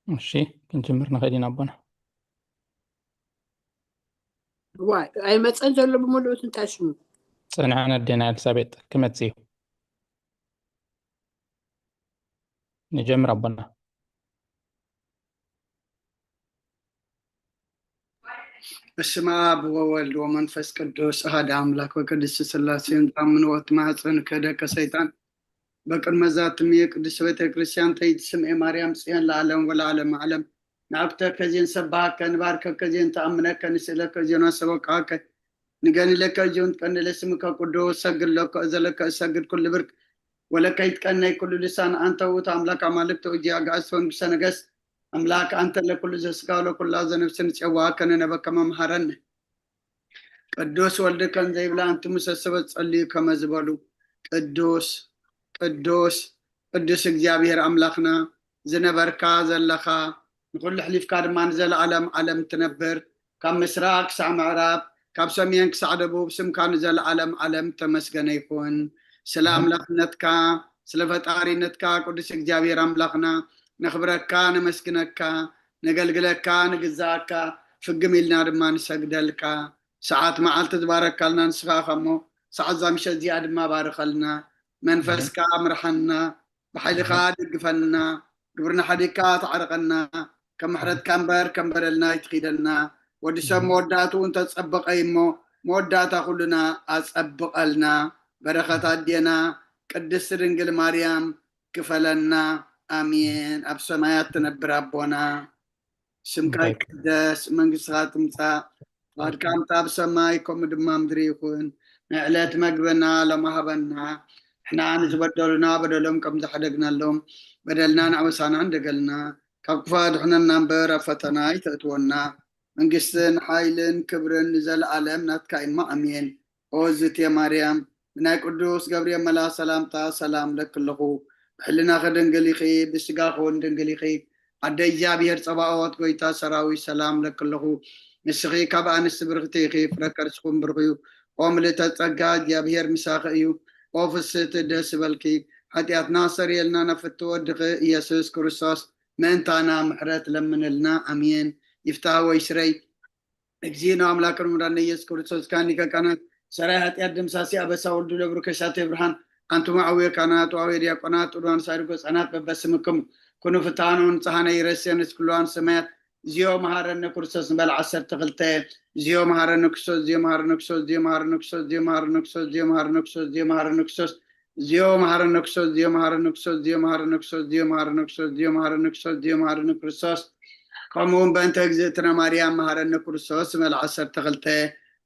እሺ፣ ክንጅምር ንኽእል ኢና ኣቦና። ዋይ ኣይመፀን ዘሎ ብምልኡት እንታይ ሽሙ? ጸንዐን ኣዴና ኤልሳቤጥ ክመጽእ እዩ። ንጀምር ኣቦና። በስመ አብ ወወልድ ወመንፈስ ቅዱስ አሐደ አምላክ ወቅድስት ሥላሴ። እንታምንወት ማህፀን ከደቀ ሰይጣን በቅድመ ዛትም የቅድስት ቤተ ክርስቲያን ተይትስምኤ ማርያም ጽዮን ለዓለም ወለዓለም ዓለም። ንዓኩተከ ዜን ሰባሃከ ንባርከከ ዜን ተኣምነከ ንስእለከ ዜን ወሰበቃከ ንገንለከ ዜን ትቀንለ ስምከ ቅዱስ ሰግድ ለከ እዘለከ እሰግድ ኩሉ ብርክ ወለከ ይትቀነይ ኩሉ ልሳን አንተ ውእቱ አምላክ አማልክት ወእግዚአ አጋእዝት ወንጉሰ ነገስት አምላክ አንተ ለኩሉ ዘስጋ ወለኩላ ዘነፍስ ንጽዋ ከነነበከ መምሃረነ። ቅዱስ ወልድከን ዘይብላ ኣንቲ ሙሰ ሰበት ጸልዩ ከመ ዝበሉ ቅዱስ ቅዱስ ቅዱስ እግዚኣብሔር ኣምላኽና ዝነበርካ ዘለኻ ንኹሉ ኣሕሊፍካ ድማ ንዘለኣለም ዓለም ትነብር ካብ ምስራቅ ክሳዕ ምዕራብ ካብ ሰሜን ክሳዕ ደቡብ ስምካ ንዘለኣለም ዓለም ተመስገነ ይኹን። ስለ ኣምላኽነትካ ስለ ፈጣሪነትካ ቅዱስ እግዚኣብሔር ኣምላኽና ነኽብረካ ነመስግነካ ነገልግለካ ንግዛኣካ ፍግም ኢልና ድማ ንሰግደልካ። ሰዓት መዓልቲ ዝባረካልና ንስኻ ኢኻ እሞ ሰዓት እዛ ምሸት እዚኣ ድማ ባርኸልና። መንፈስካ ምርሓና፣ ብሓይልኻ ደግፈና፣ ግብርና ሓዲግካ ተዓርቐና። ከም ምሕረትካ እምበር ከም በደልና ኣይትኺደና። ወዲ ሰብ መወዳእትኡ እንተጸበቐ እዩ እሞ መወዳእታ ኩልና ኣጸብቐልና። በረኸት ኣዴና ቅድስቲ ድንግል ማርያም ክፈለና። ኣሜን። ኣብ ሰማያት ትነብር ኣቦና ስምካ ይቅደስ፣ መንግስትኻ ትምጻእ፣ ፍቓድካ ከምቲ ኣብ ሰማይ ከምኡ ድማ ምድሪ ይኹን። ናይ ዕለት መግብና ሎሚ ሃበና። ንሕና ንዝበደሉና በደሎም ከም ዝሓደግናሎም በደልናን ኣበሳናን ደገልና፣ ካብ ክፉእ ኣድሕነና እምበር ኣብ ፈተና ኣይተእትወና። መንግስትን ሓይልን ክብርን ንዘለኣለም ናትካ እዩ እሞ ኣሜን። ኦ ዝትየ ማርያም፣ ብናይ ቅዱስ ገብርኤል መልኣኽ ሰላምታ ሰላም እለኪ ኣለኹ። ብሕልናኺ ድንግል ኢኺ፣ ብስጋኺ እውን ድንግል ኢኺ። ኣደ እግዚኣብሔር ጸባኦት፣ ጎይታ ሰራዊት፣ ሰላም እለኪ ኣለኹ። ንስኺ ካብ ኣንስቲ ብርኽቲ ኢኺ፣ ፍረ ከርስኺ እውን ብሩኽ እዩ። ኦ ምልእተ ጸጋ፣ እግዚኣብሔር ምሳኺ እዩ። ኦ ፍስህቲ ደስ ይበልኪ፣ ሓጢኣትና ኣስተሰርየልና ናብ ፍትው ወድኺ ኢየሱስ ክርስቶስ ምእንታና ምሕረት ለምንልና። ኣሜን። ይፍታህ ወይ ስረይ። እግዚእነ አምላክነ መድኃኒነ ኢየሱስ ክርስቶስ ካኒ ከካናት ሰራይ ኃጢአት ደምሳሲ አበሳ ወልዱ ለብሩ ከሻቴ ብርሃን አንቱም አውየ ካህናት ወአውየ ዲያቆናት ጥዱዋን ሳድጎ ህፃናት በበስምክሙ ኩኑ ፍታኖ ንጽሐነ ይረሴ ንስክሉዋን ሰማያት እዚዮ መሐረነ ክርስቶስ ንበል ዓሰርተ ክልተ እዚዮ መሐረነ ክርስቶስ እዚዮ መሐረነ ክርስቶስ እዚዮ መሐረነ ክርስቶስ እዚዮ መሐረነ ክርስቶስ እዚዮ መሐረነ ክርስቶስ እዚዮ መሐረነ ክርስቶስ እዚዮ መሐረነ ክርስቶስ እዚዮ መሐረነ ክርስቶስ እዚዮ መሐረነ ክርስቶስ እዚዮ መሐረነ ክርስቶስ እዚዮ መሐረነ ክርስቶስ እዚዮ መሐረነ ክርስቶስ ከምኡ እውን በእንተ እግዝእትነ ማርያም መሐረነ ክርስቶስ ዝበል ዓሰርተ ክልተ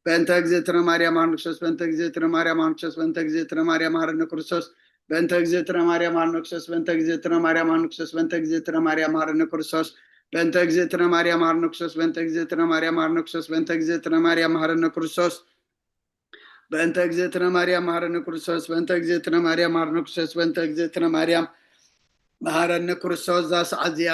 በእንተ እግዝእትነ ማርያም መሐረነ ክርስቶስ በእንተ እግዝእትነ ማርያም መሐረነ ክርስቶስ በእንተ እግዝእትነ ማርያም መሐረነ ክርስቶስ በእንተ እግዝእትነ ማርያም መሐረነ ክርስቶስ በእንተ እግዝእትነ ማርያም መሐረነ ክርስቶስ በእንተ እግዝእትነ ማርያም መሐረነ ክርስቶስ በእንተ እግዝእትነ ማርያም መሐረነ ክርስቶስ በእንተ እግዝእትነ ማርያም መሐረነ ክርስቶስ በእንተ እግዝእትነ ማርያም መሐረነ ክርስቶስ በእንተ እግዝእትነ ማርያም መሐረነ ክርስቶስ በእንተ እግዝእትነ ማርያም መሐረነ ክርስቶስ በእንተ እግዝእትነ ማርያም መሐረነ ክርስቶስ። እዛ ሰዓት እዚኣ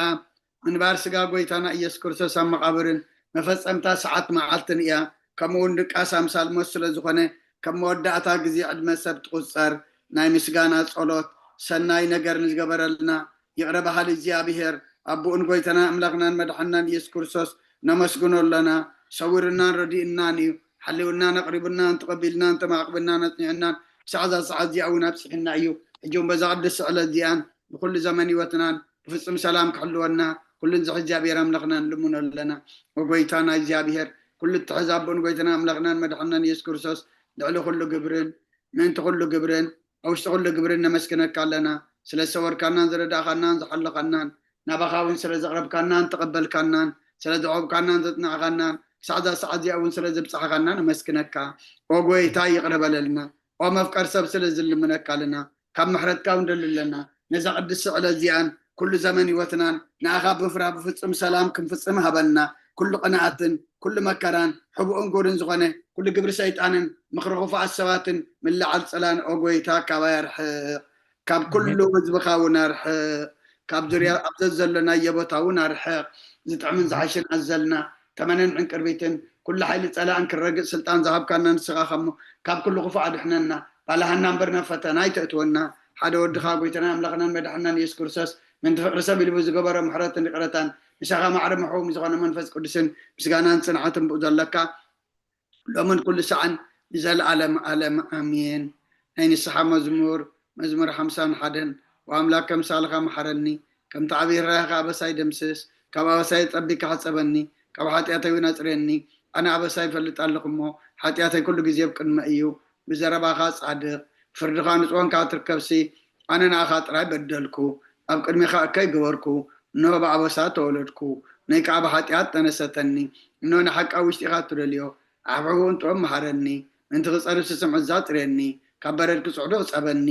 ምንባር ስጋ ጎይታና ኢየሱስ ክርስቶስ ኣብ መቓብርን መፈጸምታ ሰዓት መዓልትን እያ። ከምኡ እውን ድቃስ ኣምሳል ሞት ስለ ዝኾነ ከም መወዳእታ ግዜ ዕድመ ሰብ ትቑጸር። ናይ ምስጋና ጸሎት። ሰናይ ነገር ንዝገበረልና ይቕረ በሃሊ እግዚኣብሔር ኣቦኡን ጎይታና ኣምላኽናን መድሓንናን ኢየሱስ ክርስቶስ ነመስግኖ ኣለና። ሰዊሩናን ረዲኡናን እዩ። ሓልዩናን ኣቕሪቡናን ተቐቢልናን ተማዕቕብናን ኣጽኒዑናን ክሳዕ እዛ ሰዓት እዚኣ እውን ኣብፂሑና እዩ። ሕጂ እውን በዛ ቅድስቲ ዕለት እዚኣን ብኩሉ ዘመን ህይወትናን ብፍጹም ሰላም ክሕልወና ኩሉን ዝሕዚ እግዚኣብሔር ኣምላኽና ንልምኖ ኣለና። ወጎይታና እግዚኣብሔር ኩሉ እትሕዝ ኣቦን ጎይታና ኣምላኽናን መድሓንናን ኢየሱስ ክርስቶስ ልዕሊ ኩሉ ግብርን ምእንቲ ኩሉ ግብርን ኣብ ውሽጢ ኩሉ ግብርን ነመስግነካ ኣለና። ስለ ዝሰወርካናን ዝረዳእኻናን ዝሓለኻናን ናባኻ እውን ስለ ዘቕረብካናን ተቐበልካናን ስለ ዘዕቆብካናን ዘጽናዕኻናን ክሳዕ እዛ ሰዓት እዚኣ እውን ስለ ዘብጻሕኻና ነመስግነካ። ኦ ጎይታ ይቕረ በለልና። ኦ መፍቀር ሰብ ስለ ዝልምነካ ኣለና። ካብ ምሕረትካ እውን ደሊ ኣለና። ነዛ ቅድስቲ ዕለት እዚኣን ኩሉ ዘመን ህይወትናን ንኣኻ ብምፍራህ ብፍጹም ሰላም ክንፍጽም ሃበና። ኩሉ ቅንኣትን ኩሉ መከራን ሕቡእን ጉርን ዝኾነ ኩሉ ግብሪ ሰይጣንን ምኽሪ ክፉኣት ሰባትን ምልዓል ጽላን ኦ ጎይታ ካባይ ኣርሕቕ። ካብ ኩሉ ህዝብኻ እውን ኣርሕቕ። ካብ ዙርያ ኣብ ዘዘሎናዮ ቦታ እውን ኣርሕቕ። ዝጥዕምን ዝሓሽን ኣዘልና ተመንን ዕንቅርቢትን ኩሉ ሓይሊ ጸላእን ክረግጽ ስልጣን ዝሃብካና ንስኻ ከሞ ካብ ኩሉ ክፉእ ኣድሕነና። ባልሃና እምበር ናብ ፈተና ኣይተእትወና። ሓደ ወድኻ ጎይታና ኣምላኽናን መድሓናን የሱስ ክርስቶስ ምንቲ ፍቕሪ ሰብ ኢሉ ብዝገበሮ ምሕረትን ይቕረታን ምሳኻ ማዕረ ምሕው ዝኾነ መንፈስ ቅዱስን ምስጋናን ጽንዓትን ብኡ ዘለካ ሎምን ኩሉ ሰዓን ንዘለኣለም ኣለም ኣሜን። ናይ ንስሓ መዝሙር። መዝሙር ሓምሳን ሓደን። ወኣምላክ ከምሳልኻ መሓረኒ፣ ከምቲ ዓብዪ ራይኻ ኣበሳይ ደምስስ። ካብ ኣበሳይ ጸቢካ ሕጸበኒ፣ ካብ ሓጢኣተይ እውን ኣጽርየኒ። ኣነ ኣበሳይ ይፈልጥ ኣለኹ እሞ፣ ሓጢኣተይ ኩሉ ግዜ ኣብ ቅድመ እዩ። ብዘረባኻ ጻድቕ፣ ፍርድኻ ንጽወንካ ትርከብሲ። ኣነ ንኣኻ ጥራይ በደልኩ፣ ኣብ ቅድሚኻ እከይ ገበርኩ። እንሆ ብኣበሳ ተወለድኩ፣ ነይ ከኣ ብሓጢኣት ተነሰተኒ። እንሆ ንሓቂ ኣብ ውሽጢኻ ትደልዮ፣ ኣሕብሕቡ እንጥኦም መሃረኒ። ምእንቲ ክጸርብ ስስም ዕዛ ጽርየኒ፣ ካብ በረድ ክጽዕዶ ጸበኒ።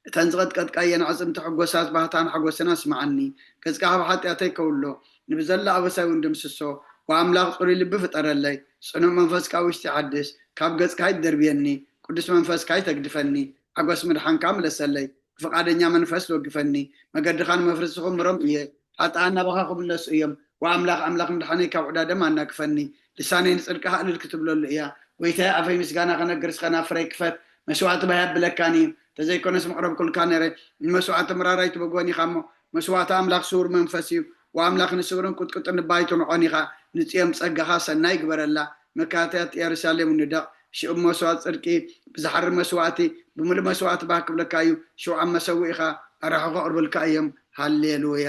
እተን ዝቐጥቀጥካየን ኣዕጽምቲ ሕጎሳት ባህታን ሓጎስን ኣስምዓኒ። ገጽካ ካብ ሓጢኣተይ ከውሎ፣ ንብዘላ ኣበሳይ እውን ደምስሶ። ወኣምላኽ ጽሩይ ልቢ ፍጠረለይ፣ ጽኑዕ መንፈስ ካብ ውሽጢ ሓድስ። ካብ ገጽካ ኣይትደርብየኒ፣ ቅዱስ መንፈስካ ኣይተግድፈኒ። ሓጎስ ምድሓንካ ምለሰለይ፣ ብፍቓደኛ መንፈስ ወግፈኒ። መገድኻ ንመፍርስኹም ምሮም እየ፣ ሓጥኣን ናባኻ ክምለሱ እዮም። ወኣምላኽ ኣምላኽ ምድሓነይ ካብ ዕዳ ደም ኣናግፈኒ። ልሳነይ ንጽድቅኻ እልል ክትብለሉ እያ። ጎይታየ ኣፈይ ምስጋና ከነግር እስኸ ናፍረይ ክፈት። መስዋዕቲ ባይ ኣብለካን እዩ፣ ተዘይኮነስ ምቕረብኩልካ ነረ። ንመስዋዕቲ ምራራይ ትበጎን ኢኻ እሞ መስዋዕቲ ኣምላኽ ስውር መንፈስ እዩ። ወኣምላኽ ንስውርን ቁጥቁጥን ንባይቱ ንዖን ኢኻ። ንጽዮም ጸጋኻ ሰናይ ግበረላ። መካትያት የሩሳሌም ንደቕ። ሽእብ መስዋዕት ጽድቂ ብዝሓሪ መስዋዕቲ ብምሉእ መስዋዕቲ ባህ ክብለካ እዩ። ሽውዓን መሰውኢኻ ኣራሑ ከቕርብልካ እዮም። ሃሌሉያ።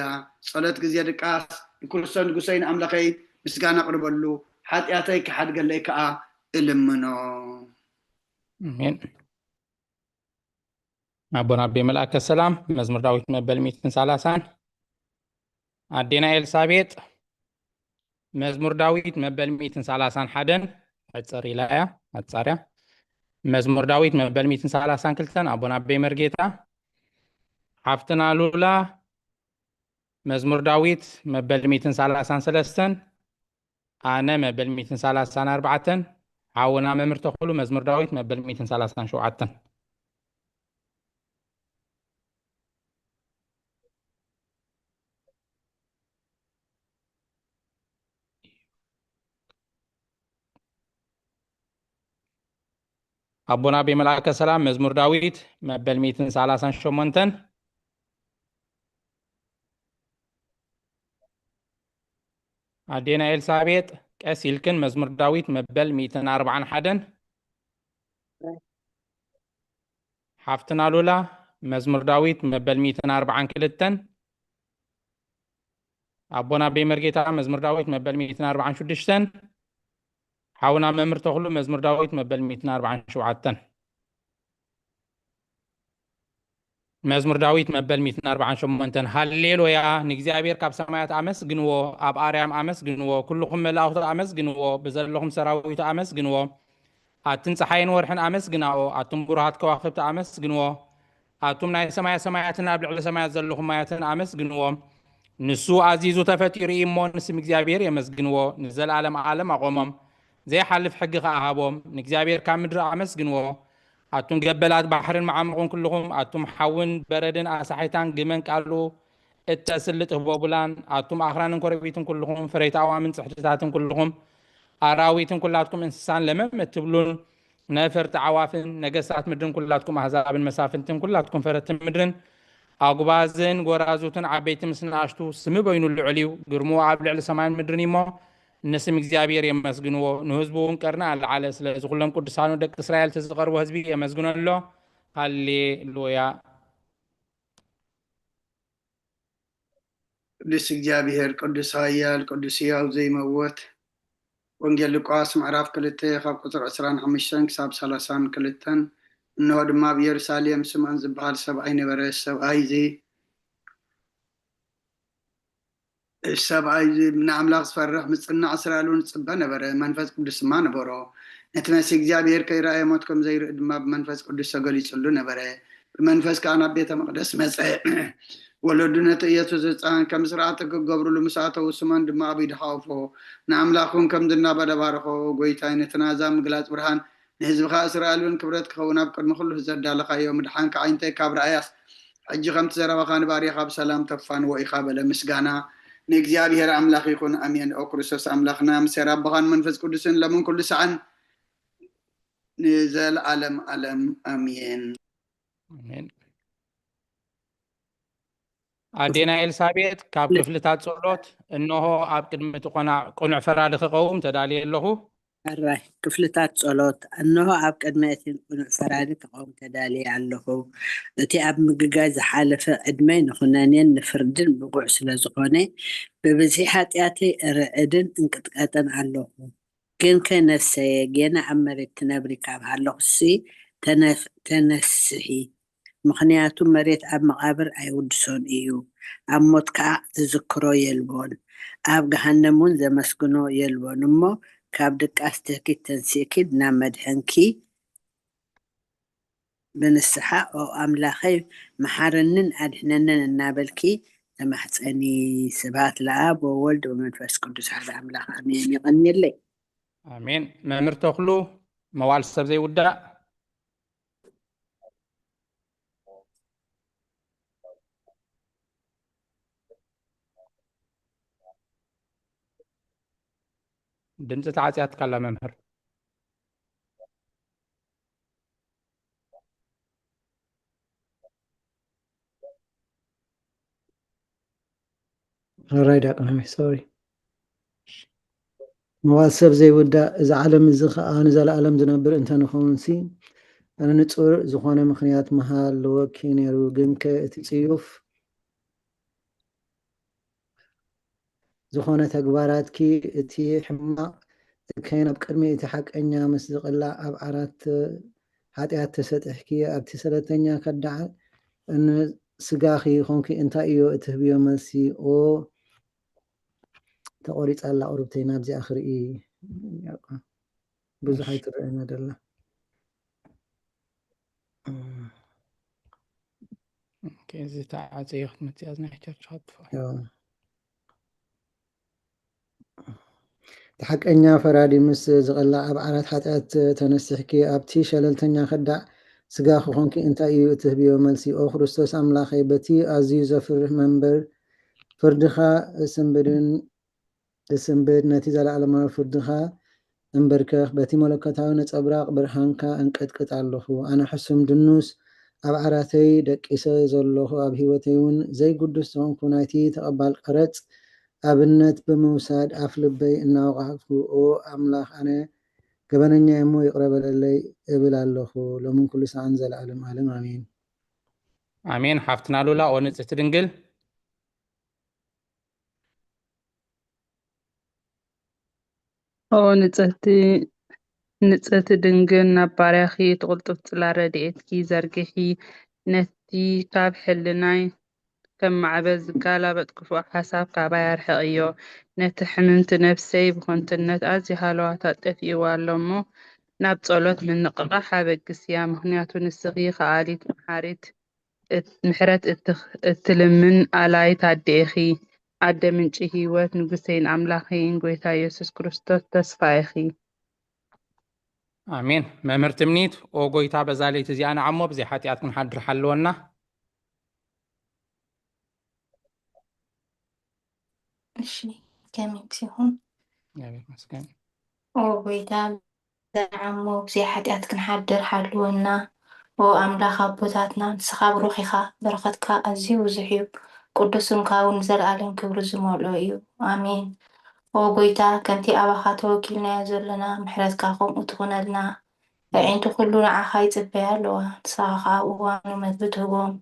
ጸሎት ግዜ ድቃስ። ንክርስቶስ ንጉሰይ ንኣምላኸይ ምስጋና ኣቕርበሉ፣ ሓጢኣተይ ክሓድገለይ ከኣ እልምኖ። ኣሜን። ኣቦና ኣቤ መልኣከ ሰላም። መዝሙር ዳዊት መበል ሚእትን ሰላሳን። ኣዴና ኤልሳቤጥ። መዝሙር ዳዊት መበል ሚእትን ሰላሳን ሓደን። ሕጽር ኢላ እያ ኣጻርያ። መዝሙር ዳዊት መበል ሚእትን ሰላሳን ክልተን። ኣቦና ኣቤ መርጌታ። ሓፍትና ሉላ። መዝሙር ዳዊት መበል ሚእትን ሰላሳን ሰለስተን። ኣነ መበል ሚእትን ሰላሳን ኣርባዕተን። ሓውና መምህር ተኽሉ መዝሙር ዳዊት መበል ሚእትን ሰላሳን ሸውዓተን። ኣቦና ኣቤ መልኣከ ሰላም መዝሙር ዳዊት መበል ሚእትን ሰላሳን ሸሞንተን። ኣዴና ኤልሳቤጥ ቀስ ኢልክን መዝሙር ዳዊት መበል ሚእትን ኣርባዓን ሓደን። ሓፍትና ሉላ መዝሙር ዳዊት መበል ሚእትን ኣርባዓን ክልተን። ኣቦና ኣቤ መርጌታ መዝሙር ዳዊት መበል ሚእትን ኣርባዓን ሽዱሽተን። ሓውና መምህር ተኽሉ መዝሙር ዳዊት መበል ሚእትን ኣርባዓን ሸውዓተን። መዝሙር ዳዊት መበል ሚእትን ኣርባዓን ሸሞንተን። ሃሌሉያ። ንእግዚኣብሔር ካብ ሰማያት ኣመስግንዎ፣ ኣብ ኣርያም ኣመስግንዎ፣ ኩልኹም መላእኽቱ ኣመስግንዎ፣ ብዘለኹም ሰራዊቱ ኣመስግንዎ። ኣቱም ጸሓይን ወርሕን ኣመስግናኦ፣ ኣቱም ብሩሃት ከዋኽብቲ ኣመስግንዎ። ኣቱም ናይ ሰማያ ሰማያትን ኣብ ልዕሊ ሰማያት ዘለኹም ማያትን ኣመስግንዎ። ንሱ ኣዚዙ ተፈጢሩ እዩ እሞ ንስም እግዚኣብሔር የመስግንዎ። ንዘለኣለም ዓለም ኣቖሞም። ዘይሓልፍ ሕጊ ኸኣ ሃቦም። ንእግዚኣብሔር ካብ ምድሪ ኣመስግንዎ። ኣቱም ገበላት ባሕርን መዓሙቕን ኩልኹም፣ ኣቱም ሓውን በረድን ኣሳሒታን ግመን ቃሉ እተስልጥ ህቦቡላን፣ ኣቱም ኣኽራንን ኮረቢትን ኩልኹም፣ ፍረይቲ ኣእዋምን ጽሕድታትን ኩልኹም፣ ኣራዊትን ኩላትኩም እንስሳን ለመም እትብሉን፣ ነፈርቲ ኣዕዋፍን፣ ነገስታት ምድርን ኩላትኩም ኣህዛብን መሳፍንትን ኩላትኩም ፈረቲ ምድርን፣ ኣጉባዝን ጎራዙትን ዓበይቲ ምስ ንኣሽቱ፣ ስሚ በይኑ ልዑል እዩ፣ ግርምኡ ኣብ ልዕሊ ሰማይን ምድርን እዩ እሞ፣ ንስም እግዚኣብሔር የመስግንዎ፣ ንህዝቡ እውን ቀርኒ ኣለዓለ። ስለዚ ኩሎም ቅዱሳኑ ደቂ እስራኤል እቲ ዝቐርቦ ህዝቢ የመስግኖ ኣሎ። ሃሌሉያ። ቅዱስ እግዚኣብሔር፣ ቅዱስ ኃያል፣ ቅዱስ ሕያው ዘይመውት። ወንጌል ሉቃስ ምዕራፍ ክልተ ካብ ቁጽሪ ዕስራን ሓሙሽተን ክሳብ ሰላሳን ክልተን። እንሆ ድማ ኣብ ኢየሩሳሌም ስምዖን ዝበሃል ሰብኣይ ነበረ። ሰብኣይ እዚ ሰብኣይ እዚ ንኣምላኽ ዝፈርሕ ምጽናዕ እስራኤል እውን ይጽበ ነበረ። መንፈስ ቅዱስ ድማ ነበሮ። ነቲ መሲህ እግዚኣብሔር ከይረኣየ ሞት ከም ዘይርኢ ድማ ብመንፈስ ቅዱስ ተገሊጹሉ ነበረ። ብመንፈስ ከኣ ናብ ቤተ መቕደስ መጸ። ወለዱ ነቲ ኢየሱስ ህጻን ከም ስርዓተ ክገብሩሉ ምስ ኣተዉ፣ ስሞን ድማ ኣብ ኢዱ ሓወፎ። ንኣምላኽ እውን ከም ዝናበደ ባረኾ። ጎይታይ፣ ነቲ ናዛ ምግላጽ ብርሃን ንህዝብኻ እስራኤል እውን ክብረት ክኸውን ኣብ ቅድሚ ኩሉ ዘዳለኻዮ ምድሓንካ ዓይንተይ ካብ ረኣያስ፣ ሕጂ ከምቲ ዘረባኻ ንባርያኻ ብሰላም ተፋንዎ ኢኻ በለ። ምስጋና ንእግዚኣብሔር ኣምላኽ ይኹን። ኣሜን። ኦ ክርስቶስ ኣምላኽና፣ ምስ ኣቦኻን መንፈስ ቅዱስን ለምን ኩሉ ሰዓን ንዘለዓለም ዓለም። ኣሜን። ኣሜን። ኣዴና ኤልሳቤጥ ካብ ክፍልታት ጸሎት፣ እንሆ ኣብ ቅድሚ እቲ ቆና-፣ ቅኑዕ ፈራዲ ክቐውም ተዳልየ ኣለኹ። ሕራይ ክፍልታት ጸሎት፣ እንሆ ኣብ ቅድሚ እቲ ቅኑዕ ፈራዲ ክቐውም ተዳልየ ኣለኹ። እቲ ኣብ ምግጋይ ዝሓለፈ ዕድመይ ንኹነኔን ንፍርድን ብቑዕ ስለ ዝኾነ፣ ብብዝሒ ሓጢኣተይ እርዕድን እንቅጥቀጥን ኣለኹ። ግንከ ነፍሰየ፣ ጌና ኣብ መሬት ትነብሪ ካብ ሃለኹሲ፣ ተነፍ-፣ ተነስሒ። ምኽንያቱ መሬት ኣብ መቓብር ኣይውድሶን እዩ፣ ኣብ ሞት ከኣ ዝዝክሮ የልቦን፣ ኣብ ገሃነም እውን ዘመስግኖ የልቦን። እሞ ካብ ድቃስ ትህኪት ተንሲእኪ ናብ መድሕንኪ ብንስሓ፣ "ኦ ኣምላኸይ፣ መሓረንን ኣድሕነንን" እናበልኪ ተማሕጸኒ። ስብሐት ለኣብ ወወልድ ወመንፈስ ቅዱስ ሓደ ኣምላኽ ኣሜን። የቐንየለይ። ኣሜን። መምህር ተኽሉ፣ መዋል ሰብ ዘይውዳእ። ድምፂ ተዓፅያትካ ኣላ መምህር። ሕራይ ዲያቆን ሓሚድ፣ ሶሪ። መዋል ሰብ ዘይውዳእ፣ እዚ ዓለም እዚ ኸኣ ንዘለኣለም ዝነብር እንተንኸውን ሲ፣ ኣነ ንጹር ዝኾነ ምኽንያት ምሃለወኪ ነይሩ፣ ግንከ እቲ ጽዩፍ ዝኾነ ተግባራትኪ፣ እቲ ሕማቕ እከይን ኣብ ቅድሚ እቲ ሓቀኛ ምስ ዝቕላዕ ኣብ ዓራት ሓጢኣት ተሰጢሕኪ፣ ኣብቲ ሰለተኛ ከዳዕ ንስጋኺ ኾንኪ እንታይ እዮ እትህብዮ መልሲ? ኦ ተቖሪጻ ኣላ ቁርብተይ፣ ናብዚኣ ክርኢ ብዙሕ ኣይትረአና ደላ። ኦኬ፣ እዚ ተዓጽዮ ክትመጽእ እያ፣ እዚ ናይ ቸርች ከጥፍኦ። ዮ። እቲ ሓቀኛ ፈራዲ ምስ ዝቐላዕ ኣብ ዓራት ሓጢኣት ተነሲሕኪ ኣብቲ ሸለልተኛ ከዳዕ ስጋኺ ኾንኪ እንታይ እዩ እትህብዮ መልሲ? ኦ ክርስቶስ ኣምላኸይ፣ በቲ ኣዝዩ ዘፍርህ መንበር ፍርድኻ እስንብድን እስንብድ፣ ነቲ ዘለኣለማዊ ፍርድኻ እንበርከኽ፣ በቲ መለኮታዊ ነጸብራቕ ብርሃንካ እንቅጥቅጥ ኣለኹ። ኣነ ሕሱም ድኑስ፣ ኣብ ዓራተይ ደቂሰ ዘለኹ፣ ኣብ ህይወተይ እውን ዘይግዱስ ዝኾንኩ፣ ናይቲ ተቐባል ቀረጽ ኣብነት ብምውሳድ ኣፍ ልበይ እናወቓዕኩ፣ ኦ ኣምላኽ፣ ኣነ ገበነኛ እየ እሞ ይቕረ በለለይ እብል ኣለኹ፣ ሎምን ኩሉ ሰዓን ዘለኣለም ዓለም። ኣሜን። ኣሜን። ሓፍትና ሉላ፣ ኦ ንጽሕቲ ድንግል። ኦ ንጽህቲ፣ ንጽህቲ ድንግል፣ ናብ ባርያኺ እቲ ቅልጡፍ ጽላ ረድኤትኪ ዘርግሒ፣ ነቲ ካብ ሕልናይ ከም ማዕበል ዝጋላበጥ ክፉእ ሓሳብ ካባይ ኣርሕቕዮ። ነቲ ሕምምቲ ነፍሰይ ብኸንቱነት ኣዝዩ ሃለዋታ ጠፊእዋ ኣሎ እሞ፣ ናብ ጸሎት ምንቕቓሕ ኣበግስያ፣ ምኽንያቱ ንስኺ ከኣሊት መሓሪት እት-፣ ምሕረት እትኽ-፣ እትልምን ኣላይት ኣደ ኢኺ፣ ኣደ ምንጪ ህይወት፣ ንጉሰይን ኣምላኸይን ጎይታ የሱስ ክርስቶስ ተስፋ ኢኺ። ኣሜን። መምህር ትምኒት፣ ኦ ጎይታ፣ በዛ ለይቲ እዚኣ ንዓሞ ብዘይ ሓጢኣት ክንሓድር ሓልወና። እሺ፣ ከመይ ይኹን? እግዚኣብሔር ይመስገን። ኦ ጎይታ፣ ንዓሞ ብዘይ ሓጢኣት ክንሓድር ሓልወና። ኦ ኣምላኽ ኣቦታትና፣ ንስኻ ብሩኽ ኢኻ፣ በረኸትካ ኣዝዩ ብዙሕ እዩ፣ ቅዱስ ስምካ እውን ንዘለኣለም ክብሪ ዝመልኦ እዩ። ኣሜን። ኦ ጎይታ፣ ከምቲ ኣባኻ ተወኪልናዮ ዘለና፣ ምሕረትካ ከምኡ ትኹነልና። ኣዒንቲ ኩሉ ንዓኻ ይጽበያ ኣለዋ፣ ንስኻ ኸኣ ኣብ እዋኑ መግቢ ትህቦም።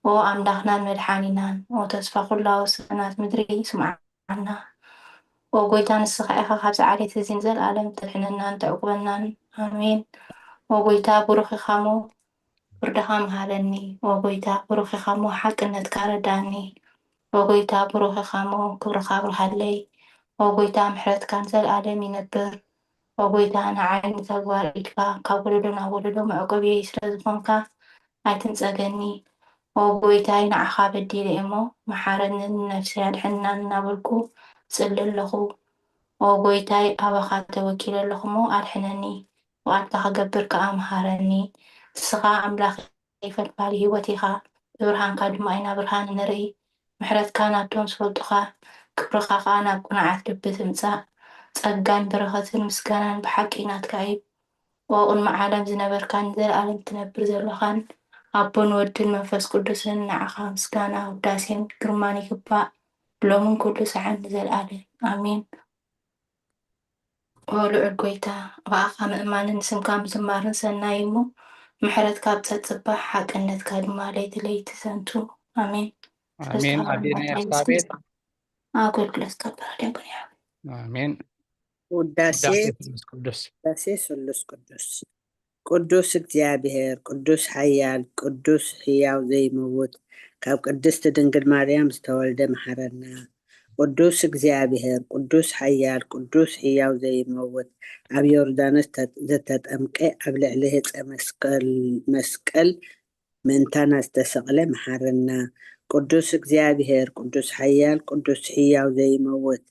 ኦ ኣምላኽናን መድሓኒናን፣ ኦ ተስፋ ኩላ ወሰናት ምድሪ፣ ስምዓና። ኦ ጎይታ፣ ንስኻ ኢኻ ካብዚ ዓሌት እዚ ንዘለኣለም ተድሕነናን ተዕቁበናን። ኣሜን። ኦ ጎይታ፣ ብሩኽ ኢኻ እሞ ፍርድኻ ምሃለኒ። ኦ ጎይታ፣ ብሩኽ ኢኻ እሞ ሓቅነትካ ረዳኒ። ኦ ጎይታ፣ ብሩኽ ኢኻ እሞ ክብርኻ ኣብርሃለይ። ኦ ጎይታ፣ ምሕረትካ ንዘለኣለም ይነብር። ኦ ጎይታ፣ ንዓይ ንተግባር ኢድካ ካብ ወለዶ ናብ ወለዶ መዕቆብየይ ስለ ዝኾንካ፣ ኣይትንጸገኒ። ኦ ጎይታይ፣ ንዓኻ በዲለ እየ እሞ፣ መሓረንን ንነፍሰይ ኣድሕንናን እናበልኩ እጽሊ ኣለኹ። ኦ ጎይታይ፣ ኣባኻ ተወኪለ ኣለኹ እሞ፣ ኣድሕነኒ። ፍቓድካ ክገብር ከኣ መሃረኒ። ንስኻ ኣምላኸይ፣ ፈልፋሊ ህይወት ኢኻ። ብብርሃንካ ድማ ኢና ብርሃን ንርኢ። ምሕረትካ ናብቶም ዝፈልጡኻ፣ ክብርኻ ከኣ ናብ ቅኑዓት ልቢ ትምጻእ። ጸጋን በረኸትን ምስጋናን ብሓቂ ናትካ እዩ። ኦ ቅድሚ ዓለም ዝነበርካን ንዘለኣለም ትነብር ዘለኻን ኣቦን ወድን መንፈስ ቅዱስን፣ ንዓኻ ምስጋና፣ ውዳሴን ግርማን ይግባእ፣ ሎምን ኩሉ ሰዓን ንዘለኣለም። ኣሜን። ኦ ልዑል ጎይታ፣ ብኣኻ ምእማንን ስምካ ምዝማርን ሰናይ እሞ፣ ምሕረትካ ኣብ ጸጽባሕ፣ ሓቅነትካ ድማ ለይቲ ለይቲ ሰንቱ። ኣሜን። ኣሜን። ኣዴና ኤልሳቤጥ። ኣገልግሎት ከበራ ዲያቆን ይሓብ። ኣሜን። ውዳሴ ውዳሴ ስሉስ ቅዱስ። ውዳሴ ስሉስ ቅዱስ። ቅዱስ እግዚኣብሔር፣ ቅዱስ ሓያል፣ ቅዱስ ሕያው ዘይመውት፣ ካብ ቅድስት ድንግል ማርያም ዝተወልደ መሓረና። ቅዱስ እግዚኣብሔር፣ ቅዱስ ሓያል፣ ቅዱስ ሕያው ዘይመውት፣ ኣብ ዮርዳኖስ ተ-፣ ዝተጠምቀ፣ ኣብ ልዕሊ ህፀ መስቀል፣ መስቀል ምእንታና ዝተሰቕለ መሓረና። ቅዱስ እግዚኣብሔር፣ ቅዱስ ሓያል፣ ቅዱስ ሕያው ዘይመውት፣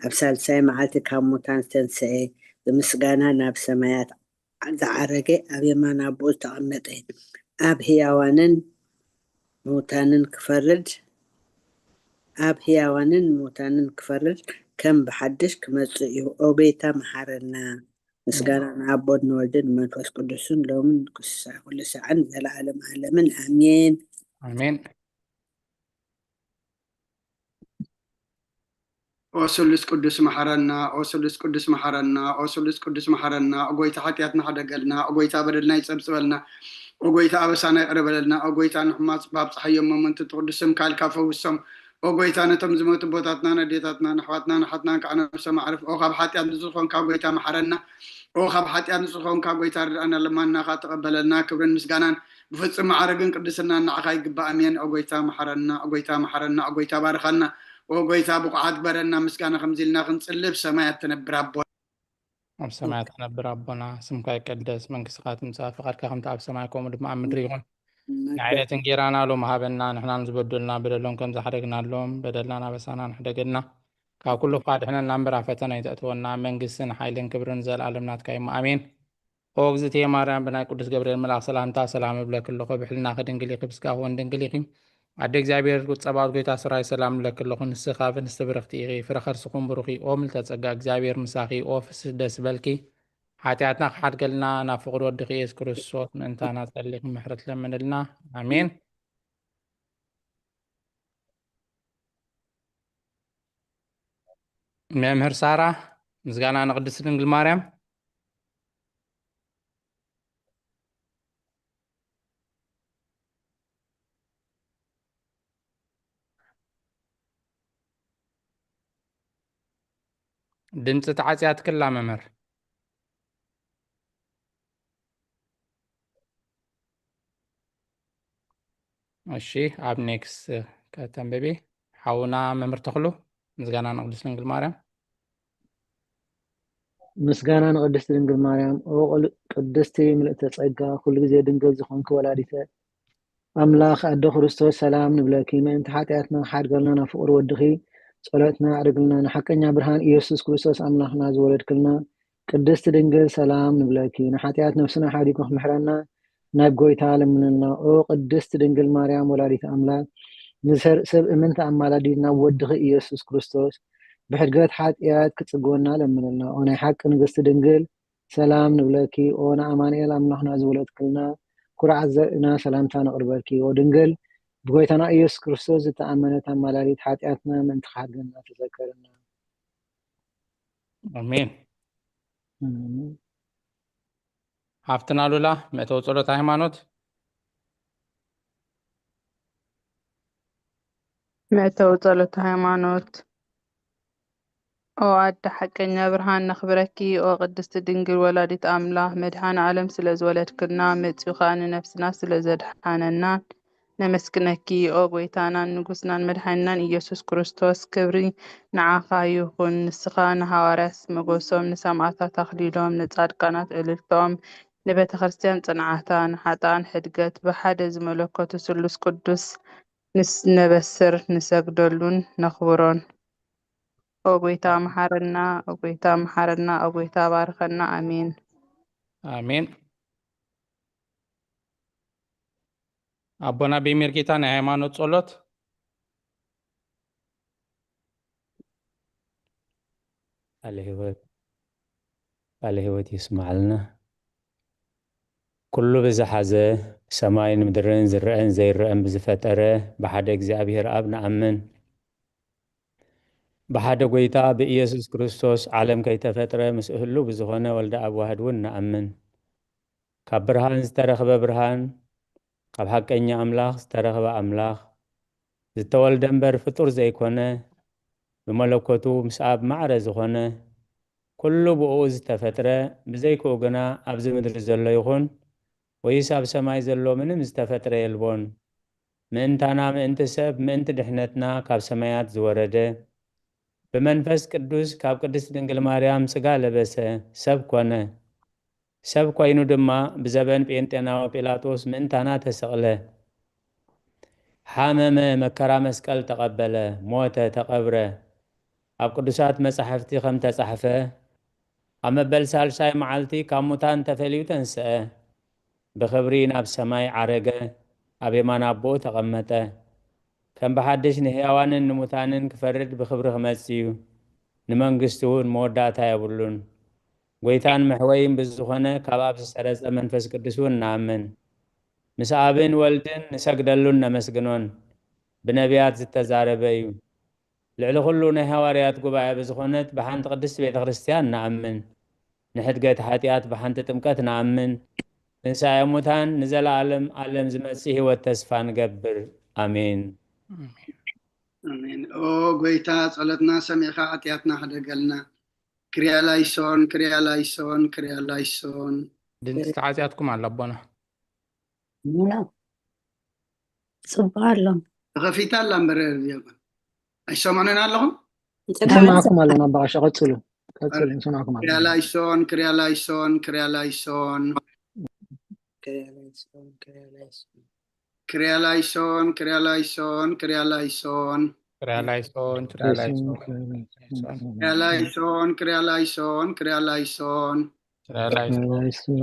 ኣብ ሳልሳይ መዓልቲ ካብ ሙታን ዝተንስኤ፣ ብምስጋና ናብ ሰማያት ዝዓረገ፣ ኣብ የማን ኣቦኡ ዝተቐመጠ፣ ኣብ ህያዋንን ምውታንን ክፈርድ፣ ኣብ ህያዋንን ምውታንን ክፈርድ ከም ብሓድሽ ክመጽእ እዩ። ኦ ጎይታ መሓረና። ምስጋና ንኣቦን ንወልድን ንመንፈስ ቅዱስን ሎምን ክሳዕ ኩሉ ሰዓን ዘለዓለም ዓለምን ኣሜን። ኣሜን። ኦ ስሉስ ቅዱስ መሓረና፣ ኦ ስሉስ ቅዱስ መሓረና፣ ኦ ስሉስ ቅዱስ መሓረና። ኦ ጎይታ ሓጢኣትና ሕደገልና፣ ኦ ጎይታ በደልና ይጸብጽበልና፣ ኦ ጎይታ ኣበሳና ይቕረ በለልና፣ ኦ ጎይታ ንሕማጽ ባብጽሓዮም መሞንትቲ ቅዱስ ስምካ ኢልካ ፈውሶም። ኦ ጎይታ ነቶም ዝሞቱ ኣቦታትናን ኣዴታትናን ኣሕዋትናን ኣሓትናን ከዓ ነብሶም ኣዕርፍ። ኦ ካብ ሓጢኣት ንጹህ ዝኾንካ ጎይታ መሓረና፣ ኦ ካብ ሓጢኣት ንጹህ ዝኾንካ ጎይታ ርድኣና፣ ልማናኻ ተቐበለልና። ክብርን ምስጋናን ብፍጹም ማዕረግን ቅድስናን ንዓኻ ይግባእ። ኣሜን። ኦ ጎይታ መሓረና፣ ኦ ጎይታ መሓረና፣ ኦ ጎይታ ባርኻና። ኦ ጎይታ ብቑዓት ግበረና። ምስጋና ከምዚ ኢልና ክንጽሊ፣ ኣብ ሰማያት ትነብር ኣቦ። ኣብ ሰማያት ትነብር ኣቦና፣ ስምካ ይቀደስ፣ መንግስትኻ ትምጻእ፣ ፍቓድካ ከምቲ ኣብ ሰማይ ከምኡ ድማ ኣብ ምድሪ ይኹን። ንዓይነት እንጌራና ሎም ሃበና፣ ንሕና ንዝበደሉና በደሎም ከም ዝሓደግናሎም በደልናን ኣበሳናን ሕደገልና። ካብ ኩሉ ክፋ ድሕነና እምበር ኣብ ፈተና ኣይተእትወና፣ መንግስትን ሓይልን ክብርን ንዘለኣለም ናትካ እዩ። ኣሜን። ኦ እግዝእትየ ማርያም፣ ብናይ ቅዱስ ገብርኤል መልኣኽ ሰላምታ ሰላም እብለኪ ኣለኹ። ብሕልናኺ ድንግል ኢኺ፣ ብስጋኺ እውን ድንግል ኢኺ። ኣደ እግዚኣብሔር፣ ጸባኦት፣ ጎይታ ስራይ ሰላም እብለኪ ኣለኹ። ንስኺ ካብ ኣንስቲ ብርኽቲ ኢኺ፣ ፍረ ከርስኹም ብሩኽ እዩ። ኦ ምልዕተ ጸጋ፣ እግዚኣብሔር ምሳኺ። ኦ ፍስህ ደስ በልኪ፣ ሓጢኣትና ክሓድገልና ናብ ፍቕሪ ወድኺ ኢየሱስ ክርስቶስ ምእንታና ጸሊኺ ምሕረት ለምንልና። ኣሜን። መምህር ሳራ፣ ምስጋና ንቅድስቲ ድንግል ማርያም። ድምፂ ተዓፅያትክላ መምህር። እሺ፣ ኣብ ኔክስት ከተንብቢ። ሓውና መምህር ተኽሉ፣ ምስጋና ንቅድስት ድንግል ማርያም። ምስጋና ንቅድስቲ ድንግል ማርያም። ኦ ቅል-፣ ቅድስቲ ምልእተ ጸጋ፣ ኩሉ ግዜ ድንግል ዝኾንኪ ወላዲተ ኣምላኽ ኣደ ክርስቶስ፣ ሰላም ንብለኪ። ምእንቲ ሓጢኣትና ክሓድገልና ናብ ፍቕሪ ወድኺ ጸሎትና ኣዕርግልና። ንሓቀኛ ብርሃን ኢየሱስ ክርስቶስ ኣምላኽና ዝወለድክልና ቅድስቲ ድንግል፣ ሰላም ንብለኪ። ንሓጢኣት ነፍስና ሓዲጉ ክምሕረና ናብ ጎይታ ለምንልና። ኦ ቅድስቲ ድንግል ማርያም ወላዲት ኣምላኽ፣ ንሰር-፣ ሰብ እምንቲ ኣማላዲት ናብ ወድኺ ኢየሱስ ክርስቶስ ብሕድገት ሓጢኣት ክጽግወና ለምንልና። ኦ ናይ ሓቂ ንግስቲ ድንግል፣ ሰላም ንብለኪ። ኦ ንኣማኑኤል ኣምላኽና ዝወለድክልና ኩርዓት ዘርእና ሰላምታ ነቕርበልኪ። ኦ ድንግል፣ ብጎይታና ኢየሱስ ክርስቶስ ዝተኣመነት ኣማላዲት ሓጢኣትና ምእንቲ ክሓድገና ተዘከርና። ኣሜን። ኣሜን። ሃፍትና ሉላ፣ መእተዊ ጸሎት ሃይማኖት። መእተዊ ጸሎት ሃይማኖት። ኦ ኣደ ሓቀኛ ብርሃን ነኽብረኪ፣ ኦ ቅድስቲ ድንግል ወላዲት ኣምላኽ፣ መድኃኔ ዓለም ስለ ዝወለድክልና፣ መጺኡ ኸኣ ንነፍስና ስለ ዘድሓነናን ነመስግነኪ። ኦ ጎይታናን ንጉስናን መድሓኒናን ኢየሱስ ክርስቶስ፣ ክብሪ ንዓኻ ይኹን። ንስኻ ንሃዋርያት መጎሶም፣ ንሰማዕታት ኣኽሊሎም፣ ንጻድቃናት እልልታኦም፣ ናይ ቤተ ክርስቲያን ጽንዓታ፣ ንሓጥኣን ሕድገት፣ ብሓደ ዝመለኮቱ ስሉስ ቅዱስ ንስ-፣ ነበስር፣ ንሰግደሉን ነኽብሮን። ኦ ጎይታ መሓረና፣ ኦ ጎይታ መሓረና፣ ኦ ጎይታ ባርኸና። ኣሜን። ኣሜን። ኣቦና ቢሚር ጌታ ናይ ሃይማኖት ጸሎት። ቃለ ህይወት፣ ቃለ ህይወት የስምዓልና። ኩሉ ብዝሓዘ፣ ሰማይን ምድርን ዝረአን ዘይረአን ብዝፈጠረ ብሓደ እግዚኣብሔር ኣብ ንኣምን። ብሓደ ጎይታ ብኢየሱስ ክርስቶስ ዓለም ከይተፈጥረ ምስ እህሉ ብዝኾነ ወልደ ኣብ ዋህድ እውን ንኣምን። ካብ ብርሃን ዝተረኽበ ብርሃን፣ ካብ ሓቀኛ ኣምላኽ ዝተረኽበ ኣምላኽ፣ ዝተወልደ እምበር ፍጡር ዘይኮነ፣ ብመለኮቱ ምስ ኣብ ማዕረ ዝኾነ፣ ኩሉ ብእኡ ዝተፈጥረ፣ ብዘይክኡ ግና ኣብዚ ምድሪ ዘሎ ይኹን ወይስ ኣብ ሰማይ ዘሎ ምንም ዝተፈጥረ የልቦን። ምእንታና፣ ምእንቲ ሰብ፣ ምእንቲ ድሕነትና ካብ ሰማያት ዝወረደ፣ ብመንፈስ ቅዱስ ካብ ቅድስት ድንግል ማርያም ሥጋ ለበሰ፣ ሰብ ኮነ። ሰብ ኮይኑ ድማ ብዘበን ጴንጤናዊ ጲላጦስ ምእንታና ተሰቕለ። ሓመመ፣ መከራ መስቀል ተቐበለ፣ ሞተ፣ ተቐብረ። ኣብ ቅዱሳት መጻሕፍቲ ከም ተጻሕፈ፣ ኣብ መበል ሳልሳይ መዓልቲ ካብ ሙታን ተፈልዩ ተንስአ። ብኽብሪ ናብ ሰማይ ዓረገ፣ ኣብ የማን ኣቦኡ ተቐመጠ። ከም ብሓድሽ ንሕያዋንን ንሙታንን ክፈርድ ብኽብሪ ክመጽእ እዩ። ንመንግስቱ እውን መወዳእታ የብሉን። ጎይታን መሕወይን ብዝኾነ ካብ ኣብ ዝሰረጸ መንፈስ ቅዱስ እውን ንኣምን። ምስ ኣብን ወልድን ንሰግደሉን ነመስግኖን። ብነቢያት ዝተዛረበ እዩ። ልዕሊ ኩሉ ናይ ሃዋርያት ጉባኤ ብዝኾነት ብሓንቲ ቅድስቲ ቤተ ክርስቲያን ንኣምን። ንሕድገት ሓጢኣት ብሓንቲ ጥምቀት ንኣምን። ትንሳኤ ሙታን ንዘለኣለም ኣለም ዝመጽእ ህይወት ተስፋ ንገብር። ኣሜን። ኣሜን። ኦ ጎይታ፣ ጸሎትና ሰሚዕካ ሓጢኣትና ሕደገልና። ክሪያ ላይሶን፣ ክሪያ ላይሶን፣ ክሪያ ላይሶን። ድምፂ ተዓፅያትኩም ኣሎ ኣቦና። ሙና ጽቡቅ ኣሎ። ተኸፊታ ኣላ እምበር ሬድዮ ግን ኣይሰምዑንን ኣለኹም? ንሰማዕኩም ኣለና። በቃ ቀጽሉ፣ ቀጽሉ፣ ንሰማዕኩም ኣለና። ክሪያ ላይሶን፣ ክሪያ ላይሶን፣ ክሪያ ላይሶን። ክሪያ ላይሶን፣ ክሪያ ላይሶን። ክሪያ ላይሶን፣ ክሪያ ላይሶን፣ ክሪያ ላይሶን። ክሪያ ላይሶን፣ ክሪያ ላይሶን። ክሪያ ላይሶን፣ ክሪያ ላይሶን፣ ክሪያ ላይሶን። ክሪያ ላይሶን።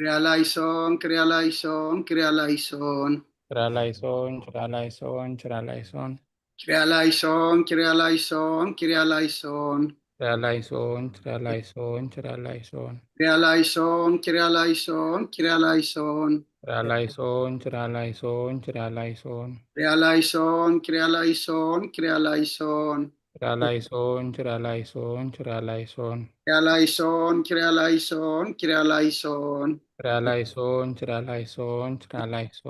ክሪያ ላይሶን፣ ክሪያ ላይሶን፣ ክሪያ ላይሶን። ክሪያ ላይሶን፣ ክሪያ ላይሶን፣ ክሪያ ላይሶን። ክሪያ ላይሶን፣ ክሪያ ላይሶን፣ ክሪያ ላይሶን። ክሪያ ላይሶን፣ ክሪያ ላይሶን፣ ክሪያ ላይሶን። ክሪያ ላይሶን፣ ክሪያ ላይሶን፣ ክሪያ ላይሶን። ክሪያ ላይሶን፣ ክሪያ ላይሶን፣ ክሪያ ላይሶን። ክሪያ ላይሶን፣ ክሪያ ላይሶን፣ ክሪያ ላይሶን። ክሪያ ላይሶን፣ ክሪያ ላይሶን፣ ክሪያ ላይሶን። ክሪያ ላይሶን፣ ክሪያ ላይሶን፣ ክሪያ ላይሶን። ክሪያ ላይሶን፣ ክሪያ ላይሶን፣ ክሪያ ላይሶን። ክሪያ ላይሶን፣ ክሪያ ላይሶን፣ ክሪያ ላይሶን። ክሪያ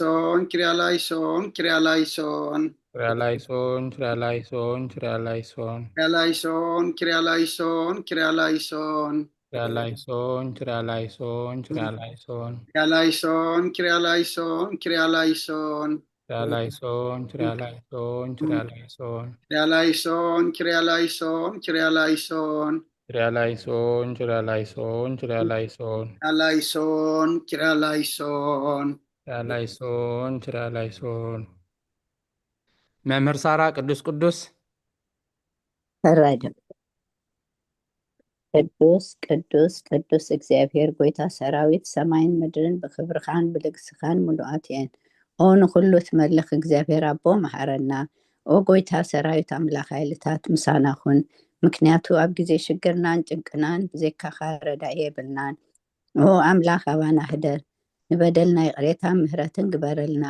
ላይሶን፣ ክሪያ ላይሶን፣ ክሪያ ላይሶን። ክሪያ ላይሶን፣ ክሪያ ላይሶን፣ ክሪያ ላይሶን። ክሪያ ላይሶን፣ ክሪያ ላይሶን፣ ክሪያ ላይሶን። ክሪያ ላይሶን፣ ክሪያ ላይሶን፣ ክሪያ ላይሶን። ክሪያ ላይሶን፣ ክሪያ ላይሶን፣ ክሪያ ላይሶን። ክሪያ ላይሶን፣ ክሪያ ላይሶን፣ ክሪያ ላይሶን። ክሪያ ላይሶን፣ ክሪያ ላይሶን፣ ክሪያ ላይሶን። ክሪያ ላይሶን፣ ክሪያ ላይሶን፣ ክሪያ ላይሶን። ክሪያ ላይሶን፣ ክሪያ ላይሶን። ክሪያ ላይሶን፣ ክሪያ ላይሶን። መምህር ሳራ ቅዱስ ቅዱስ። ሕራይ ዶ። ቅዱስ፣ ቅዱስ፣ ቅዱስ እግዚኣብሔር ጐይታ ሰራዊት፣ ሰማይን ምድርን ብኽብርኻን ብልግስኻን ምሉኣት እየን። ኦ ንኹሉ ትመልኽ እግዚኣብሔር ኣቦ፣ መሓረና። ኦ ጐይታ ሰራዊት ኣምላኽ፣ ሓይልታት ምሳና ኩን። ምክንያቱ ኣብ ግዜ ሽግርናን ጭንቅናን ብዘይካኻ ረዳኢ የብልናን። ኦ ኣምላኽ፣ ኣባና ህደር። ንበደልና ይቕሬታን ምሕረትን ግበረልና።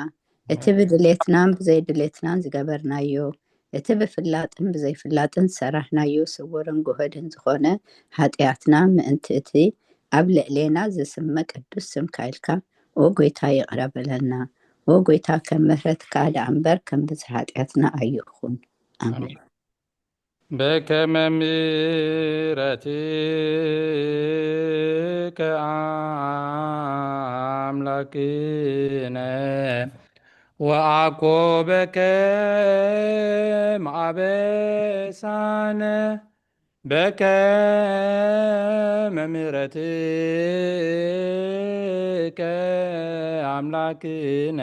እቲ ብድሌትናን ብዘይድሌትናን ዝገበርናዮ፣ እቲ ብፍላጥን ብዘይፍላጥን ዝሰራሕናዮ ስውርን ግሁድን ዝኾነ ሓጢኣትና ምእንቲ እቲ ኣብ ልዕሌና ዝስመ ቅዱስ ስምካ ኢልካ፣ ኦ ጐይታ፣ ይቕረ በለልና። ኦ ጐይታ፣ ከም ምሕረትካ ደኣ እምበር ከም ብዝሒ ሓጢኣትና ኣይኹን። ኣሜን። በከመ ምሕረትከ አምላክነ ወአኮ በከመ አበሳነ በከመ ምሕረትከ ኣምላክነ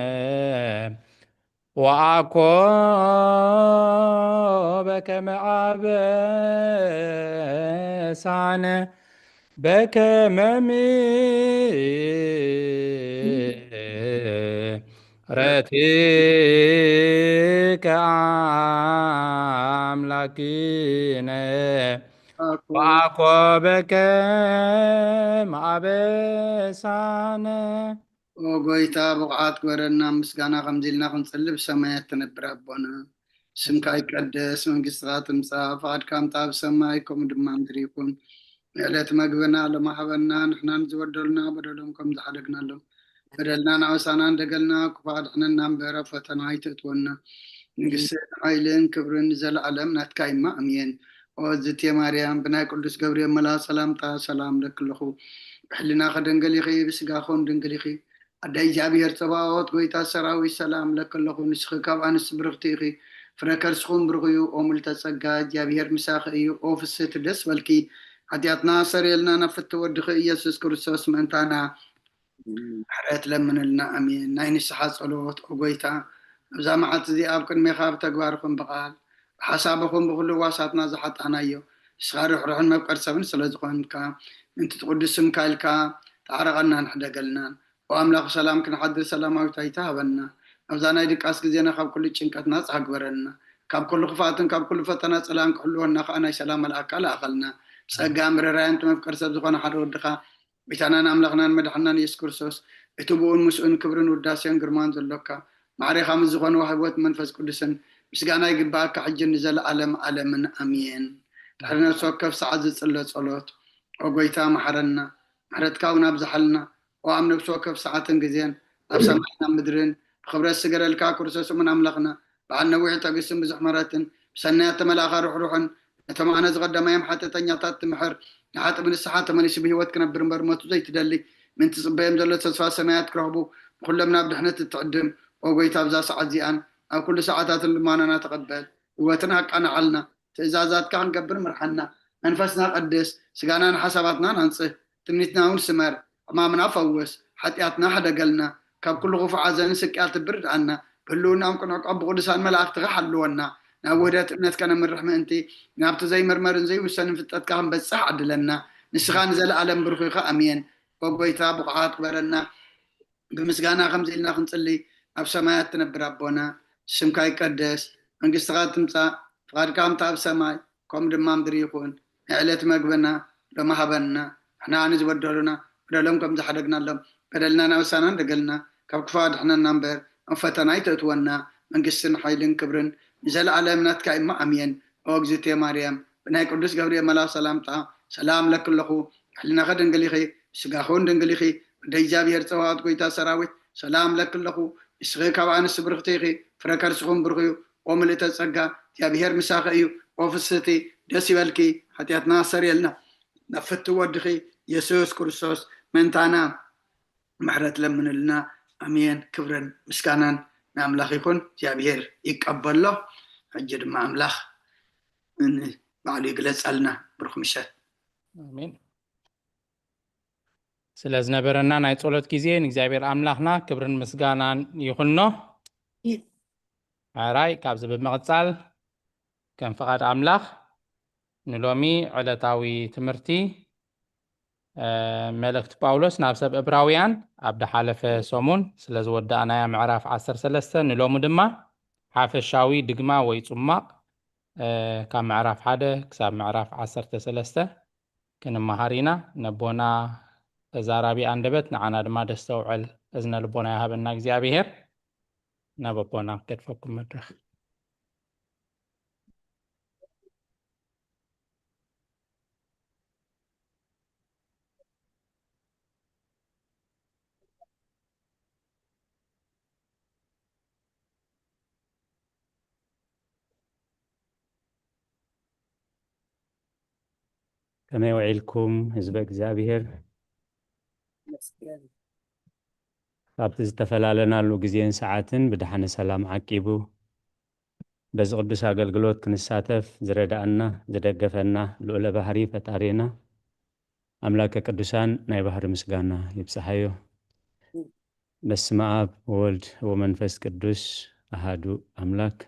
ወአኮ በከመ አበሳነ በከመ ምሕረትከ አምላክነ ወአኮ በከመ አበሳነ። ኦ ጎይታ፣ ብቑዓት ግበረና፣ ምስጋና ከምዚ ኢልና ክንጽሊ ብሰማያት ትነብር ኣቦና። ስምካ ይቀደስ፣ መንግስትኻ ትምጻእ፣ ፍቓድካ ምጻእ ብሰማይ ከምኡ ድማ ምድሪ ይኹን። ንዕለት መግብና ሎሚ ሃበና፣ ንሕናን ዝበደሉና በደሎም ከም ዝሓደግናሎም በደልና ናወሳና እንደገልና፣ ክፉእ ኣድሕነና እምበር ኣብ ፈተና ኣይተእትወና። ንግስን ሓይልን ክብርን ንዘለኣለም ናትካ እማ፣ ኣሜን። ኦ ዝቴ ማርያም፣ ብናይ ቅዱስ ገብርኤል መልኣኽ ሰላምታ ሰላም ለኪ ኣለኹ። ብሕሊናኺ ድንግል ኢኺ፣ ብስጋኹን ድንግል ኢኺ። ኣደ እግዚኣብሔር ጸባኦት፣ ጎይታ ሰራዊት፣ ሰላም ለኪ ኣለኹ። ንስኺ ካብ ኣንስቲ ብርኽቲ ኢኺ፣ ፍረ ከርስኹም ብሩኽ እዩ። ኦ ምልዕተ ጸጋ፣ እግዚኣብሔር ምሳኺ እዩ። ኦ ፍስህቲ፣ ደስ በልኪ፣ ሓጢኣትና ሰረየልና፣ ናብ ፍትው ወድኺ ኢየሱስ ክርስቶስ ምእንታና ምሕረት ለምንልና። ኣሜን። ናይ ንስሓ ጸሎት። ኦ ጎይታ፣ ኣብዛ መዓልቲ እዚኣ ኣብ ቅድሜኻ ብተግባር ይኹን ብቓል፣ ብሓሳብ ይኹን ብኹሉ ዋሳትና ዝሓጣናዮ፣ ንስኻ ርሕሩሕን መፍቀር ሰብን ስለ ዝኾንካ፣ ምእንቲ እቲ ቅዱስ ስምካ ኢልካ ተዓረቐናን ሕደገልናን። ኦ ኣምላኽ ሰላም ክንሓድር ሰላማዊት ኣይታ ሃበና። ኣብዛ ናይ ድቃስ ግዜና ካብ ኩሉ ጭንቀት ናጻ ግበረልና። ካብ ኩሉ ክፍኣትን ካብ ኩሉ ፈተና ጸላእን ክሕልወና ከኣ ናይ ሰላም መልኣካ ለኣኸልና። ብጸጋ ምርራይን እቲ መፍቀር ሰብ ዝኾነ ሓደ ወድኻ፣ ጎይታናን ኣምላኽናን መድሓናን የሱስ ክርስቶስ፣ እቲ ብኡን ምስኡን ክብርን ውዳሴን ግርማን ዘሎካ፣ ማዕሬኻ ምስ ዝኾነ ህይወት መንፈስ ቅዱስን ምስጋና ይግብኣካ፣ ሕጂ ንዘለኣለም ኣለምን ኣሜን። ድሕሪ ነፍሲ ወከፍ ሰዓት ዝጽለ ጸሎት። ኦ ጎይታ፣ መሓረና፣ ምሕረትካ እውን ኣብዝሓልና። ኦ ኣብ ነፍሲ ወከፍ ሰዓትን ግዜን፣ ኣብ ሰማይን ኣብ ምድርን፣ ብኽብረት ዝስገደልካ ክርስቶስ እሙን ኣምላኽና፣ በዓል ነዊሕ ትዕግስትን ብዙሕ ምሕረትን፣ ብሰናያት ተመላእኻ ርሕሩሕን፣ ነቶም ኣነ ዝቐደማዮም ሓጢኣተኛታት ትምሕር፣ ንሓጥእ ብንስሓ ተመሊሱ ብህይወት ክነብር እምበር ሞቱ ዘይትደሊ፣ ምእንቲ ዝጽበዮም ዘሎ ተስፋ ሰማያት ክረኽቡ፣ ንኹሎም ናብ ድሕነት እትዕድም፣ ኦ ጎይታ፣ ኣብዛ ሰዓት እዚኣን ኣብ ኩሉ ሰዓታትን ልማኖና ተቐበል፣ ህይወትና ኣቃንዓልና፣ ትእዛዛትካ ክንገብር ምርሓና፣ መንፈስና ቀድስ፣ ስጋናን ሓሳባትናን ኣንጽህ፣ ትምኒትና እውን ስመር፣ ሕማምና ፈውስ፣ ሓጢኣትና ሕደገልና፣ ካብ ኩሉ ክፉእ ሓዘንን ስቅያትን ብርድኣና፣ ብህልውናን ቅኑዕ ዕቃብ ብቅዱሳን መላእኽትኻ ሓልወና፣ ናብ ውህደት እምነት ከነምርሕ ምእንቲ፣ ናብቲ ዘይምርመርን ዘይውሰንን ፍልጠትካ ክንበጽሕ ዓድለና። ንስኻ ንዘለኣለም ብሩኽ ኢኻ። ኣሜን። ኦ ጎይታ፣ ብቑዓት ግበረና፣ ብምስጋና ከምዚ ኢልና ክንጽሊ፣ ኣብ ሰማያት ትነብር ኣቦና፣ ስምካ ይቀደስ፣ መንግስትኻ ትምጻእ፣ ፍቓድካ ከምቲ ኣብ ሰማይ፣ ከምኡ ድማ ምድሪ ይኹን። ናይ ዕለት መግብና ሎሚ ሃበና፣ ንሕና ንዝበደሉና በደሎም ከም ዝሓደግናሎም፣ በደልና ናበሳና እንደገልና፣ ካብ ክፉእ ኣድሕነና እምበር፣ ኣብ ፈተና ኣይተእትወና። መንግስትን ሓይልን ክብርን ንዘለኣለም ናትካ እሞ፣ ኣሜን። ኦ እግዝእትየ ማርያም፣ ብናይ ቅዱስ ገብርኤል መልኣኽ ሰላምታ፣ ሰላም እለኪ ኣለኹ። ሕሊናኺ ድንግል ኢኺ፣ ስጋኺ እውን ድንግል ኢኺ። ወደ እግዚኣብሔር ጸባኦት፣ ጎይታ ሰራዊት፣ ሰላም እለኪ ኣለኹ። ንስኺ ካብ ኣንስቲ ብርኽቲ ኢኺ፣ ፍረ ከርስኹም ብሩኽ እዩ። ኦ ምልእተ ጸጋ፣ እግዚኣብሔር ምሳኺ እዩ። ኦ ፍስህቲ፣ ደስ ይበልኪ፣ ሓጢኣትና ኣሰርየልና፣ ናብ ፍትው ወድኺ የሱስ ክርስቶስ ምእንታና ምሕረት ለምንልና። ኣሜን። ክብርን ምስጋናን ንኣምላኽ ይኹን፣ እግዚኣብሔር ይቀበሎ። ሕጂ ድማ ኣምላኽ ንባዕሉ ይግለጸልና። ብሩኽ ምሸት። ኣሜን። ስለ ዝነበረና ናይ ጸሎት ግዜ ንእግዚኣብሔር ኣምላኽና ክብርን ምስጋናን ይኹኖ። ሕራይ፣ ካብዚ ብምቕጻል ከም ፍቓድ ኣምላኽ ንሎሚ ዕለታዊ ትምህርቲ፣ እ፣ መልእኽቲ ጳውሎስ ናብ ሰብ እብራውያን ኣብ ድሓለፈ ሰሙን ስለ ዝወዳእናያ ምዕራፍ ዓሰርተ ሰለስተ፣ ንሎሚ ድማ ሓፈሻዊ ድግማ ወይ ጽሟቕ፣ እ፣ ካብ ምዕራፍ ሓደ ክሳብ ምዕራፍ ዓሰርተ ሰለስተ ክንመሃር ኢና። ነቦና ተዛራቢ ኣንደበት፣ ንዓና ድማ ደስተውዕል እዝነ ልቦና ይሃበና እግዚኣብሔር። ናብ ኣቦና ክገድፈኩም መድረኽ። ከመይ ውዒልኩም ህዝበ እግዚኣብሔር? ካብቲ ዝተፈላለናሉ ግዜን ሰዓትን ብደሓነ ሰላም ዓቂቡ፣ በዚ ቅዱስ ኣገልግሎት ክንሳተፍ ዝረዳእና፣ ዝደገፈና ልዑለ ባህሪ ፈጣሪና ኣምላከ ቅዱሳን ናይ ባህሪ ምስጋና ይብጽሓዮ። በስመ ኣብ ወወልድ ወመንፈስ ቅዱስ ኣሃዱ ኣምላክ።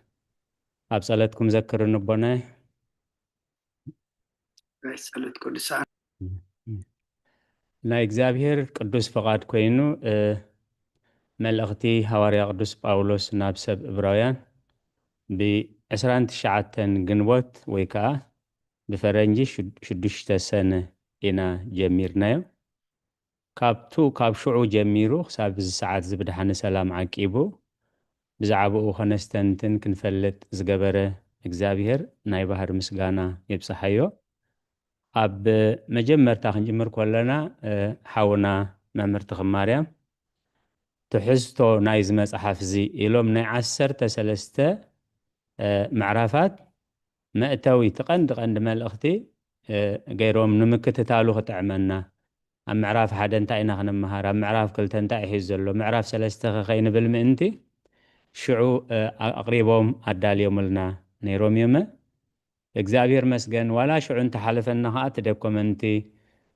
ኣብ ጸለትኩም ዘክርኒ ኣቦናይ። ናይ ጸሎት ቅዱሳን። ናይ እግዚኣብሔር ቅዱስ ፍቓድ ኮይኑ፣ እ፣ መልእኽቲ ሃዋርያ ቅዱስ ጳውሎስ ናብ ሰብ እብራውያን ብ ዕስራን ትሽዓተን ግንቦት ወይ ከዓ ብፈረንጂ ሽዱ-፣ ሽዱሽተ ሰነ ኢና ጀሚርናዮ። ካብቱ፣ ካብ ሽዑ ጀሚሩ ክሳብ እዚ ሰዓት እዚ ብድሓን ሰላም ዓቂቡ ብዛዕባኡ ከነስተንትን ክንፈልጥ ዝገበረ እግዚኣብሔር ናይ ባህሪ ምስጋና ይብጽሓዮ። ኣብ መጀመርታ ክንጅምር ከለና፣ እ፣ ሓውና መምህር ተኽማርያም ትሕዝቶ ናይዚ መጽሓፍ እዚ ኢሎም ናይ ዓሰርተ ሰለስተ፣ እ፣ ምዕራፋት መእተዊ፣ እቲ ቀንዲ ቀንዲ መልእኽቲ፣ እ፣ ገይሮም ንምክትታሉ ክጥዕመና። ኣብ ምዕራፍ ሓደ እንታይ ኢና ክንመሃር? ኣብ ምዕራፍ ክልተ እንታይ እዩ ሒዙ ዘሎ? ምዕራፍ ሰለስተ ከ ከይንብል ምእንቲ ሽዑ፣ እ፣ ኣ-፣ ኣቕሪቦም ኣዳልዮምልና ነይሮም እዮም። እግዚኣብሔር መስገን፣ ዋላ ሽዑ እንተሓለፈና ኸዓ እቲ ደኮመንቲ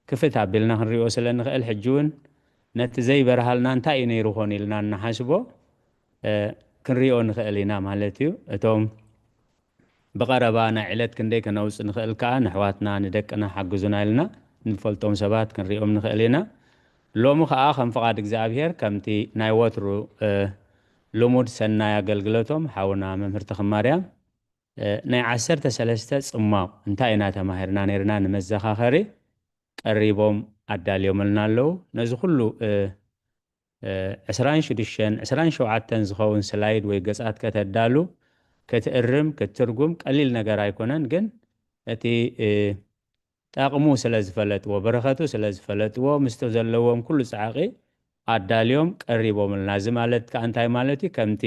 ክፍት ኣቢልና ክንሪኦ ስለ ንኽእል፣ ሕጂ እውን ነቲ ዘይበርሃልና እንታይ እዩ ነይሩ ኾን ኢልና እናሓስቦ፣ እ፣ ክንሪኦ ንኽእል ኢና ማለት እዩ። እቶም ብቐረባ ናይ ዕለት ክንደይ ከነውጽእ ንኽእል ከኣ ንኣሕዋትና ንደቅና ሓግዙና ኢልና ንፈልጦም ሰባት ክንሪኦም ንኽእል ኢና። ሎሚ ከኣ ከም ፍቓድ እግዚኣብሔር ከምቲ ናይ ወትሩ፣ እ፣ ልሙድ ሰናይ ኣገልግሎቶም ሓውና መምህር ተኽማርያም፣ እ፣ ናይ ዓሰርተ ሰለስተ ጽሟቕ እንታይ ኢና ተማሂርና ነይርና ንመዘኻኸሪ ቀሪቦም ኣዳልዮምልና ኣለዉ። ነዚ ኩሉ፣ እ፣ እ፣ ዕስራን ሽዱሽተን፣ ዕስራን ሸውዓተን ዝኸውን ስላይድ ወይ ገጻት ከተዳሉ፣ ክትእርም፣ ክትትርጉም ቀሊል ነገር ኣይኮነን። ግን እቲ፣ እ፣ ጠቕሙ ስለ ዝፈለጥዎ፣ በረኸቱ ስለ ዝፈለጥዎ፣ ምስቲ ዘለዎም ኩሉ ጻዕቒ ኣዳልዮም ቀሪቦምልና። እዚ ማለት ከኣ እንታይ ማለት እዩ? ከምቲ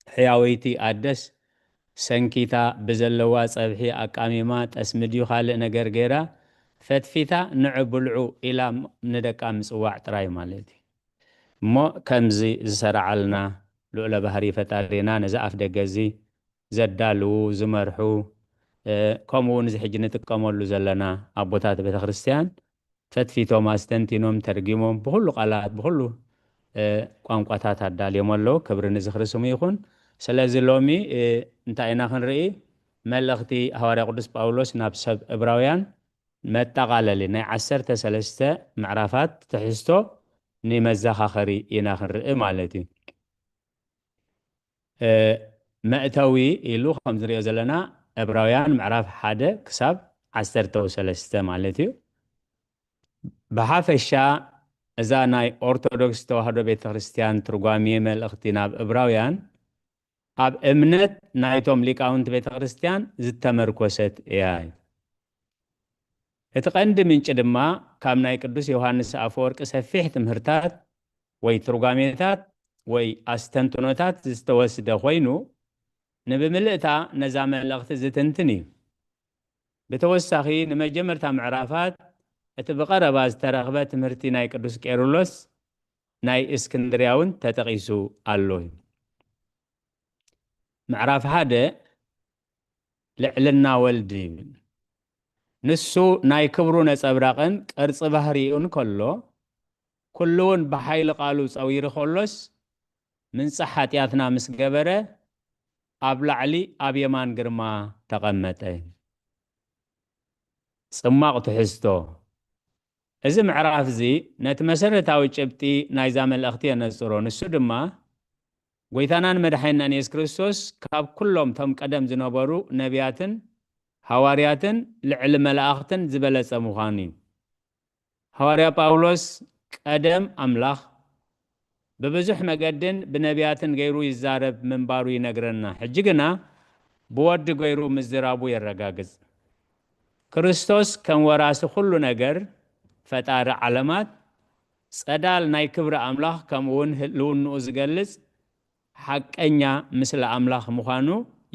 ሕያወይቲ ኣደስ ሰንኪታ ብዘለዋ ጸብሒ ኣቃሚማ፣ ጠስሚ ድዩ ካልእ ነገር ገይራ ፈትፊታ፣ "ንዑ ብልዑ" ኢላ ንደቃ ምጽዋዕ ጥራይ ማለት እዩ። እሞ ከምዚ ዝሰራዓልና ልዑለ ባህሪ ፈጣሪና ነዚ ኣፍ ደገ እዚ ዘዳልዉ፣ ዝመርሑ፣ እ፣ ከምኡ እውን እዚ ሕጂ ንጥቀመሉ ዘለና ኣቦታት ቤተ ክርስቲያን ፈትፊቶም፣ ኣስተንቲኖም፣ ተርጊሞም፣ ብኹሉ ቃላት፣ ብኹሉ፣ እ፣ ቋንቋታት ኣዳልዮም ኣለዉ። ክብሪ ንዝኽሪ ስሙ ይኹን። ስለዚ ሎሚ፣ እ፣ እንታይ ኢና ክንርኢ? መልእኽቲ ሃዋርያ ቅዱስ ጳውሎስ ናብ ሰብ እብራውያን መጠቓለሊ ናይ ዓሰርተ ሰለስተ ምዕራፋት ትሕዝቶ ንመዘኻኸሪ ኢና ክንርኢ ማለት እዩ። እ፣ መእተዊ ኢሉ ከም ዝሪኦ ዘለና እብራውያን ምዕራፍ ሓደ ክሳብ ዓሰርተ ሰለስተ ማለት እዩ። ብሓፈሻ እዛ ናይ ኦርቶዶክስ ተዋህዶ ቤተ ክርስቲያን ትርጓሜ መልእኽቲ ናብ እብራውያን ኣብ እምነት ናይቶም ሊቃውንቲ ቤተ ክርስቲያን ዝተመርኮሰት እያ። እቲ ቀንዲ ምንጪ ድማ ካብ ናይ ቅዱስ ዮሃንስ ኣፈወርቂ ሰፊሕ ትምህርታት ወይ ትርጓሜታት ወይ ኣስተንትኖታት ዝተወስደ ኮይኑ፣ ንብምልእታ ነዛ መልእኽቲ ዝትንትን እዩ። ብተወሳኺ፣ ንመጀመርታ ምዕራፋት እቲ ብቐረባ ዝተረኽበ ትምህርቲ ናይ ቅዱስ ቄርሎስ ናይ እስክንድርያ እውን ተጠቒሱ ኣሎ እዩ። ምዕራፍ ሓደ ልዕልና ወልድ ይብል። ንሱ ናይ ክብሩ ነጸብራቕን ቅርጺ ባህሪኡን ከሎ፣ ኩሉ እውን ብሓይሊ ቃሉ ጸዊሩ ከሎስ፣ ምንጻሕ ሓጢኣትና ምስ ገበረ፣ ኣብ ላዕሊ ኣብ የማን ግርማ ተቐመጠ። ጽማቕ ትሕዝቶ። እዚ ምዕራፍ እዚ ነቲ መሰረታዊ ጭብጢ ናይዛ መልእኽቲ የነጽሮ። ንሱ ድማ፣ ጎይታናን መድሓኒናን የሱስ ክርስቶስ ካብ ኩሎም ቶም ቀደም ዝነበሩ ነቢያትን ሃዋርያትን ልዕሊ መላእኽትን ዝበለጸ ምዃኑ እዩ። ሃዋርያ ጳውሎስ ቀደም ኣምላኽ ብብዙሕ መገድን ብነቢያትን ገይሩ ይዛረብ ምንባሩ ይነግረና። ሕጂ ግና ብወዲ ገይሩ ምዝራቡ የረጋግጽ። ክርስቶስ ከም ወራሲ ኩሉ ነገር፣ ፈጣሪ ዓለማት፣ ጸዳል ናይ ክብሪ ኣምላኽ፣ ከምኡ እውን ህልውንኡ ዝገልጽ ሓቀኛ ምስሊ ኣምላኽ ምዃኑ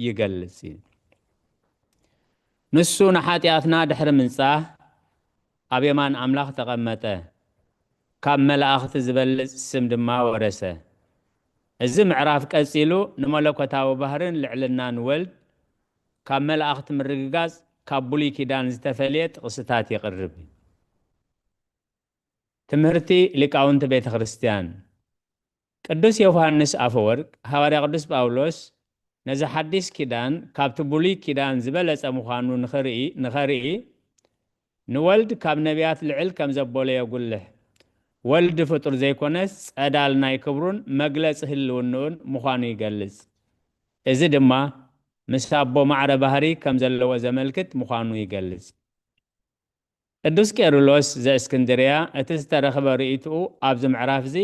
ይገልጽ እዩ። ንሱ ንሓጢኣትና ድሕሪ ምንጻህ ኣብ የማን ኣምላኽ ተቐመጠ፣ ካብ መላእኽቲ ዝበልጽ ስም ድማ ወረሰ። እዚ ምዕራፍ ቀጺሉ ንመለኮታዊ ባህርን ልዕልናን ወልድ ካብ መላእኽቲ ምርግጋጽ ካብ ብሉይ ኪዳን ዝተፈልየ ጥቕስታት የቕርብ። ትምህርቲ ሊቃውንቲ ቤተ ክርስቲያን። ቅዱስ ዮሃንስ ኣፈወርቅ፣ ሃዋርያ ቅዱስ ጳውሎስ ነዚ ሓዲስ ኪዳን ካብቲ ብሉይ ኪዳን ዝበለጸ ምዃኑ ንኽርኢ-፣ ንኸርኢ፣ ንወልድ ካብ ነቢያት ልዕል ከም ዘበሎ የጉልሕ። ወልድ ፍጡር ዘይኮነስ፣ ጸዳል ናይ ክብሩን መግለጺ ህልውንኡን ምዃኑ ይገልጽ። እዚ ድማ ምስ ኣቦ ማዕረ ባህሪ ከም ዘለዎ ዘመልክት ምዃኑ ይገልጽ። ቅዱስ ቄርሎስ ዘእስክንድርያ እቲ ዝተረኽበ ርእይትኡ ኣብዚ ምዕራፍ እዚ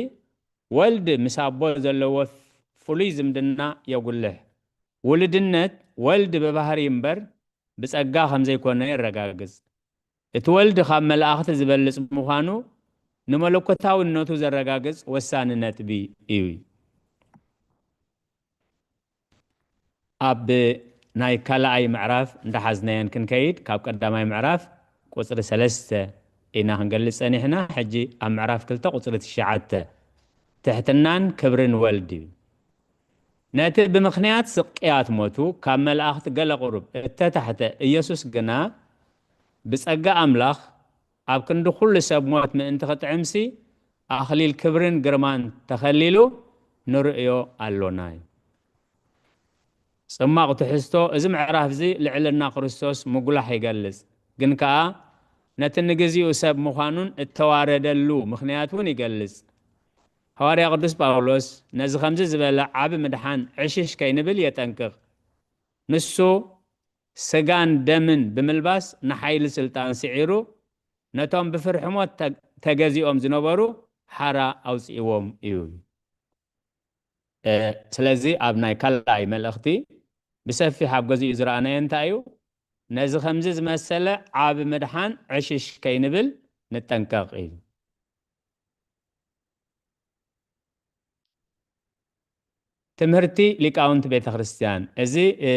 ወልድ ምስ ኣቦ ዘለዎ ፍሉይ ዝምድና የጉልሕ። ውሉድነት ወልድ ብባህሪ እምበር ብጸጋ ከም ዘይኮነ የረጋግጽ። እቲ ወልድ ካብ መላእኽቲ ዝበልጽ ምዃኑ ንመለኮታውነቱ ዘረጋግጽ ወሳኒ ነጥቢ እዩ። ኣብ ናይ ካልኣይ ምዕራፍ እንዳሓዝናየን ክንከይድ፣ ካብ ቀዳማይ ምዕራፍ ቁጽሪ ሰለስተ ኢና ክንገልጽ ጸኒሕና። ሕጂ ኣብ ምዕራፍ ክልተ ቁጽሪ ትሽዓተ፣ ትሕትናን ክብርን ወልድ እዩ። ነቲ ብምኽንያት ስቅያት ሞቱ ካብ መላእኽቲ ገለ ቁሩብ እተታሕተ ኢየሱስ ግና፣ ብጸጋ ኣምላኽ ኣብ ክንዲ ኩሉ ሰብ ሞት ምእንቲ ክጥዕምሲ፣ ኣኽሊል ክብርን ግርማን ተኸሊሉ ንርእዮ ኣሎና እዩ። ጽማቕ ትሕዝቶ እዚ ምዕራፍ እዚ ልዕልና ክርስቶስ ምጉላሕ ይገልጽ፣ ግን ከኣ ነቲ ንግዚኡ ሰብ ምዃኑን እተዋረደሉ ምኽንያት እውን ይገልጽ። ሃዋርያ ቅዱስ ጳውሎስ ነዚ ከምዚ ዝበለ ዓቢ ምድሓን ዕሽሽ ከይንብል የጠንቅቕ። ንሱ ስጋን ደምን ብምልባስ ንሓይሊ ስልጣን ስዒሩ፣ ነቶም ብፍርሒ ሞት ተ-፣ ተገዚኦም ዝነበሩ ሓራ ኣውጺእዎም እዩ። እ፣ ስለዚ ኣብ ናይ ካልኣይ መልእኽቲ ብሰፊሕ ኣብ ገዚኡ ዝረኣናዮ እንታይ እዩ? ነዚ ከምዚ ዝመሰለ ዓቢ ምድሓን ዕሽሽ ከይንብል ንጠንቀቕ እዩ። ትምህርቲ ሊቃውንቲ ቤተ ክርስቲያን። እዚ፣ እ፣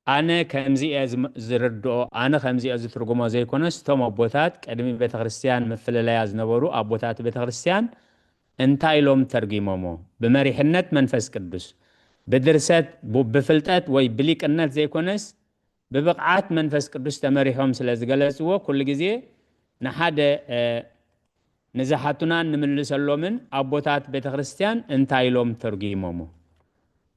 ኣነ ከምዚ እየ ዝም-፣ ዝርድኦ፣ ኣነ ከምዚ እየ ዝትርጉሞ ዘይኮነስ፣ እቶም ኣቦታት ቅድሚ ቤተ ክርስቲያን ምፍልለያ ዝነበሩ ኣቦታት ቤተ ክርስቲያን እንታይ ኢሎም ተርጊሞሞ? ብመሪሕነት መንፈስ ቅዱስ፣ ብድርሰት፣ ቡ-፣ ብፍልጠት ወይ ብሊቅነት ዘይኮነስ፣ ብብቕዓት መንፈስ ቅዱስ ተመሪሖም ስለ ዝገለጽዎ፣ ኩሉ ግዜ ንሓደ፣ እ፣ ንዝሓቱናን ንምልሰሎምን ኣቦታት ቤተ ክርስቲያን እንታይ ኢሎም ተርጊሞሞ?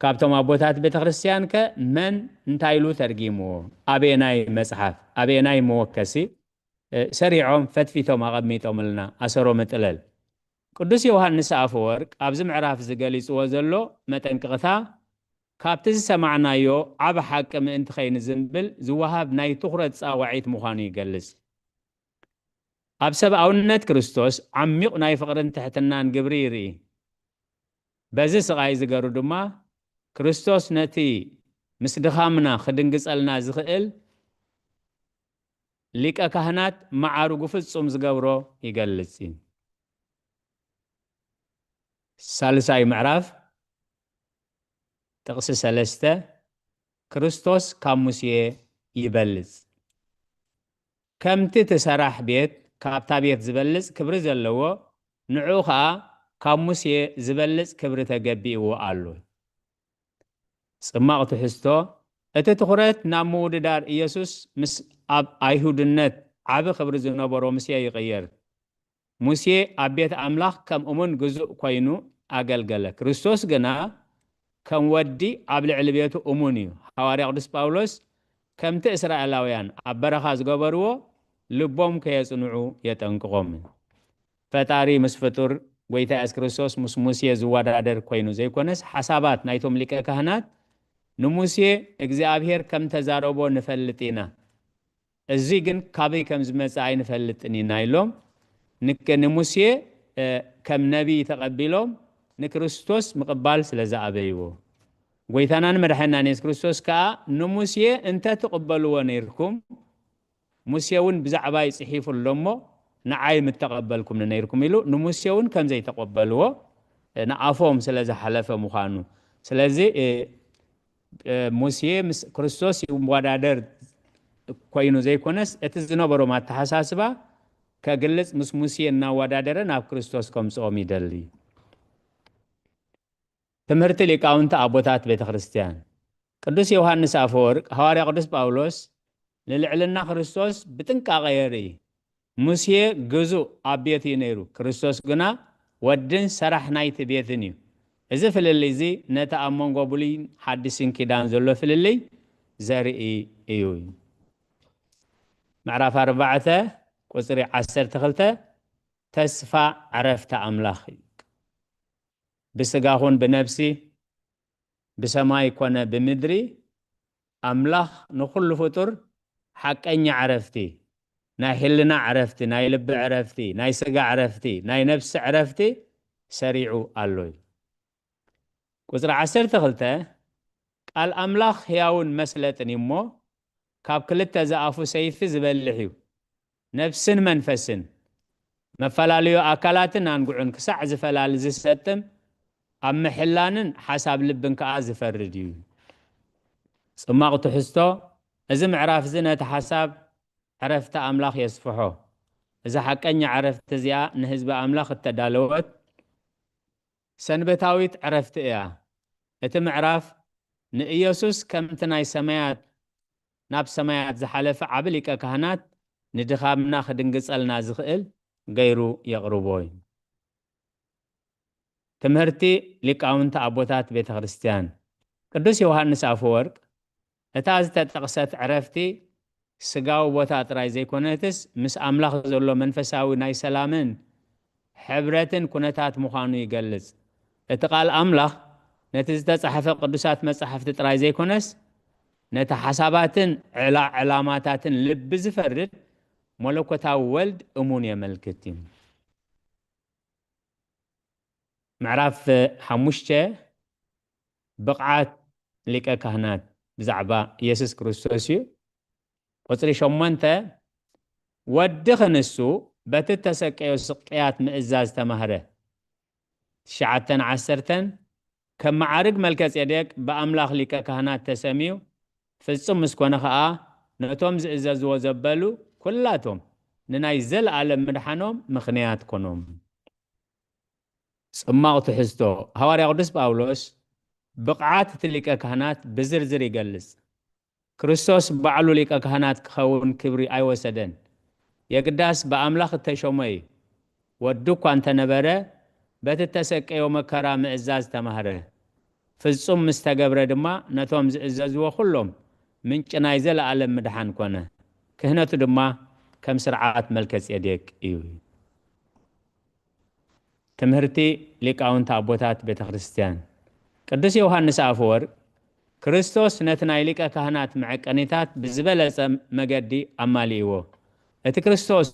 ካብቶም ኣቦታት ቤተ ክርስቲያን ከ መን እንታይ ኢሉ ተርጊምዎ? ኣበየናይ መጽሓፍ? ኣበየናይ መወከሲ? እ፣ ሰሪዖም ፈትፊቶም ኣቐሚጦምልና፣ ኣሰሮ ምጥለል። ቅዱስ ዮሃንስ ኣፈወርቅ ኣብዚ ምዕራፍ እዚ ገሊጽዎ ዘሎ መጠንቀቕታ፣ ካብቲ ዝሰማዕናዮ ዓቢ ሓቂ ምእንቲ ኸይንዝንብል ዝወሃብ ናይ ትኹረት ጻዋዒት ምዃኑ ይገልጽ። ኣብ ሰብኣውነት ክርስቶስ ዓሚቕ ናይ ፍቕርን ትሕትናን ግብሪ ይርኢ። በዚ ስቓይ ዝገሩ ድማ፣ ክርስቶስ ነቲ ምስ ድኻምና ክድንግጸልና ዝኽእል ሊቀ ካህናት መዓርጉ ፍጹም ዝገብሮ ይገልጽ እዩ። ሳልሳይ ምዕራፍ፣ ጥቕሲ ሰለስተ፣ ክርስቶስ ካብ ሙሴ ይበልጽ። ከምቲ እቲ ሰራሕ ቤት ካብታ ቤት ዝበልጽ ክብሪ ዘለዎ፣ ንዕኡ ኸኣ ካብ ሙሴ ዝበልጽ ክብሪ ተገቢእዎ ኣሎ። ጽማቕ ትሕዝቶ፣ እቲ ትኹረት ናብ ምውድዳር ኢየሱስ ምስ ኣብ ኣይሁድነት ዓቢ ክብሪ ዝነበሮ ሙሴ ይቕየር። ሙሴ ኣብ ቤት ኣምላኽ ከም እሙን ግዙእ ኮይኑ ኣገልገለ። ክርስቶስ ግና ከም ወዲ ኣብ ልዕሊ ቤቱ እሙን እዩ። ሃዋርያ ቅዱስ ጳውሎስ ከምቲ እስራኤላውያን ኣብ በረኻ ዝገበርዎ ልቦም ከየጽንዑ የጠንቅቖም። ፈጣሪ ምስ ፍጡር፣ ጎይታ የሱስ ክርስቶስ ምስ ሙሴ ዝወዳደር ኮይኑ ዘይኮነስ፣ ሓሳባት ናይቶም ሊቀ ካህናት ንሙሴ እግዚኣብሔር ከም ተዛረቦ ንፈልጥ ኢና። እዚ ግን ካበይ ከም ዝመጽእ ኣይንፈልጥን ኢና ኢሎም፣ ንክ-፣ ንሙሴ፣ እ፣ ከም ነቢይ ተቐቢሎም ንክርስቶስ ምቕባል ስለ ዝኣበይዎ። ጎይታናን መድሓኒናን የሱስ ክርስቶስ ከኣ ንሙሴ እንተ ትቕበልዎ ነይርኩም፣ ሙሴ እውን ብዛዕባይ ጽሒፉ ኣሎ እሞ፣ ንዓይ ምተቐበልኩምኒ ነይርኩም ኢሉ ንሙሴ እውን ከም ዘይተቐበልዎ፣ እ፣ ንኣፎም ስለ ዝሓለፈ ምዃኑ። ስለዚ፣ እ፣ እ፣ ሙሴ ምስ ክርስቶስ ይወዳደር ኮይኑ ዘይኮነስ፣ እቲ ዝነበሮም ኣተሓሳስባ ከግልጽ ምስ ሙሴ እናወዳደረ ናብ ክርስቶስ ከምጽኦም ይደሊ። ትምህርቲ ሊቃውንቲ ኣቦታት ቤተ ክርስቲያን። ቅዱስ ዮሃንስ ኣፈወርቅ፣ ሃዋርያ ቅዱስ ጳውሎስ ንልዕልና ክርስቶስ ብጥንቃቐ የርኢ። "ሙሴ ግዙእ ኣብ ቤት እዩ ነይሩ፣ ክርስቶስ ግና ወድን ሰራሕ ናይቲ ቤትን እዩ።" እዚ ፍልልይ እዚ ነቲ ኣብ መንጎ ብሉይን ሓድስን ኪዳን ዘሎ ፍልልይ ዘርኢ እዩ። ምዕራፍ ኣርባዕተ ቁጽሪ ዓሰርተ ክልተ፣ ተስፋ ዕረፍቲ ኣምላኽ እዩ። "ብስጋ ኹን ብነፍሲ፣ ብሰማይ ኮነ ብምድሪ፣ ኣምላኽ ንኹሉ ፍጡር ሓቀኛ ዕረፍቲ፣ ናይ ህልና ዕረፍቲ፣ ናይ ልቢ ዕረፍቲ፣ ናይ ስጋ ዕረፍቲ፣ ናይ ነፍሲ ዕረፍቲ ሰሪዑ ኣሎ" እዩ። ቁጽሪ ዓሰርተ ክልተ፣ "ቃል ኣምላኽ ህያውን መስለጥን እዩ እሞ፣ ካብ ክልተ ዝኣፉ ሰይፊ ዝበልሕ እዩ፣ ነፍስን መንፈስን፣ መፈላለዩ ኣካላትን ኣንጉዕን ክሳዕ ዝፈላሊ ዝሰጥም፣ ኣብ ምሕላንን ሓሳብ ልብን ከኣ ዝፈርድ እዩ።" ጽማቕ ትሕዝቶ፣ እዚ ምዕራፍ እዚ ነቲ ሓሳብ ዕረፍቲ ኣምላኽ የስፍሖ። እዚ ሓቀኛ ዕረፍቲ እዚኣ ንህዝቢ ኣምላኽ እተዳለወት ሰንበታዊት ዕረፍቲ እያ። እቲ ምዕራፍ ንኢየሱስ ከምቲ ናይ ሰማያት፣ ናብ ሰማያት ዝሓለፈ ዓቢ ሊቀ ካህናት ንድኻምና ክድንግጸልና ዝኽእል ገይሩ የቕርቦ እዩ። ትምህርቲ ሊቃውንቲ ኣቦታት ቤተ ክርስቲያን። ቅዱስ ዮሃንስ ኣፈወርቅ፣ እታ ዝተጠቕሰት ዕረፍቲ ስጋዊ ቦታ ጥራይ ዘይኮነትስ፣ ምስ ኣምላኽ ዘሎ መንፈሳዊ ናይ ሰላምን ሕብረትን ኩነታት ምዃኑ ይገልጽ። እቲ ቃል ኣምላኽ ነቲ ዝተጻሕፈ ቅዱሳት መጻሕፍቲ ጥራይ ዘይኮነስ፣ ነቲ ሓሳባትን ዕላ-፣ ዕላማታትን ልቢ ዝፈርድ መለኮታዊ ወልድ እሙን የመልክት እዩ። ምዕራፍ ሓሙሽተ ብቕዓት ሊቀ ካህናት ብዛዕባ ኢየሱስ ክርስቶስ እዩ። ቁጽሪ ሸሞንተ፣ "ወዲ ክንሱ በቲ እተሰቀዮ ስቅያት ምእዛዝ ተማህረ።" ትሽዓተን ዓሰርተን፣ "ከም መዓርግ መልከጼዴቅ ብኣምላኽ ሊቀ ካህናት ተሰምዩ፣ ፍጹም ምስ ኮነ ኸኣ፣ ነቶም ዝእዘዝዎ ዘበሉ ኩላቶም ንናይ ዘለኣለም ምድሓኖም ምኽንያት ኮኖም።" ጽማቕ ትሕዝቶ፣ ሃዋርያ ቅዱስ ጳውሎስ ብቕዓት እቲ ሊቀ ካህናት ብዝርዝር ይገልጽ። ክርስቶስ ባዕሉ ሊቀ ካህናት ክኸውን ክብሪ ኣይወሰደን። የግዳስ ብኣምላኽ እተሾመ እዩ። ወዱ እኳ እንተነበረ፣ በቲ እተሰቀዮ መከራ ምእዛዝ ተማህረ። ፍጹም ምስ ተገብረ ድማ፣ ነቶም ዝእዘዝዎ ኩሎም ምንጪ ናይ ዘለኣለም ምድሓን ኮነ። ክህነቱ ድማ ከም ስርዓት መልከጼዴቅ እዩ። ትምህርቲ ሊቃውንቲ ኣቦታት ቤተ ክርስቲያን። ቅዱስ ዮሃንስ ኣፈወርቅ፣ "ክርስቶስ ነቲ ናይ ሊቀ ካህናት መዐቀኒታት ብዝበለጸ መገዲ ኣማሊእዎ። እቲ ክርስቶስ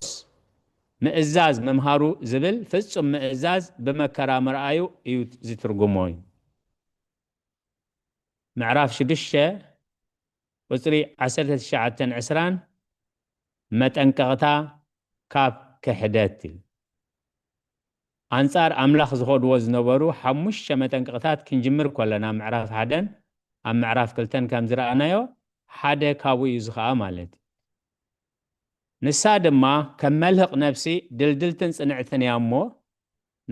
ምእዛዝ ምምሃሩ ዝብል ፍጹም ምእዛዝ ብመከራ ምርኣዩ እዩ ዝትርጉሞ" እዩ። ምዕራፍ ሽዱሽተ ቁጽሪ ዓሰርተ ትሽዓተን ዕስራን፣ መጠንቀቕታ ካብ ክሕደት እዩ። ኣንጻር ኣምላኽ ዝኸድዎ ዝነበሩ ሓሙሽተ መጠንቀቕታት ክንጅምር ከለና፣ ምዕራፍ ሓደን ኣብ ምዕራፍ ክልተን ከም ዝረኣናዮ፣ ሓደ ካብኡ እዩ ዝኸኣ ማለት እዩ። ንሳ ድማ ከም መልህቕ ነፍሲ ድልድልትን ጽንዕትን እያ እሞ፣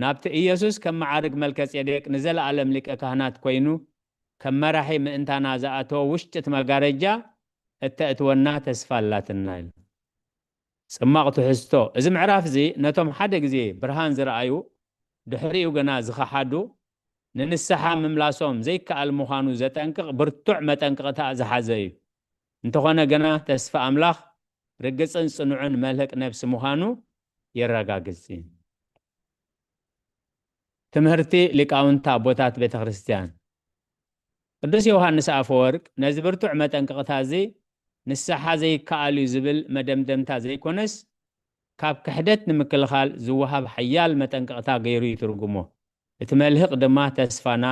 ናብቲ ኢየሱስ ከም መዓርግ መልከጼዴቅ ንዘለኣለም ሊቀ ካህናት ኮይኑ ከም መራሒ ምእንታና ዝኣተወ ውሽጢ እቲ መጋረጃ እተእትወና ተስፋ ኣላትና ኢሉ። ጽማቕ ትሕዝቶ፣ እዚ ምዕራፍ እዚ ነቶም ሓደ ግዜ ብርሃን ዝረኣዩ፣ ድሕሪኡ ግና ዝኸሓዱ፣ ንንስሓ ምምላሶም ዘይከኣል ምዃኑ ዘጠንቅቕ ብርቱዕ መጠንቀቕታ ዝሓዘ እዩ። እንተኾነ ግና ተስፋ ኣምላኽ ርግጽን ጽኑዕን መልህቕ ነፍሲ ምዃኑ የረጋግጽ እዩ። ትምህርቲ ሊቃውንቲ ኣቦታት ቤተ ክርስቲያን። ቅዱስ ዮሃንስ ኣፈወርቅ ነዚ ብርቱዕ መጠንቀቕታ እዚ ንስሓ ዘይከኣል እዩ ዝብል መደምደምታ ዘይኮነስ፣ ካብ ክሕደት ንምክልኻል ዝወሃብ ሓያል መጠንቀቕታ ገይሩ ይትርጉሞ። እቲ መልህቕ ድማ ተስፋና፣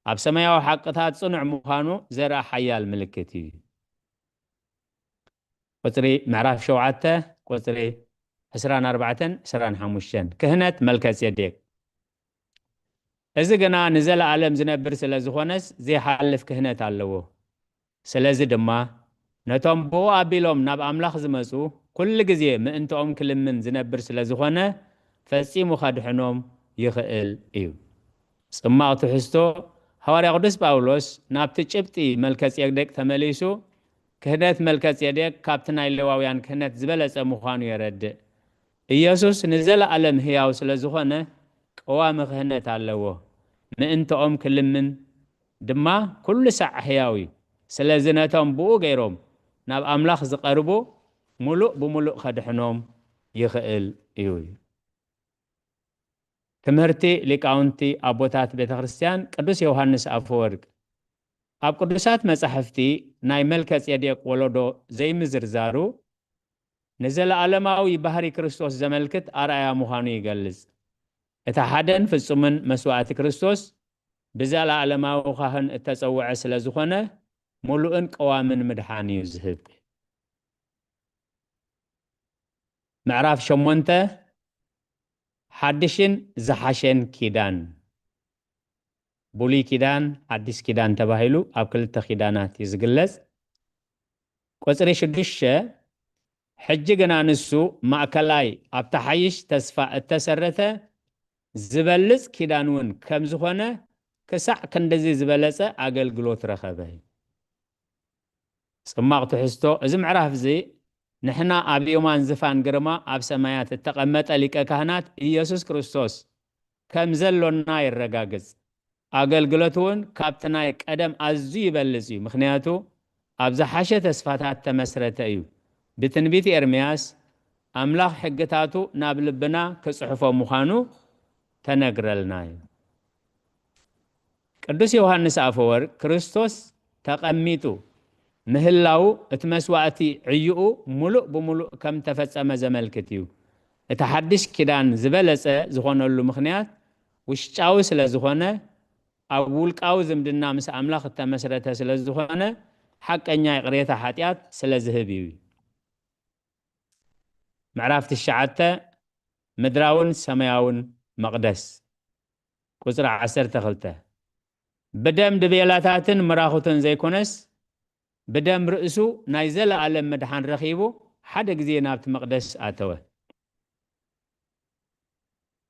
ኣብ ሰማያዊ ሓቅታት ጽኑዕ ምዃኑ ዘርኢ ሓያል ምልክት እዩ። ቁጽሪ ምዕራፍ ሸውዓተ፣ ቁጽሪ ዕስራን ኣርባዕተን፣ ዕስራን ሓሙሽተን። ክህነት መልከጼዴቅ። እዚ ግና ንዘለኣለም ዝነብር ስለ ዝኾነስ ዘይሓልፍ ክህነት ኣለዎ። ስለዚ ድማ ነቶም ብኡ ኣቢሎም ናብ ኣምላኽ ዝመጹ ኩሉ ግዜ ምእንትኦም ክልምን ዝነብር ስለ ዝኾነ ፈጺሙ ከድሕኖም ይኽእል እዩ። ጽማቕ ትሕዝቶ፣ ሃዋርያ ቅዱስ ጳውሎስ ናብቲ ጭብጢ መልከጼዴቅ ተመሊሱ፣ ክህነት መልከጼዴቅ ካብቲ ናይ ሌዋውያን ክህነት ዝበለጸ ምዃኑ የረድእ። ኢየሱስ ንዘለኣለም ህያው ስለ ዝኾነ፣ ቀዋሚ ክህነት ኣለዎ። ምእንትኦም ክልምን ድማ ኩሉ ሳዕ ህያው እዩ። ስለዚ ነቶም ብኡ ገይሮም ናብ ኣምላኽ ዝቐርቡ፣ ምሉእ ብምሉእ ከድሕኖም ይኽእል እዩ። ትምህርቲ ሊቃውንቲ ኣቦታት ቤተ ክርስቲያን ቅዱስ ዮሃንስ ኣፈወርቅ፣ ኣብ ቅዱሳት መጻሕፍቲ ናይ መልከጼዴቅ ወለዶ ዘይምዝርዛሩ፣ ንዘለኣለማዊ ባህሪ ክርስቶስ ዘመልክት ኣርኣያ ምዃኑ ይገልጽ። እቲ ሓደን ፍጹምን መስዋእቲ ክርስቶስ ብዘለኣለማዊ ካህን እተጸውዐ ስለ ዝኾነ፣ ምሉእን ቀዋምን ምድሓን እዩ ዝህብ። ምዕራፍ ሸሞንተ፣ ሓድሽን ዝሓሸን ኪዳን። ብሉይ ኪዳን፣ ሓድሽ ኪዳን ተባሂሉ ኣብ ክልተ ኪዳናት እዩ ዝግለጽ። ቁጽሪ ሽዱሽተ፣ ሕጂ ግና ንሱ ማእከላይ ኣብታ ሓይሽ ተስፋ እተሰረተ ዝበልጽ ኪዳን እውን ከም ዝኾነ፣ ክሳዕ ክንድዚ ዝበለጸ ኣገልግሎት ረኸበ። ጽማቕ ትሕዝቶ፣ እዚ ምዕራፍ እዚ ንሕና ኣብ የማን ዝፋን ግርማ ኣብ ሰማያት እተቐመጠ ሊቀ ካህናት ኢየሱስ ክርስቶስ ከም ዘሎና የረጋግጽ። ኣገልግሎቱ እውን ካብቲ ናይ ቀደም ኣዝዩ ይበልጽ እዩ፣ ምኽንያቱ ኣብ ዝሓሸ ተስፋታት ተመስረተ እዩ። ብትንቢት ኤርምያስ፣ ኣምላኽ ሕግታቱ ናብ ልብና ክጽሕፎ ምዃኑ ተነግረልና እዩ። ቅዱስ ዮሃንስ ኣፈወርቅ፣ ክርስቶስ ተቐሚጡ ምህላዉ፣ እቲ መስዋእቲ ዕይኡ ምሉእ ብምሉእ ከም ተፈጸመ ዘመልክት እዩ። እቲ ሓድሽ ኪዳን ዝበለጸ ዝኾነሉ ምኽንያት ውሽጫዊ ስለ ዝኾነ፣ ኣብ ውልቃዊ ዝምድና ምስ ኣምላኽ እተመስረተ ስለ ዝኾነ፣ ሓቀኛ ይቕሬታ ሓጢኣት ስለ ዝህብ እዩ። ምዕራፍ ትሽዓተ፣ ምድራውን ሰማያውን መቕደስ። ቁጽሪ ዓሰርተ ክልተ፣ ብደም ድቤላታትን ምራኹትን ዘይኮነስ፣ ብደም ርእሱ ናይ ዘለኣለም ምድሓን ረኺቡ፣ ሓደ ግዜ ናብቲ መቕደስ ኣተወ።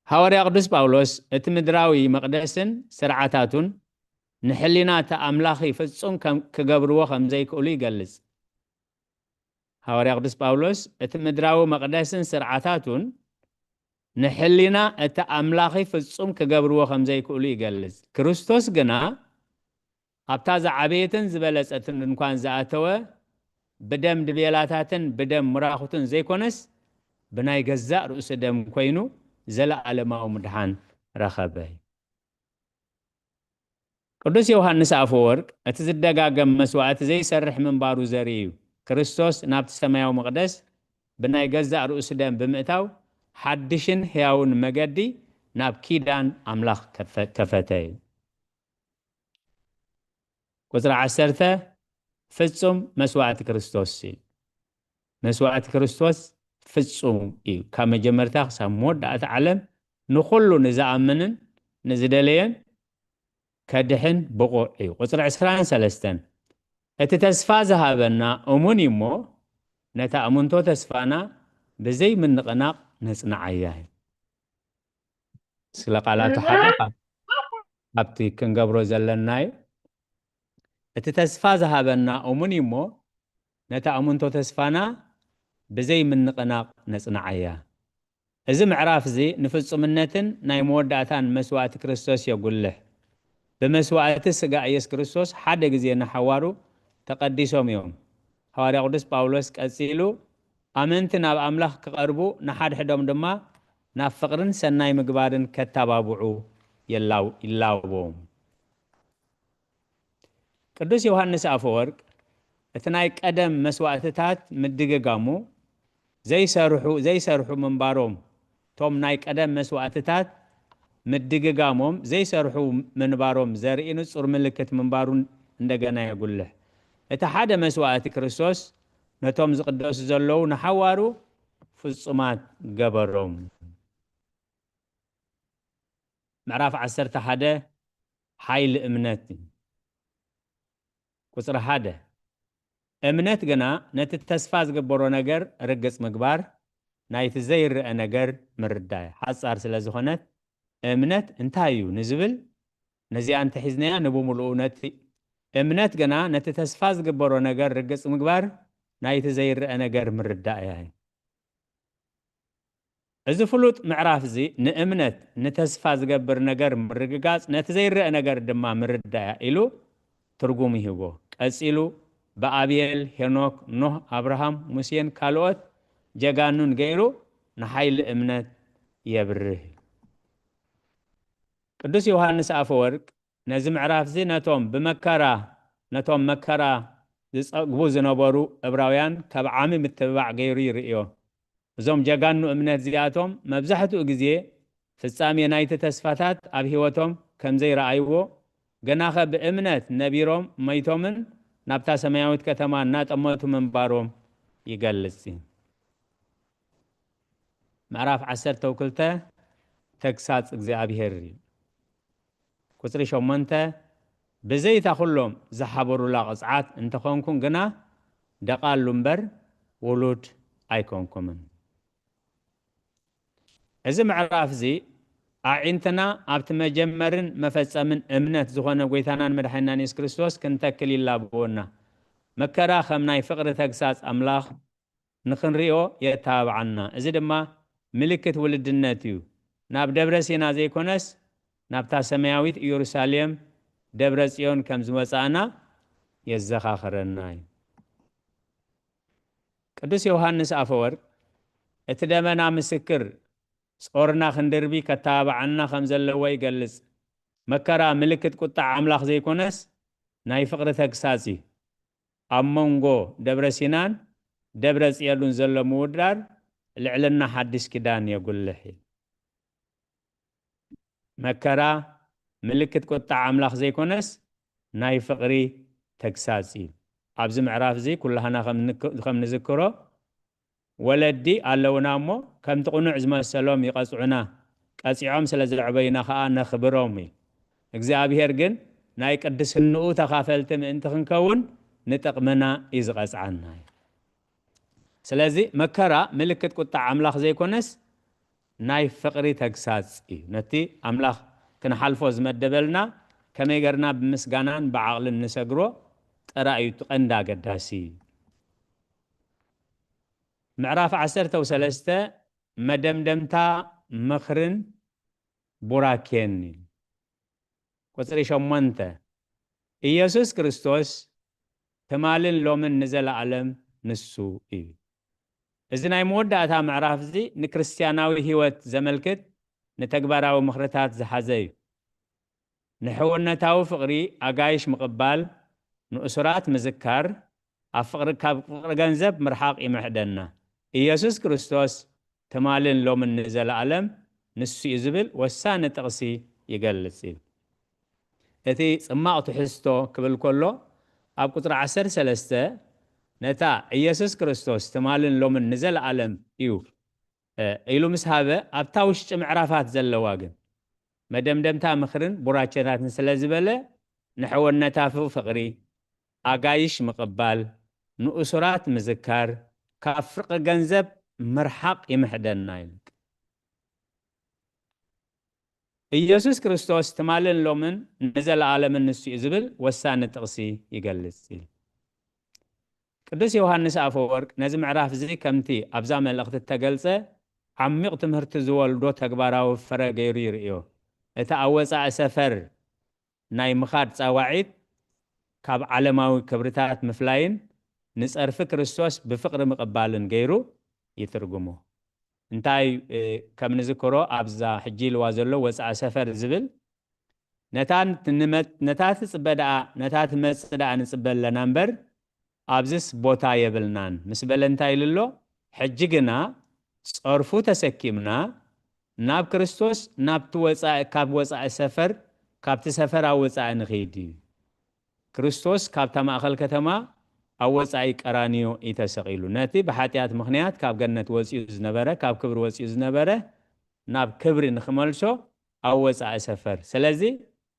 ሃዋርያ ቅዱስ ጳውሎስ፣ እቲ ምድራዊ መቕደስን ስርዓታቱን ንሕሊና እቲ ኣምላኺ ፍጹም ከም፣ ክገብርዎ ከም ዘይክእሉ ይገልጽ። ሃዋርያ ቅዱስ ጳውሎስ፣ እቲ ምድራዊ መቕደስን ስርዓታቱን ንሕሊና እቲ ኣምላኺ ፍጹም ክገብርዎ ከም ዘይክእሉ ይገልጽ። ክርስቶስ ግና ኣብታ ዝዓበየትን ዝበለጸትን ድንኳን ዝኣተወ፣ ብደም ድቤላታትን ብደም ምራኹትን ዘይኮነስ፣ ብናይ ገዛእ ርእሱ ደም ኮይኑ ዘለኣለማዊ ምድሓን ረኸበ። ቅዱስ ዮሃንስ ኣፈወርቅ፣ እቲ ዝደጋገም መስዋእቲ ዘይሰርሕ ምንባሩ ዘርኢ እዩ። ክርስቶስ ናብቲ ሰማያዊ መቕደስ ብናይ ገዛእ ርእሱ ደም ብምእታው፣ ሓድሽን ሕያውን መገዲ ናብ ኪዳን ኣምላኽ ከፈ-፣ ከፈተ እዩ። ቁጽሪ ዓሰርተ፣ ፍጹም መስዋእቲ ክርስቶስ እዩ። መስዋእቲ ክርስቶስ ፍጹም እዩ። ካብ መጀመርታ ክሳብ መወዳእታ ዓለም ንኹሉ ንዝኣምንን ንዝደለየን ከድሕን ብቑዕ እዩ። ቁጽሪ ዕስራን ሰለስተን፣ እቲ ተስፋ ዝሃበና እሙን እዩ እሞ፣ ነታ እሙንቶ ተስፋና ብዘይ ምንቕናቕ ነጽንዓያ እዩ። ስለ ቃላቱ ሓደ ካብ፣ ካብቲ ክንገብሮ ዘለና እዩ። እቲ ተስፋ ዝሃበና እሙን እዩ እሞ፣ ነታ እሙንቶ ተስፋና ብዘይ ምንቕናቕ ነጽንዓያ። እዚ ምዕራፍ እዚ ንፍጹምነትን ናይ መወዳእታን መስዋእቲ ክርስቶስ የጉልሕ። ብመስዋእቲ ስጋ ኢየሱስ ክርስቶስ ሓደ ግዜ ንሓዋሩ ተቐዲሶም እዮም። ሃዋርያ ቅዱስ ጳውሎስ ቀጺሉ፣ ኣመንቲ ናብ ኣምላኽ ክቐርቡ፣ ንሓድሕዶም ድማ ናብ ፍቕርን ሰናይ ምግባርን ከተባብዑ የላው-፣ ይላዎም። ቅዱስ ዮሃንስ ኣፈወርቅ፣ እቲ ናይ ቀደም መስዋእትታት ምድግጋሙ ዘይሰርሑ፣ ዘይሰርሑ ምንባሮም፣ እቶም ናይ ቀደም መስዋእትታት ምድግጋሞም ዘይሰርሑ ምንባሮም ዘርኢ ንጹር ምልክት ምንባሩ እንደገና የጉልሕ። እቲ ሓደ መስዋእቲ ክርስቶስ ነቶም ዝቕደሱ ዘለዉ ንሓዋሩ ፍጹማት ገበሮም። ምዕራፍ ዓሰርተ ሓደ፣ ሓይሊ እምነት። ቁጽሪ ሓደ፣ እምነት ግና ነቲ ተስፋ ዝግበሮ ነገር ርግጽ ምግባር፣ ናይቲ ዘይረኣ ነገር ምርዳእ። ሓጻር ስለ ዝኾነት፣ እምነት እንታይ እዩ ንዝብል ነዚኣ እንተሒዝናያ ንብምሉኡ ነቲ እምነት ግና ነቲ ተስፋ ዝግበሮ ነገር ርግጽ ምግባር ናይቲ ዘይረአ ነገር ምርዳእ እያ። እዚ ፍሉጥ ምዕራፍ እዚ ንእምነት ንተስፋ ዝገብር ነገር ምርግጋጽ ነቲ ዘይረአ ነገር ድማ ምርዳእ እያ ኢሉ ትርጉም ይህቦ። ቀጺሉ ብኣብየል፣ ሄኖክ፣ ኖህ፣ ኣብርሃም፣ ሙሴን ካልኦት ጀጋኑን ገይሩ ንሓይሊ እምነት የብርህ። ቅዱስ ዮሃንስ ኣፈወርቅ ነዚ ምዕራፍ እዚ ነቶም ብመከራ ነቶም መከራ ዝጸግቡ ዝነበሩ እብራውያን ከብዓሚ ምትብባዕ ገይሩ ይርእዮ። እዞም ጀጋኑ እምነት እዚኣቶም መብዛሕትኡ ግዜ ፍጻሜ ናይቲ ተስፋታት ኣብ ህይወቶም ከም ዘይረኣይዎ፣ ግናኸ ብእምነት ነቢሮም መይቶምን ናብታ ሰማያዊት ከተማ እናጠመቱ ምንባሮም ይገልጽ። ምዕራፍ ዓሰርተ ክልተ ተግሳጽ እግዚኣብሔር እዩ። ቁጽሪ ሸሞንተ፣ ብዘይታ ኩሎም ዝሓበሩላ ቅጽዓት እንተኾንኩም ግና ደቓሉ እምበር ውሉድ ኣይኮንኩምን። እዚ ምዕራፍ እዚ ኣዒንትና ኣብቲ መጀመርን መፈጸምን እምነት ዝኾነ ጎይታናን መድሓኒናን የሱስ ክርስቶስ ክንተክል ይላብወና። መከራ ከም ናይ ፍቕሪ ተግሳጽ ኣምላኽ ንኽንሪኦ የተባብዓና። እዚ ድማ ምልክት ውልድነት እዩ። ናብ ደብረ ሲና ዘይኮነስ ናብታ ሰማያዊት ኢየሩሳሌም ደብረ ጽዮን ከም ዝመጻእና የዘኻኽረና እዩ። ቅዱስ ዮሃንስ ኣፈወርቅ እቲ ደመና ምስክር ጾርና ክንድርቢ ከተባብዓና ከም ዘለዎ ይገልጽ። መከራ ምልክት ቁጣ ኣምላኽ ዘይኮነስ ናይ ፍቕሪ ተግሳጽ እዩ። ኣብ መንጎ ደብረ ሲናን ደብረ ጽዮንን ዘሎ ምውዳር ልዕልና ሓድሽ ኪዳን የጉልሕ እዩ። መከራ ምልክት ቁጣ ኣምላኽ ዘይኮነስ ናይ ፍቕሪ ተግሳጽ እዩ። ኣብዚ ምዕራፍ እዚ ኩላህና ከም ንክ- ከም ንዝክሮ ወለዲ ኣለውና እሞ ከምቲ ቅኑዕ ዝመሰሎም ይቐጽዑና፣ ቀጺዖም ስለ ዘዕበዩና ኸኣ ነኽብሮም እዩ። እግዚኣብሔር ግን ናይ ቅድስንኡ ተኻፈልቲ ምእንቲ ክንከውን ንጥቕምና እዩ ዝቐጽዓና እዩ። ስለዚ መከራ ምልክት ቁጣ ኣምላኽ ዘይኮነስ ናይ ፍቕሪ ተግሳጽ እዩ። ነቲ ኣምላኽ ክንሓልፎ ዝመደበልና ከመይ ገርና ብምስጋናን ብዓቕልን ንሰግሮ ጥራይ እዩ እቲ ቀንዲ ኣገዳሲ። ምዕራፍ ዓሰርተ ሰለስተ መደምደምታ ምኽርን ቡራኬን እዩ። ቁጽሪ ሸሞንተ ኢየሱስ ክርስቶስ ትማልን ሎምን ንዘለኣለም ንሱ እዩ። እዚ ናይ መወዳእታ ምዕራፍ እዚ ንክርስትያናዊ ህይወት ዘመልክት ንተግባራዊ ምኽርታት ዝሓዘ እዩ። ንሕውነታዊ ፍቕሪ ኣጋይሽ ምቕባል፣ ንእሱራት ምዝካር፣ ኣብ ፍቕሪ ካብ ፍቕሪ ገንዘብ ምርሓቕ ይምሕደና። ኢየሱስ ክርስቶስ ትማልን ሎምን ንዘለኣለም ንሱ እዩ ዝብል ወሳኒ ጥቕሲ ይገልጽ እዩ። እቲ ጽማቕ ትሕዝቶ ክብል ከሎ ኣብ ቁጽሪ ዓሰርተ ሰለስተ ነታ ኢየሱስ ክርስቶስ ትማልን ሎምን ንዘለኣለም እዩ ኢሉ ምስ ሃበ ኣብታ ውሽጢ ምዕራፋት ዘለዋ ግን መደምደምታ ምኽርን ቡራኬታትን ስለ ዝበለ ንሕውነታዊ ፍቕሪ ኣጋይሽ ምቕባል፣ ንእሱራት ምዝካር፣ ካብ ፍርቂ ገንዘብ ምርሓቕ ይምሕደና ይብል። ኢየሱስ ክርስቶስ ትማልን ሎምን ንዘለኣለምን ንሱ እዩ ዝብል ወሳኒ ጥቕሲ ይገልጽ። ቅዱስ ዮሃንስ ኣፈወርቅ ነዚ ምዕራፍ እዚ ከምቲ ኣብዛ መልእኽቲ እተገልጸ ዓሚቕ ትምህርቲ ዝወልዶ ተግባራዊ ፍረ ገይሩ ይርእዮ። እቲ ኣብ ወጻኢ ሰፈር ናይ ምኻድ ጻዋዒት ካብ ዓለማዊ ክብርታት ምፍላይን ንጸርፊ ክርስቶስ ብፍቕሪ ምቕባልን ገይሩ ይትርጉሞ። እንታይ ከም ንዝክሮ ኣብዛ ሕጂ ኢልዋ ዘሎ ወጻኢ ሰፈር ዝብል ነታ ትመ- ነታ ትጽበ ደኣ ነታ ትመጽእ ደኣ ንጽበ ኣለና እምበር ኣብዚስ ቦታ የብልናን ምስ በለ እንታይ ኢሉ ኣሎ? ሕጂ ግና ጸርፉ ተሰኪምና ናብ ክርስቶስ ናብቲ ወጻኢ ካብ ወጻኢ ሰፈር ካብቲ ሰፈር ኣብ ወጻኢ ንኺድ እዩ። ክርስቶስ ካብታ ማእኸል ከተማ ኣብ ወጻኢ ቀራንዮ እዩ ተሰቒሉ። ነቲ ብሓጢኣት ምኽንያት ካብ ገነት ወጺኡ ዝነበረ ካብ ክብሪ ወጺኡ ዝነበረ ናብ ክብሪ ንኽመልሶ ኣብ ወጻኢ ሰፈር። ስለዚ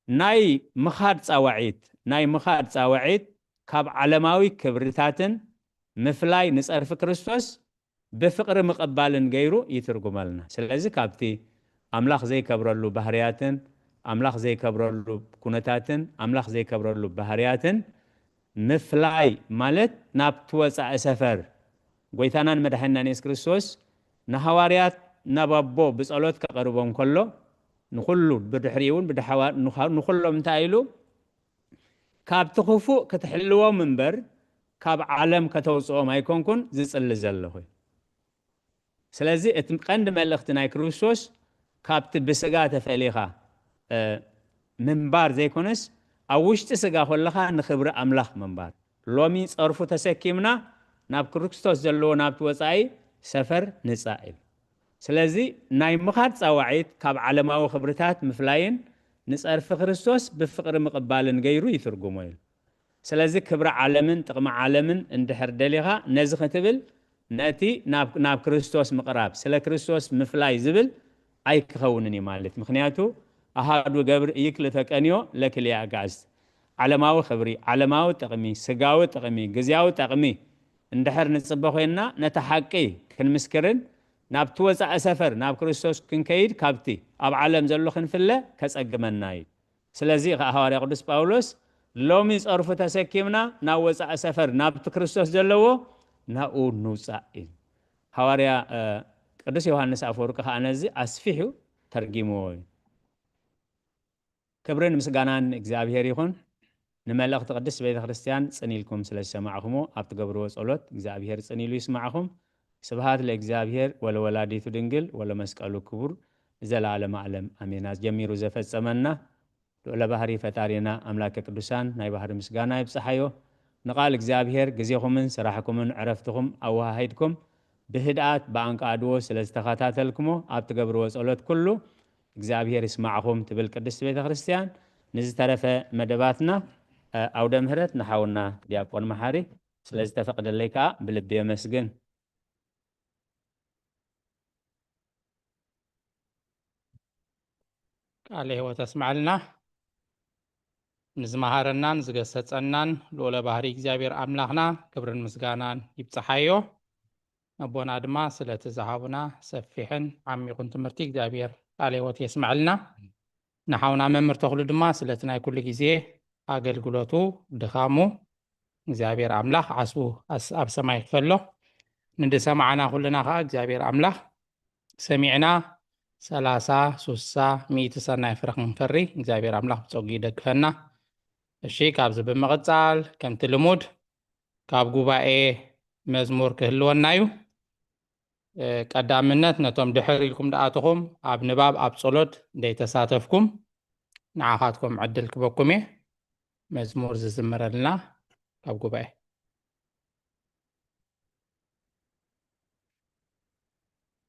ናይ ምኻድ ጻዋዒት ናይ ምኻድ ጻዋዒት ካብ ዓለማዊ ክብርታትን ምፍላይ ንጸርፊ ክርስቶስ ብፍቕሪ ምቕባልን ገይሩ ይትርጉመልና። ስለዚ ካብቲ ኣምላኽ ዘይከብረሉ ባህርያትን ኣምላኽ ዘይከብረሉ ኩነታትን ኣምላኽ ዘይከብረሉ ባህርያትን ምፍላይ ማለት ናብቲ ወጻኢ ሰፈር ጎይታናን መድሓኒናን የሱስ ክርስቶስ ንሃዋርያት ናብ ኣቦ ብጸሎት ከቐርቦም ከሎ ንኹሉ ብድሕሪኡ እውን ብድሓዋ ንኻ- ንኹሎም እንታይ ኢሉ ካብቲ ክፉእ ክትሕልዎም እምበር ካብ ዓለም ከተውፅኦም ኣይኮንኩን ዝፅሊ ዘለኹ። ስለዚ እቲ ቀንዲ መልእኽቲ ናይ ክርስቶስ ካብቲ ብስጋ ተፈሊኻ እ፣ ምንባር ዘይኮነስ ኣብ ውሽጢ ስጋ ከለኻ ንኽብሪ ኣምላኽ ምንባር። ሎሚ ጸርፉ ተሰኪምና ናብ ክርስቶስ ዘለዎ ናብቲ ወጻኢ ሰፈር ንጻእ ኢሉ። ስለዚ ናይ ምኻድ ጻዋዒት ካብ ዓለማዊ ክብርታት ምፍላይን ንጸርፊ ክርስቶስ ብፍቕሪ ምቕባልን ገይሩ ይትርጉሞ ኢሉ። ስለዚ ክብሪ ዓለምን ጥቕሚ ዓለምን እንድሕር ደሊኻ ነዚ ክትብል ነቲ ናብ ናብ ክርስቶስ ምቕራብ ስለ ክርስቶስ ምፍላይ ዝብል ኣይክኸውንን እዩ ማለት ምክንያቱ ኣሃዱ ገብር እይክልተ ቀንዮ ለክልያ ኣጋዕዝት ዓለማዊ ክብሪ ዓለማዊ ጥቕሚ ስጋዊ ጥቕሚ ግዝያዊ ጥቕሚ እንድሕር ንጽበ ኮይንና ነቲ ሓቂ ክንምስክርን ናብቲ ወጻኢ ሰፈር ናብ ክርስቶስ ክንከይድ ካብቲ ኣብ ዓለም ዘሎ ክንፍለ ከጸግመና እዩ። ስለዚ ከኣ ሃዋርያ ቅዱስ ጳውሎስ ሎሚ ጸርፉ ተሰኪምና ናብ ወጻኢ ሰፈር ናብቲ ክርስቶስ ዘለዎ ናብኡ ንውጻእ እዩ። ሃዋርያ እ፣ ቅዱስ ዮሃንስ ኣፈወርቂ ከኣ ነዚ ኣስፊሑ ተርጊምዎ እዩ። ክብርን ምስጋናን ንእግዚኣብሔር ይኹን። ንመልእኽቲ ቅድስት ቤተ ክርስቲያን ጽን ኢልኩም ስለ ዝሰማዕኹሞ ኣብ ትገብርዎ ጸሎት እግዚኣብሔር ጽን ኢሉ ይስማዕኹም። ስብሃት ለእግዚኣብሔር ወለወላዲቱ ድንግል ወለመስቀሉ ክቡር ንዘለዓለመ ዓለም ኣሜን። ኣጀሚሩ ዘፈጸመና ልዑለ ባህሪ ፈጣሪና ኣምላከ ቅዱሳን ናይ ባህሪ ምስጋና ይብጽሓዮ። ንቓል እግዚኣብሔር ግዜኹምን ስራሕኩምን ዕረፍትኹም ኣወሃሂድኩም ብህድኣት ብኣንቃድዎ ስለ ዝተኸታተልኩሞ ኣብ ትገብርዎ ጸሎት ኩሉ እግዚኣብሔር ይስማዕኹም ትብል ቅድስቲ ቤተ ክርስቲያን። ንዝተረፈ መደባትና እ፣ ኣውደ ምህረት ንሓውና ዲያቆን መሓሪ ስለ ዝተፈቅደለይ ከዓ ብልቢ የመስግን። ቃለ ሕይወት ኣስምዓልና። ንዝመሃረናን ዝገሰጸናን ልዑለ ባህሪ እግዚኣብሔር ኣምላኽና ክብርን ምስጋናን ይብጽሓዮ። ኣቦና ድማ ስለቲ ዝሃቡና ሰፊሕን ዓሚቑን ትምህርቲ እግዚኣብሔር ቃለ ሕይወት የስምዐልና። ንሓውና መምህር ተኽሉ ድማ ስለቲ ናይ ኩሉ ግዜ ኣገልግሎቱ ድኻሙ እግዚኣብሔር ኣምላኽ ዓስቡ ኣስ- ኣብ ሰማይ ክፈሎ። ንዝሰማዕና ኩልና ከዓ እግዚኣብሔር ኣምላኽ ሰሚዕና ሰላሳ ሱሳ ሚእቲ ሰናይ ፍረ ክንፈሪ እግዚኣብሔር ኣምላኽ ብጸጉ ይደግፈና። እሺ፣ ካብዚ ብምቕጻል ከምቲ ልሙድ ካብ ጉባኤ መዝሙር ክህልወና እዩ። እ፣ ቀዳምነት ነቶም ድሕር ኢልኩም ድኣትኹም ኣብ ንባብ ኣብ ጸሎት ዘይተሳተፍኩም ንዓኻትኩም ዕድል ክበኩም እየ። መዝሙር ዝዝምረልና ካብ ጉባኤ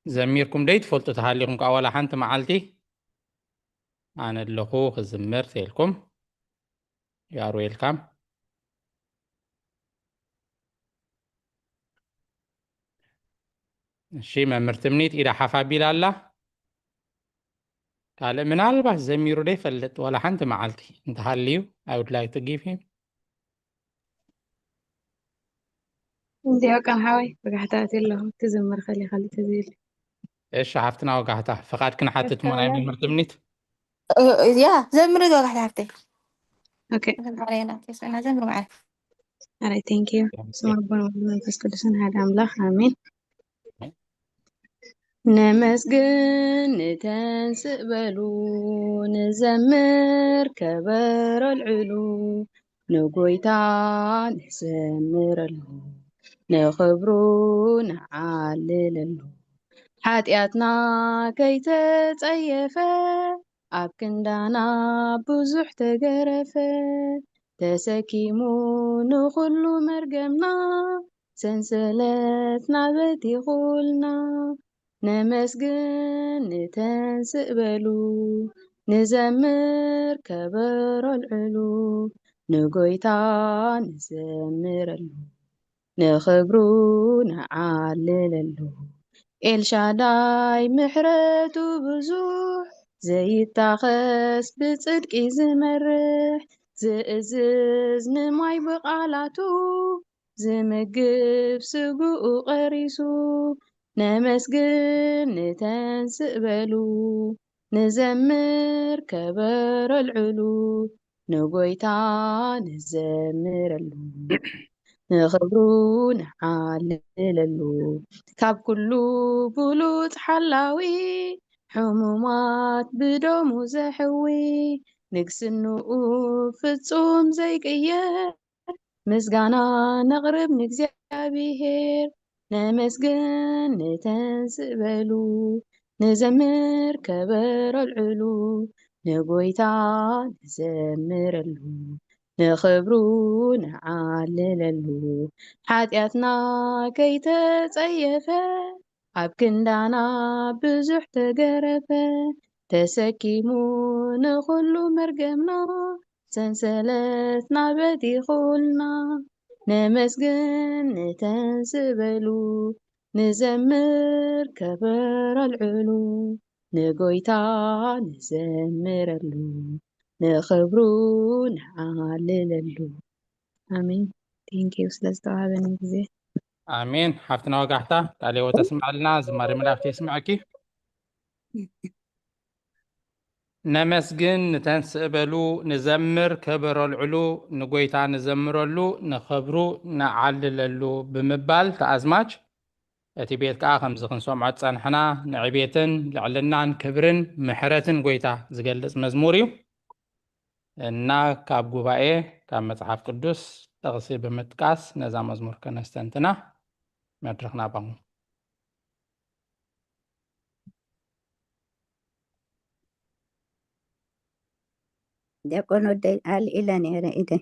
ዘሚርኩም ደይ ትፈልጡ ተሃሊኹም ከዓ ዋላ ሓንቲ መዓልቲ ኣነ ኣለኹ ክዝምር ተልኩም you are welcome። እሺ መምህር ትምኒት ኢዳ ሓፍ ኣቢላ ኣላ። ካልእ ምናልባት ዘሚሩ ደይፈልጥ ዋላ ሓንቲ መዓልቲ እንተሃልዩ I would like to give him እንዲያው ቀን ሓወይ ብጋሕታ ኣትየ ኣለኹ ክዝምር ከሊ ካልእ ተዘይሉ እሺ ሓፍትና ወጋሕታ ፍቓድ ክንሓትት ሞ ናይ መምህር ትምኒት ያ ዘምሪ ዶ ጋሕቲ ሓፍተይ ኦኬ ዘምሪ ማዕረ ኣራይ thank you ስም ኣቦን ወልድ መንፈስ ቅዱስን ሓደ ኣምላኽ ኣሜን ነመስግን ንተንስእ በሉ ንዘምር ከበሮ ኣልዕሉ ንጎይታ ንዘምረሉ ንኽብሩ ንዓልለሉ ሓጢኣትና ከይተጸየፈ ኣብ ክንዳና ብዙሕ ተገረፈ ተሰኪሙ ንኹሉ መርገምና ሰንሰለትና በቲኹልና ነመስግን ንተንስእ በሉ ንዘምር ከበሮ ኣልዕሉ ንጎይታ ንዘምረሉ ንኽብሩ ንዓልለሉ ኤልሻዳይ ምሕረቱ ብዙሕ ዘይታኸስ ብጽድቂ ዝመርሕ ዝእዝዝ ንማይ ብቓላቱ ዝምግብ ስግኡ ቀሪሱ ነመስግን ንተንስእ በሉ ንዘምር ከበሮ ኣልዕሉ፣ ንጎይታ ንዘምረሉ፣ ንኽብሩ ንዓልለሉ። ካብ ኩሉ ብሉጽ ሓላዊ፣ ሕሙማት ብደሙ ዘሕዊ፣ ንግስንኡ ፍጹም ዘይቅየር፣ ምስጋና ነቕርብ ንእግዚኣብሔር፣ ነመስግን ንተንስእ በሉ፣ ንዘምር ከበሮ ኣልዕሉ፣ ንጎይታ ንዘምረሉ፣ ንኽብሩ ንዓልለሉ። ሓጢኣትና ከይተጸየፈ፣ ኣብ ክንዳና ብዙሕ ተገረፈ፣ ተሰኪሙ ንኹሉ መርገምና፣ ሰንሰለትና በጢኹልና። ነመስግን ንተንስእ በሉ፣ ንዘምር ከበሮ ኣልዕሉ፣ ንጎይታ ንዘምረሉ፣ ንኽብሩ ንዓልለሉ። ኣሜን። Thank you ስለ ዝተዋሃበኒ ግዜ። ኣሜን። ሓፍትና ወጋሕታ፣ ቃለ ሕይወት ተስምዐልና፣ ዝማሬ መላእክት የስምዐኪ። ነመስግን ንተንስእ በሉ፣ ንዘምር ከበሮ ኣልዕሉ፣ ንጎይታ ንዘምረሉ፣ ንኽብሩ ንዓልለሉ ብምባል፣ ተኣዝማች፣ እቲ ቤት ከኣ ከምዚ ክንሰምዖ ዝጸንሕና፣ ንዕቤትን ልዕልናን ክብርን ምሕረትን ጎይታ ዝገልጽ መዝሙር እዩ። እና ካብ ጉባኤ፣ ካብ መጽሓፍ ቅዱስ ጥቕሲ ብምጥቃስ ነዛ መዝሙር ከነስተንትና መድረኽ ናባኹም። ዲያቆን ወደይ ኣልዒለ ነይረ ኢደይ።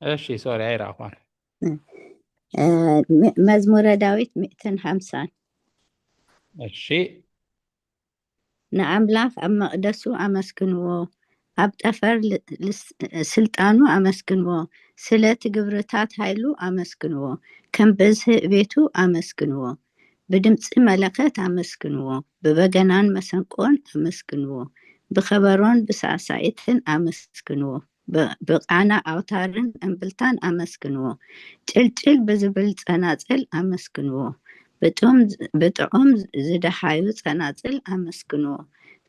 እሺ፣ ሶሪ፣ ኣይረኣኹን። እ፣ እ፣ ም-፣ መዝሙረ ዳዊት ሚእትን ሓምሳን። እሺ። ንኣምላኽ ኣብ መቕደሱ ኣመስግንዎ፣ ኣብ ጠፈር ል-፣ ልስ-፣ ስልጣኑ ኣመስግንዎ፣ ስለቲ ግብርታት ኃይሉ ኣመስግንዎ፣ ከም ብዝሒ ቤቱ ኣመስግንዎ፣ ብድምጺ መለኸት ኣመስግንዎ፣ ብበገናን መሰንቆን ኣመስግንዎ፣ ብኸበሮን ብሳዕሳዒትን ኣመስግንዎ፣ ብ-፣ ብቃና ኣውታርን እምብልታን ኣመስግንዎ፣ ጭልጭል ብዝብል ጸናጽል ኣመስግንዎ፣ ብጥዑም፣ ብጥዑም ዝደሃዩ ጸናጽል ኣመስግንዎ፣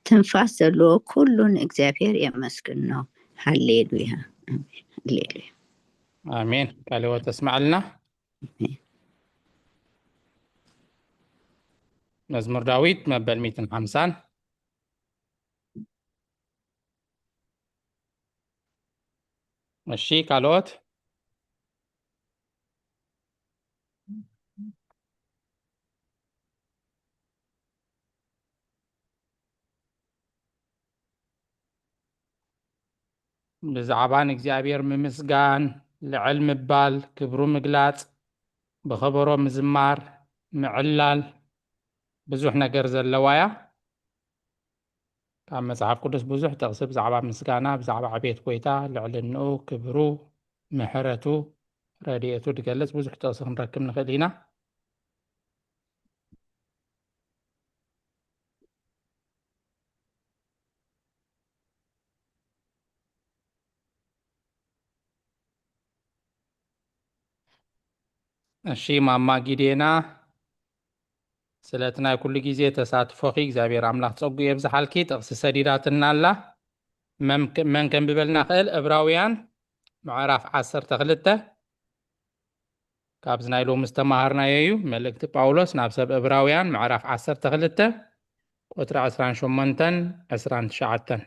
ትንፋስ ዘለዎ ኩሉ ንእግዚኣብሔር የመስግኖ። ሃሌሉያ። ኣሜን። ሃሌሉያ። ኣሜን። ቃለ ሕይወት ተስምዓልና። ኣሜን። መዝሙር ዳዊት መበል ሚእትን ሓምሳን። እሺ፣ ካልኦት? ብዛዕባ ንእግዚኣብሔር ምምስጋን፣ ልዕል ምባል፣ ክብሩ ምግላጽ፣ ብኸበሮ ምዝማር፣ ምዕላል፣ ብዙሕ ነገር ዘለዋ እያ። ካብ መጽሓፍ ቅዱስ ብዙሕ ጥቕሲ ብዛዕባ ምስጋና፣ ብዛዕባ ዕቤት ጐይታ፣ ልዕልንኡ፣ ክብሩ፣ ምሕረቱ፣ ረድኤቱ ዝገልጽ ብዙሕ ጥቕሲ ክንረክብ ንኽእል ኢና። እሺ፣ ማማ ጊዴና፣ ስለቲ ናይ ኩሉ ግዜ ተሳትፎኺ እግዚኣብሔር ኣምላኽ ጸጉ የብዝሓልኪ። ጥቕሲ ሰዲዳትና ኣላ። መም-፣ መን ከንብበልና ክእል? ዕብራውያን ምዕራፍ ዓሰርተ ክልተ። ካብዚ ናይ ሎሚ ዝተማሃርናዮ እዩ። መልእክቲ ጳውሎስ ናብ ሰብ ዕብራውያን ምዕራፍ ዓሰርተ ክልተ ቁጽሪ ዕስራን ሸሞንተን ዕስራን ትሽዓተን።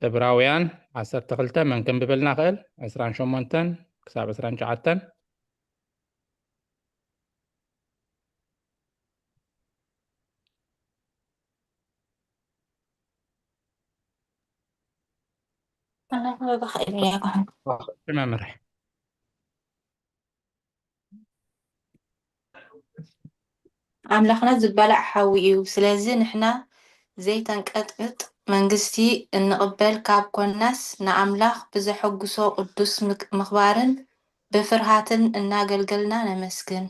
ዕብራውያን ዓሰርተ ክልተ መን ከንብበልና ክእል? ዕስራን ሸሞንተን ክሳብ ዕስራን ትሽዓተን። መምህር። ኣምላኽና ዝበላዕ ሓዊ እዩ። ስለዚ ንሕና ዘይተንቀጥቅጥ መንግስቲ እንቕበል ካብ ኮናስ፣ ንኣምላኽ ብዘሐጉሶ ቅዱስ ምክ-፣ ምኽባርን ብፍርሃትን እናገልገልና ነመስግን።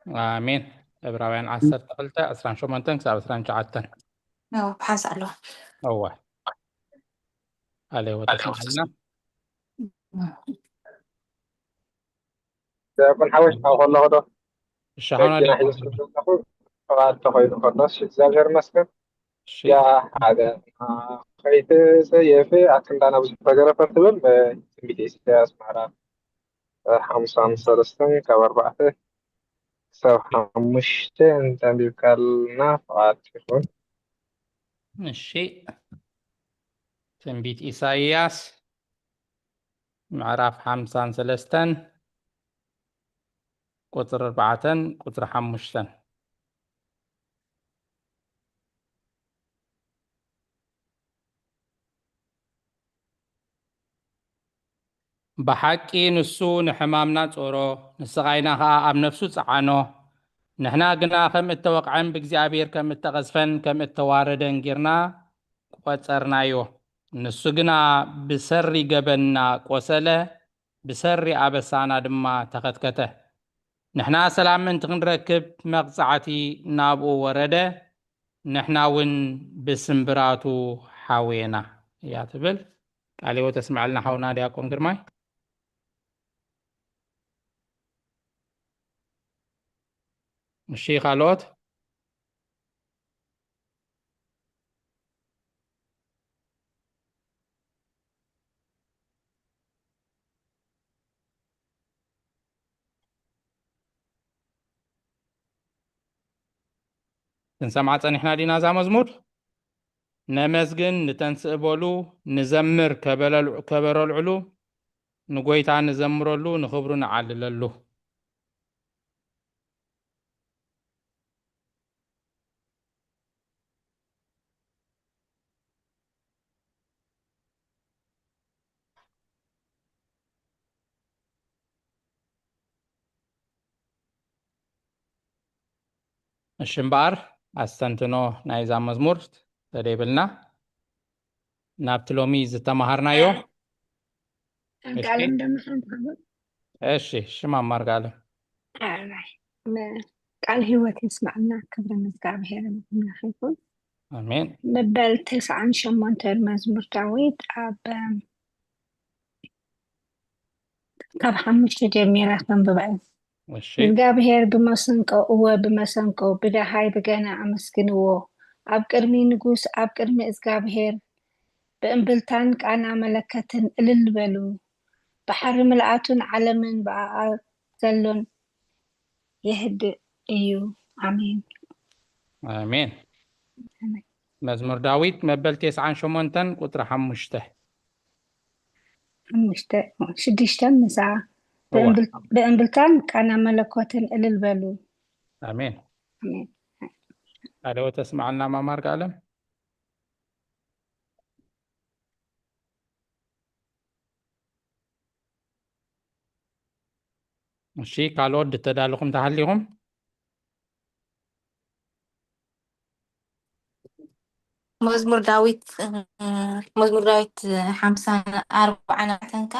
ኣሜን። ዕብራውያን ዓሰርተ ክልተ ዕስራን ሸሞንተን ክሳብ ዕስራን ትሽዓተን። እዎ፣ ብሓንሳእ ኣለዋ። እወ። ኣለ ወተስማዕልና። ዲያቆን ሓወሽ፣ ኣብ ከለኹ ዶ? እሺ፣ ሓውና ሕጂ ዲያቆን። ሒዝኩም ዘለኹ ፍቓድ ተኾይኑ ከሎ፣ እሺ፣ እግዚኣብሔር ይመስገን። እሺ፣ ያ ሓደ ከይተጸየፈ ኣክንዳና ብዙሕ ተገረፈ ትብል፣ እ፣ ትንቢት ኢሳያስ ምዕራፍ፣ እ፣ ሓምሳን ሰለስተን ካብ ኣርባዕተ ክሳብ ሓሙሽተ እንተንቢብካልና ፍቓድ ይኹን። እሺ። ትንቢት ኢሳይያስ ምዕራፍ ሓምሳን ሰለስተን ቁጽሪ ኣርባዕተን ቁጽሪ ሓሙሽተን። ብሓቂ ንሱ ንሕማምና ጾሮ፣ ንስቓይና ኸኣ ኣብ ነፍሱ ጸዓኖ። ንሕና ግና ከም እተወቕዐን ብእግዚኣብሔር ከም እተቐዝፈን ከም እተዋረደን ጌርና ቈጸርናዮ። ንሱ ግና ብሰሪ ገበንና ቈሰለ፣ ብሰሪ ኣበሳና ድማ ተኸትከተ። ንሕና ሰላም ምእንቲ ክንረክብ መቕጻዕቲ ናብኡ ወረደ፣ ንሕና እውን ብስምብራቱ ሓውየና እያ ትብል። ቃለ ሕይወት ተስምዐልና ሓውና ዲያቆን ግርማይ። እሺ፣ ካልኦት? ክንሰምዓ ጸኒሕና ዲና እዛ መዝሙር? ነመስግን፣ ንተንስእ በሉ፣ ንዘምር፣ ከበለል-፣ ከበሮ ኣልዕሉ፣ ንጎይታ ንዘምረሉ፣ ንኽብሩ ንዓልለሉ። እሺ እምበኣር፣ ኣስተንትኖ ናይዛ መዝሙር ተደይብልና፣ ናብቲ ሎሚ ዝተማሃርናዮ። ቃል እንደምሓንኳ እሺ፣ ሽም ኣማርጋለ። ቃል ህይወት የስማዕና። ክብሪ ንእግዚኣብሔር ይኹን። ኣሜን። መበል ተስዓን ሸሞንተን መዝሙር ዳዊት ኣብ ካብ ሓሙሽተ ጀሚራ ከንብባ እየ። እሺ። እግዚኣብሔር ብመሰንቆ፣ እወ ብመሰንቆ፣ ብደሃይ ብገና ኣመስግንዎ። ኣብ ቅድሚ ንጉስ፣ ኣብ ቅድሚ እግዚኣብሔር ብእምብልታን ቃና መለከትን እልል በሉ። ባሕሪ ምልኣቱን ዓለምን ብኣኣ ዘሎን የህድእ እዩ። ኣሜን። ኣሜን። መዝሙር ዳዊት መበል ተስዓን ሸሞንተን ቁጽሪ ሓሙሽተ። ሓሙሽተ፣ ሽዱሽተ ምስኣ እዋ። ብእምብልታን ቃና መለኮትን እልል በሉ። ኣሜን። ኣሜን። ቃለ ሕይወት ተስምዓልና ማማር ቃለም። እሺ፣ ካልኦት ዝተዳለኹም ተሃሊኹም? መዝሙር ዳዊት፣ እ፣ መዝሙር ዳዊት ሓምሳን ኣርባዕን ኣርባዕተን ከ?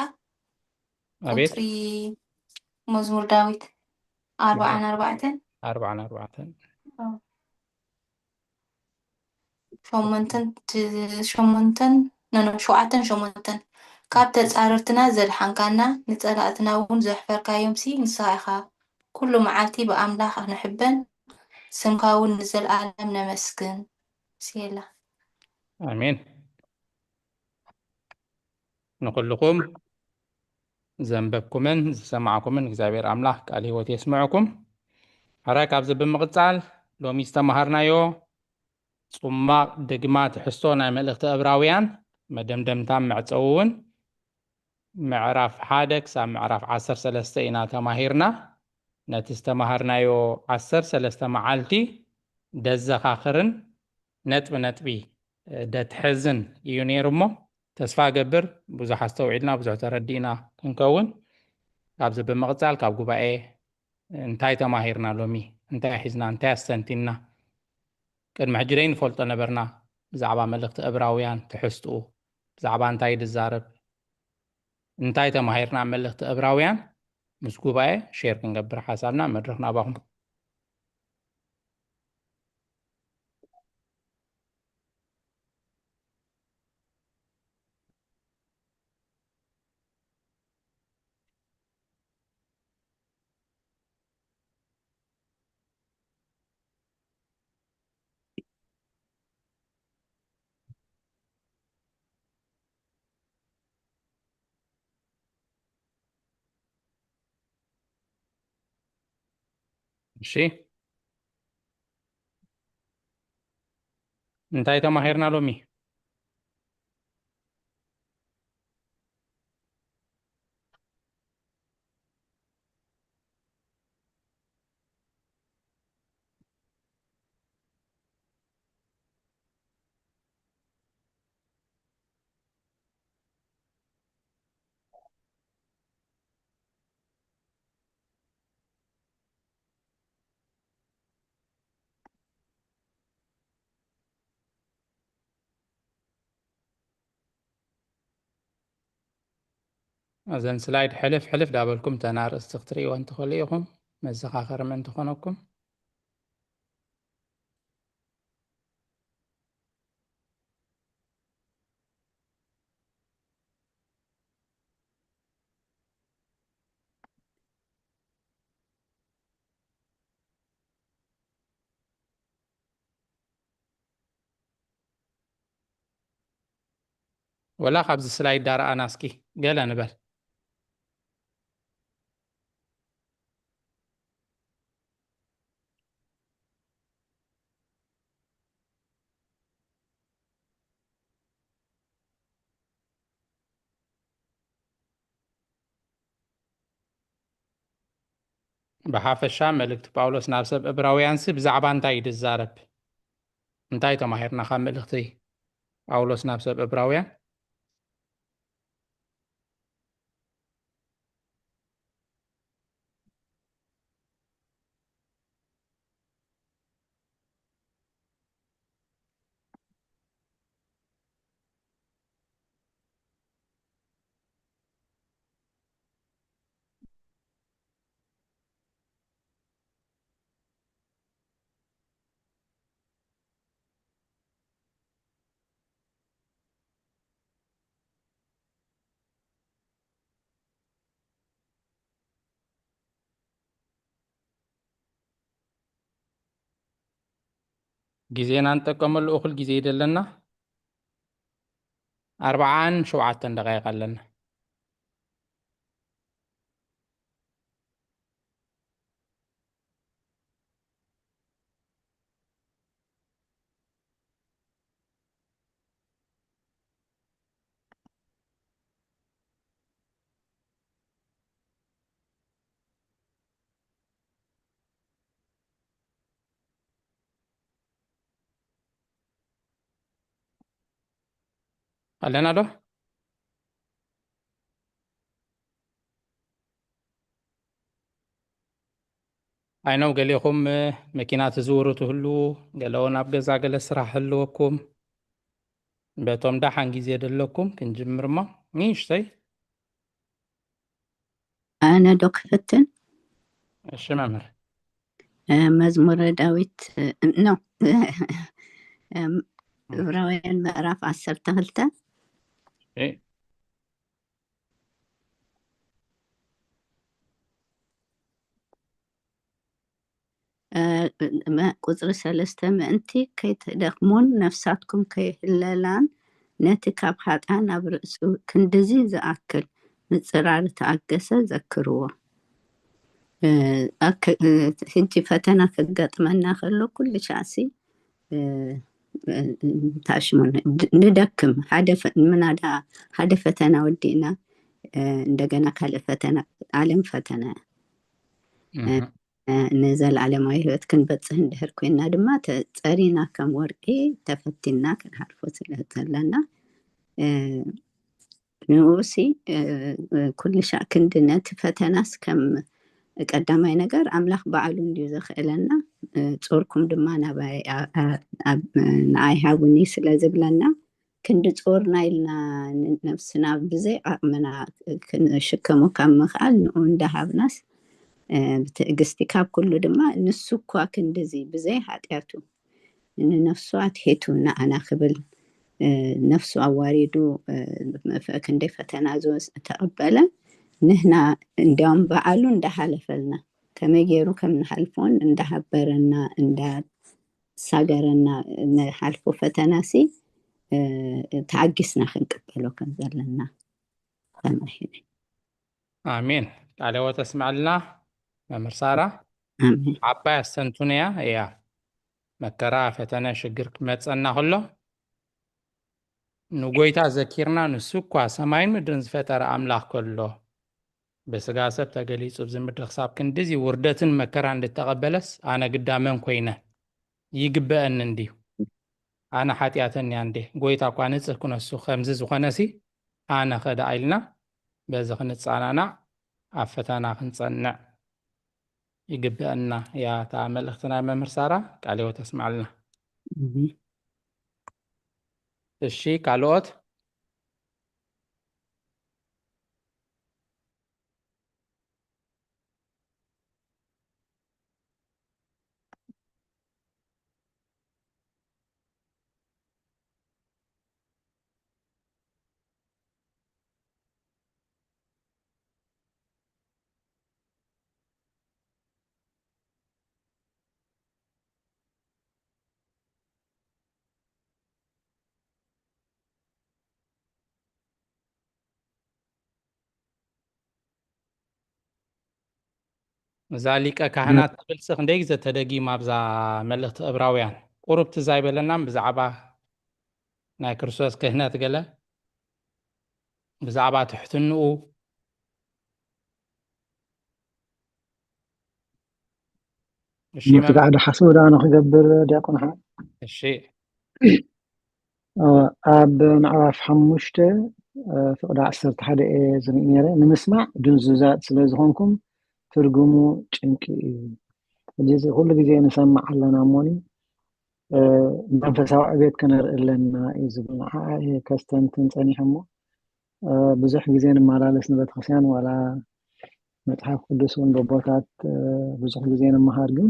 ኣቤት። ቁጽሪ መዝሙር ዳዊት ኣርባዓን ኣርባዕተን? ኣርባዓን ኣርባዕተን። ሸሞንተን ት-፣ ሸሞንተን፣ ኖ፣ ኖ፣ ሸውዓተን ሸሞንተን። ካብ ተጻረርትና ዘድሓንካና፣ ንጸላእትና እውን ዘሕፈርካዮምሲ ንስኻ ኢኻ። ኩሉ መዓልቲ ብኣምላኽ ንሕበን፣ ስምካ እውን ንዘለኣለም ነመስግን። ሴላ። ኣሜን። ንኹልኹም ዘንበብኩምን ዝሰማዕኩምን እግዚኣብሔር ኣምላኽ ቃል ህይወት የስምዐኩም። ሕራይ ካብዚ ብምቕጻል ሎሚ ዝተምሃርናዮ ጽማቕ ድግማ ትሕዝቶ ናይ መልእኽቲ ዕብራውያን መደምደምታን መዕጸዊ እውን ምዕራፍ ሓደ ክሳብ ምዕራፍ ዓሰርተ ሰለስተ ኢና ተማሂርና። ነቲ ዝተምሃርናዮ ዓሰርተ ሰለስተ መዓልቲ ደዘኻኽርን ነጥቢ ነጥቢ ደትሕዝን እዩ ነይሩ እሞ ተስፋ እገብር ብዙሕ ኣስተውዒልና ብዙሕ ተረዲእና ክንከውን። ካብዚ ብምቕጻል ካብ ጉባኤ እንታይ ተማሂርና ሎሚ? እንታይ ሒዝና? እንታይ ኣስተንቲንና? ቅድሚ ሕጂ ደይ ንፈልጦ ነበርና ብዛዕባ መልእኽቲ ዕብራውያን ትሕዝትኡ፣ ብዛዕባ እንታይ ድዛረብ? እንታይ ተማሂርና ኣብ መልእኽቲ ዕብራውያን? ምስ ጉባኤ ሼር ክንገብር ሓሳብና መድረኽ ናባኹም። እሺ፣ እንታይ ተማሂርና ሎሚ? እዘን ስላይድ ሕልፍ ሕልፍ ዳበልኩም እተን ኣርእስቲ ክትርእይወን ትኽእሉ ኢኹም፣ መዘኻኸሪ ምእንቲ ኮነኩም። ወላ ካብዚ ስላይድ ዳረኣና እስኪ ገለ ንበል። ብሓፈሻ መልእክቲ ጳውሎስ ናብ ሰብ እብራውያንሲ ብዛዕባ እንታይ እዩ ዝዛረብ? እንታይ ተማሂርና ካብ መልእክቲ ጳውሎስ ናብ ሰብ እብራውያን? ግዜና ንጠቀመሉ እኹል ግዜ ይደለና። ኣርብዓን ሸውዓተን ደቃይቅ ኣለና። ኣለና ዶ? ኣይነው ገሌኹም መኪና ትዝውሩ ትህሉ፣ ገለ እውን ኣብ ገዛ ገለ ስራሕ ህልወኩም፣ በቶም ደሓን ግዜ ደለኩም ክንጅምር እሞ ንእሽተይ። ኣነ ዶ ክፍትን? እሺ መምህር። መዝሙረ ዳዊት ኖ ዕብራውያን ምዕራፍ ዓሰርተ ክልተ ቁፅሪ ሰለስተ ምእንቲ ከይትደኽሙን ነፍሳትኩም ከይህለላን ነቲ ካብ ሓጥኣን ኣብ ርእሱ ክንድዚ ዝኣክል ምጽራር ተኣገሰ ዘክርዎ። ሕጂ ፈተና ከጋጥመና ከሎ ኩሉ ሻዕሲ ታሽሙ ንደክም። ምናዳ ሓደ ፈተና ወዲእና እንደገና ካልእ ፈተና፣ ዓለም ፈተና ንዘለዓለማዊ ህይወት ክንበጽህ እንድሕር ኮይና ድማ ጸሪና ከም ወርቂ ተፈቲና ክንሃልፎ ስለ ዘለና ንኡሲ ኩሉ ሻዕ ክንዲ ነቲ ፈተናስ ከም ቀዳማይ ነገር ኣምላኽ ባዕሉ እንድዩ ዘኽእለና፣ ጾርኩም ድማ ናባይ ንኣይ ሃቡኒ ስለ ዝብለና ክንዲ ጾርና ኢልና ነብስና ብዘይ ዓቕምና ክንሽከሞ ካብ ምኽኣል ንኡ እንዳሃብናስ ብትዕግስቲ ካብ ኩሉ ድማ ንሱ እኳ ክንድዚ ብዘይ ሓጢኣቱ ንነፍሱ ኣትሒቱ ንኣና ክብል ነፍሱ ኣዋሪዱ ክንደይ ፈተና ዝተቐበለ ንህና እንዲያውም በዓሉ እንዳሓለፈልና ከመይ ገይሩ ከም ንሓልፎን እንዳሃበረና እንዳሳገረና ንሓልፎ ፈተና ሲ ተዓጊስና ክንቅበሎ ከም ዘለና ተማሂረ። ኣሜን። ቃለ ሕይወት ኣስምዐልና መምህር ሳራ። ዓባይ ኣስተንትኖ እያ። እያ መከራ፣ ፈተነ፣ ሽግር ክመጸና ከሎ ንጎይታ ዘኪርና፣ ንሱ እኳ ሰማይን ምድርን ዝፈጠረ ኣምላኽ ከሎ፣ ብስጋ ሰብ ተገሊጹ ኣብዚ ምድሪ ክሳብ ክንድዚ ውርደትን መከራን እንድተቐበለስ፣ ኣነ ግዳ መን ኮይነ? ይግበአኒ እንድዩ? ኣነ ሓጢኣተኛ እንዴ? ጎይታ እኳ ንጽህ ክነሱ ከምዚ ዝኾነሲ፣ ኣነ ኸ ደኣ ኢልና በዚ ክንጸናናዕ ኣብ ፈተና ክንጸንዕ ይግበአና እያ እታ መልእኽቲ ናይ መምህር ሳራ። ቃለ ሕይወት ተስምዓልና። እሺ፣ ካልኦት? እዛ ሊቀ ካህናት ትብል ሲ ክንደይ ግዜ ተደጊማ ኣብዛ መልእኽቲ እብራውያን? ቁሩብ ትዝ ኣይበለናን ብዛዕባ ናይ ክርስቶስ ክህነት ገለ? ብዛዕባ ትሕትንኡ? እሺ፣ መም- መትጋዕዲ ሓስቡ ደኣ ንኽገብር ዲያቆን ሓ- እሺ። ኣብ ምዕራፍ ሓሙሽተ ፍቕዲ ዓሰርተ ሓደ እየ ዝርኢ ነይረ። "ንምስማዕ ድንዙዛት ስለ ዝኾንኩም ትርጉሙ ጭንቂ እዩ። ሕጂ እዚ ኩሉ ግዜ ንሰምዕ ኣለና እሞኒ መንፈሳዊ ዕቤት ክነርኢ ኣለና" እዩ ዝብል። ንዓኣ እየ ከስተንትን ጸኒሐ እሞ ብዙሕ ግዜ ንመላለስ ንቤተክርስትያን ዋላ መጽሓፍ ቅዱስ እውን በቦታት ብዙሕ ግዜ ንምሃር፣ ግን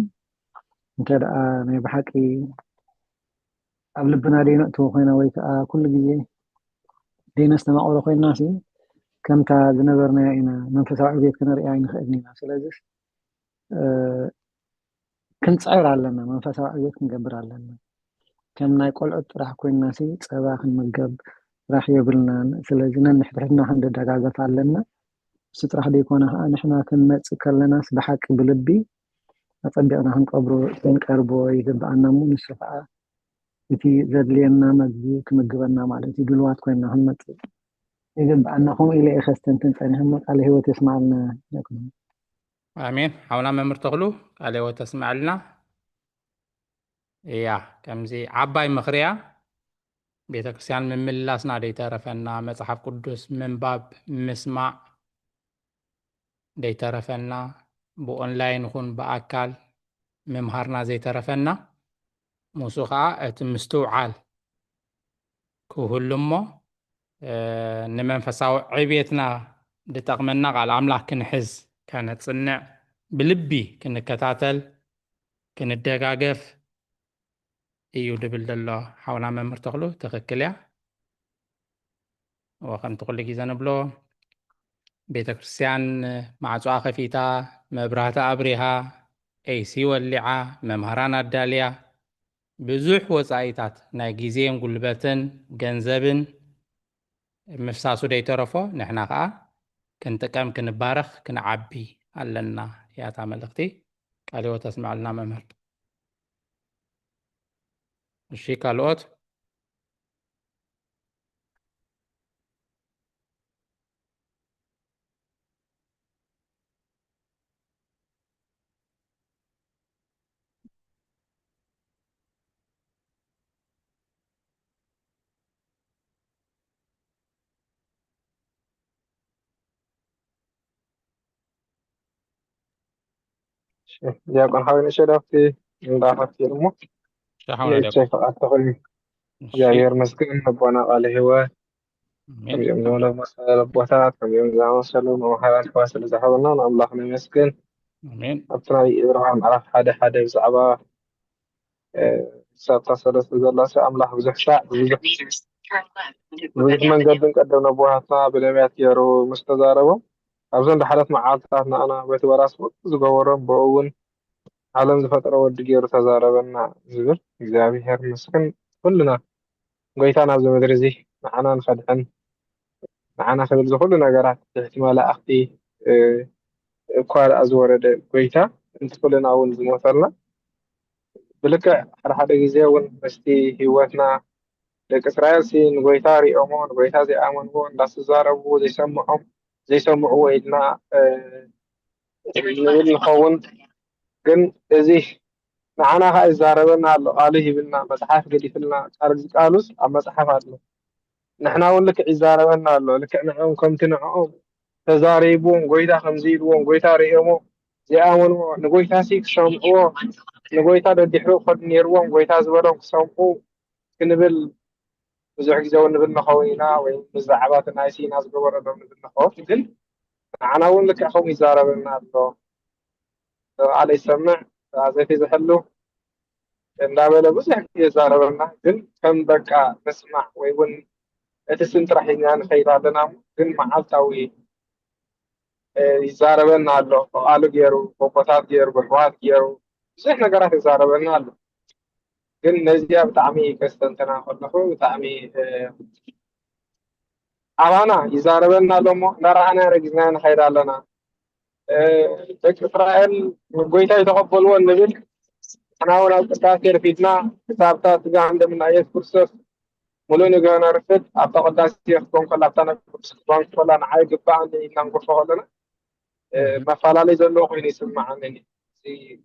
እንተ ደኣ ናይ ብሓቂ ኣብ ልብና ደይነእትዎ ኮይና ወይ ከዓ ኩሉ ግዜ ደይነስተማቕሮ ኮይና ሲ ከምታ ዝነበርናያ ኢና መንፈሳዊ ዕብየት ክነርእያ ኣይንኽእልን ኢና። ስለዚ ክንጽዕር ኣለና፣ መንፈሳዊ ዕብየት ክንገብር ኣለና። ከም ናይ ቆልዑት ጥራሕ ኮይንና ሲ ጸባ ክንምገብ ጥራሕ የብልናን። ስለዚ ነንሕድሕድና ክንደጋገፍ ኣለና። እሱ ጥራሕ ደይኮነ ከዓ ንሕና ክንመጽእ ከለናስ ብሓቂ ብልቢ ኣጸቢቕና ክንቀብሮ ክንቀርቦ ይግብኣና እሞ ንሱ ከዓ እቲ ዘድልየና መግቢ ክምግበና ማለት እዩ። ድልዋት ኮይንና ክንመጽእ ይግብኣና። ከምኡ ኢለ እየ ከስተንትን ጸኒሐ እሞ ቃለ ህይወት የስምዓልና። ኣሜን። ሓውና መምህር ተኽሉ ቃለ ህይወት ተስምዓልና። እያ ከምዚ ዓባይ ምኽሪ እያ። ቤተ ክርስቲያን ምምልላስና ደይተረፈና፣ መጽሓፍ ቅዱስ ምንባብ ምስማዕ ደይተረፈና፣ ብኦንላይን ይኹን ብኣካል ምምሃርና ዘይተረፈና፣ ምስኡ ኸዓ እቲ ምስትውዓል ክህሉ እሞ፣ እ፣ ንመንፈሳዊ ዕብየትና ዝጠቕመና ቃል ኣምላኽ ክንሕዝ፣ ከነጽንዕ፣ ብልቢ ክንከታተል፣ ክንደጋገፍ እዩ ድብል ዘሎ ሓውና መምህር ተኽሉ። ትኽክል እያ። እወ፣ ከምቲ ኩሉ ግዜ ንብሎ፣ ቤተ ክርስቲያን ማዕጾኣ ከፊታ፣ መብራህቲ ኣብሪሃ፣ ኤሲ ወሊዓ፣ መምህራን ኣዳልያ፣ ብዙሕ ወጻኢታት ናይ ግዜን ጉልበትን ገንዘብን ምፍሳሱ ደይተረፎ፣ ንሕና ኸኣ ክንጥቀም፣ ክንባረኽ፣ ክንዓቢ ኣለና እያ እታ መልእኽቲ። ቃለ ህይወት ኣስምዓልና መምህር። እሺ፣ ካልኦት? ዲያቆን ሓወይ ንእሸ ዳፍቲ እንዳኸፍቲ እሞ ሻሓውና ዲያቆን። ንእቸይ ፍቓድ ተኽእሉ። እሺ። እግዚኣብሔር መስገን ነቦና ቃለ ህይወት ኣሜን። ከምዚኦም ዝበሉ መሰል ኣቦታት ከምዚኦም ዝኣመሰሉ መምሃራን ከዋ ስለ ዝሃበና ንኣምላኽ ነመስግን። ኣሜን። ኣብቲ ናይ ዕብራውያን ምዕራፍ ሓደ ሓደ ብዛዕባ ክሳብ እታ ሰለስተ ዘላ ሲ ኣምላኽ ብዙሕ ሳዕ ብዙሕ ብዙሕ መንገድን ቀደም ነቦሃትና ብነቢያት ገይሩ ምስ ተዛረቦም ኣብዞን ዳሕረት መዓልትታት ንኣና በቲ ወራስ ኩሉ ዝገበሮም ብኡ እውን ዓለም ዝፈጠረ ወዲ ገይሩ ተዛረበና ዝብል እግዚኣብሔር ምስክን ኩልና ጎይታ ናብዚ ምድሪ እዚ ንዓና ንኸድሕን ንዓና ክብል ዝኹሉ ነገራት ትሕቲ መላእኽቲ እኳ ደኣ ዝወረደ ጎይታ ምእንቲ ኩልና እውን ዝሞተልና። ብልክዕ ሓደ ሓደ ግዜ እውን ምስቲ ህይወትና፣ ደቂ እስራኤል ሲ ንጎይታ ሪኦሞ፣ ንጎይታ ዘይኣመንዎ፣ እንዳተዛረቡ ዘይሰምዖም ዘይሰምዕዎ ኢልና ንብል ንኸውን። ግን እዚ ንዓና ከዓ ይዛረበና ኣሎ። ቃሉ ሂብልና፣ መፅሓፍ ገዲፍልና። ቃሉስ ኣብ መፅሓፍ ኣሎ። ንሕና እውን ልክዕ ይዛረበና ኣሎ። ልክዕ ንዕኦም ከምቲ ንዕኦም ተዛሪብዎም፣ ጎይታ ከምዚ ኢልዎም፣ ጎይታ ርእዮሞ ዘይኣመንዎ፣ ንጎይታ ሲ ክሰምዕዎ፣ ንጎይታ ደድሕሩ ክኸዱ ነይርዎም፣ ጎይታ ዝበሎም ክሰምዑ ክንብል ብዙሕ ግዜ እውን ንብል ንኸውን ኢና። ወይ ብዛዕባ እቲ ናይ ሲና ዝገበረሎም ንብል ንኸውን። ግን ንዓና እውን ልክዕ ከምኡ ይዛረበና ኣሎ። ቃል ይሰምዕ፣ ኣዘቲ ዝሕሉ እንዳበለ ብዙሕ ግዜ ይዛረበና። ግን ከም በቃ ንስማዕ ወይ እውን እቲ ስም ጥራሕ ሒዝና ንኸይድ ኣለና እሞ፣ ግን መዓልታዊ ይዛረበና ኣሎ። ብቃሉ ገይሩ፣ ብቦታት ገይሩ፣ ብሕዋት ገይሩ ብዙሕ ነገራት ይዛረበና ኣሎ። ግን ነዚኣ ብጣዕሚ ከስተንተና ከለኹ ብጣዕሚ ኣባና ይዛረበና ኣሎ እሞ እንዳረኣና ረጊዝና ንኸይድ ኣለና። ደቂ እስራኤል ጎይታ ይተቐበልዎ እንብል፣ ንሕና እውን ኣብ ቅዳሴ ርፊድና ክሳብታ ስጋ ደምና ኢየሱስ ክርስቶስ ሙሉእ ንግሆ ነርፍድ። ኣብታ ቅዳሴ ክትኮን ከላ፣ ኣብታ ናይ ቅዱስ ቁርባን ከላ ንዓይ ግባኣኒ ኢልና ንጎርፎ ከለና መፈላለይ ዘለዎ ኮይኑ ይስምዓኒ።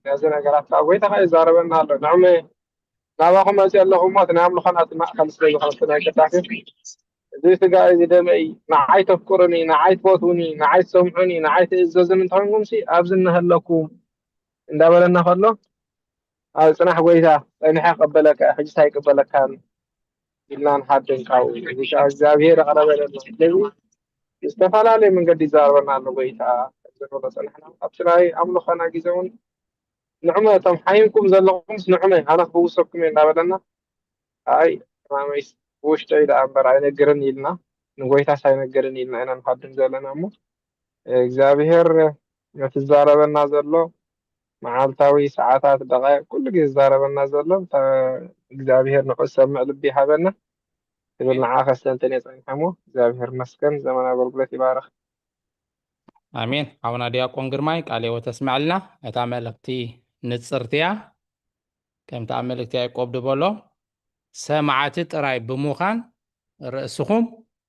ነዚ ነገራት ከዓ ጎይታ ከዓ ይዛረበና ኣሎ። ንዕመ ናባኹም መፅእ ኣለኹ እሞ፣ እቲ ናይ ኣምልኾ ናቲ ማእከል ስለ ዝኾነ፣ እቲ ናይ ቅዳሴ፣ እዚ ስጋ እዚ ደመ እዩ፣ ንዓይ ተፍቅሩኒ፣ ንዓይ ትፈትውኒ፣ ንዓይ ትሰምዑኒ፣ ንዓይ ትእዘዙኒ እንተኾይንኩም ሲ ኣብዚ እነሀለኩም እንዳበለና ከሎ፣ ኣብ ጽናሕ ጎይታ ጸኒሐ ክቕበለካ፣ ሕጅስ ኣይቅበለካን ኢልና ንሓድን ካብኡ። እዚ ከዓ እግዚኣብሔር ኣቕረበለና። ስለዚ ዝተፈላለየ መንገዲ ይዛረበና ኣሎ ጎይታ። ክንብሎ ጸኒሕና ኣብቲ ናይ ኣምልኾና ግዜ እውን ንዑመ፣ እቶም ሓይምኩም ዘለኹምስ ንዑመ፣ ኣነ ክፍውሰኩም እየ እንዳበለና፣ ኣይ ሕማመይስ ብውሽጠይ ደኣ እምበር ኣይነግርን ኢልና፣ ንጎይታስ ኣይነግርን ኢልና ኢና ንሃድም ዘለና እሞ፣ እግዚኣብሔር ነቲ ዝዛረበና ዘሎ መዓልታዊ ሰዓታት፣ ደቃይቅ፣ ኩሉ ግዜ ዝዛረበና ዘሎ እግዚኣብሔር ንዑ ዝሰምዕ ልቢ ይሃበና። ትብል ንዓ ከስተንትን እየ ጸኒሐ እሞ፣ እግዚኣብሔር ይመስገን። ዘመን ኣገልግሎት ይባረኽ። ኣሜን። ሓውና ዲያቆን ግርማይ ቃለ ሕይወት ኣስምዐልና። እታ መልእኽቲ ንጽርቲ እያ። ከምቲ ኣብ መልእኽቲ ያዕቆብ ዝበሎ፣ ሰማዕቲ ጥራይ ብምዃን ርእስኹም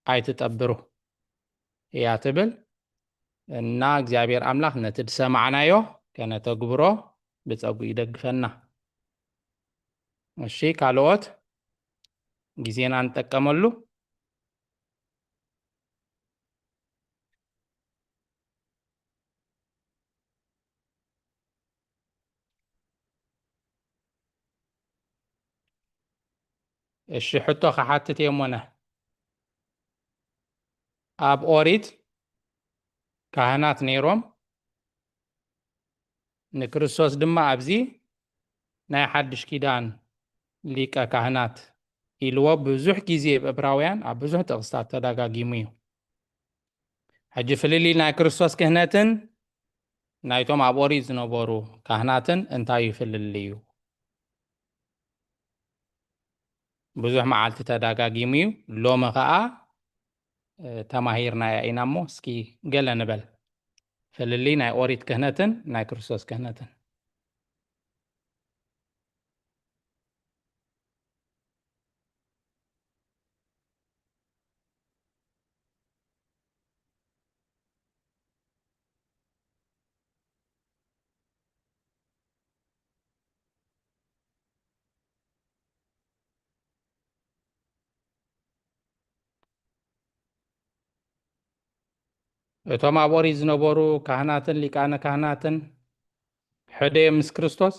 ኣይትጠብሩ እያ ትብል። እና እግዚኣብሔር ኣምላኽ ነቲ ዝሰማዕናዮ ከነተግብሮ ብጸጉ ይደግፈና። እሺ፣ ካልኦት ግዜና ንጠቀመሉ። እሺ፣ ሕቶ ክሓትት እየ እሞነ። ኣብ ኦሪት ካህናት ነይሮም፣ ንክርስቶስ ድማ ኣብዚ ናይ ሓድሽ ኪዳን ሊቀ ካህናት ኢልዎ ብዙሕ ግዜ ኣብ ዕብራውያን ኣብ ብዙሕ ጥቕስታት ተደጋጊሙ እዩ። ሕጂ ፍልልይ ናይ ክርስቶስ ክህነትን ናይቶም ኣብ ኦሪት ዝነበሩ ካህናትን እንታይ እዩ ፍልልዩ? ብዙሕ መዓልቲ ተደጋጊሙ እዩ። ሎሚ ኸኣ፣ እ፣ ተማሂርናያ ኢና እሞ፣ እስኪ ገለ ንበል። ፍልልይ ናይ ኦሪት ክህነትን ናይ ክርስቶስ ክህነትን። እቶም ኣብ ኦሪት ዝነበሩ ካህናትን ሊቃነ ካህናትን ሕደ እዮም ምስ ክርስቶስ?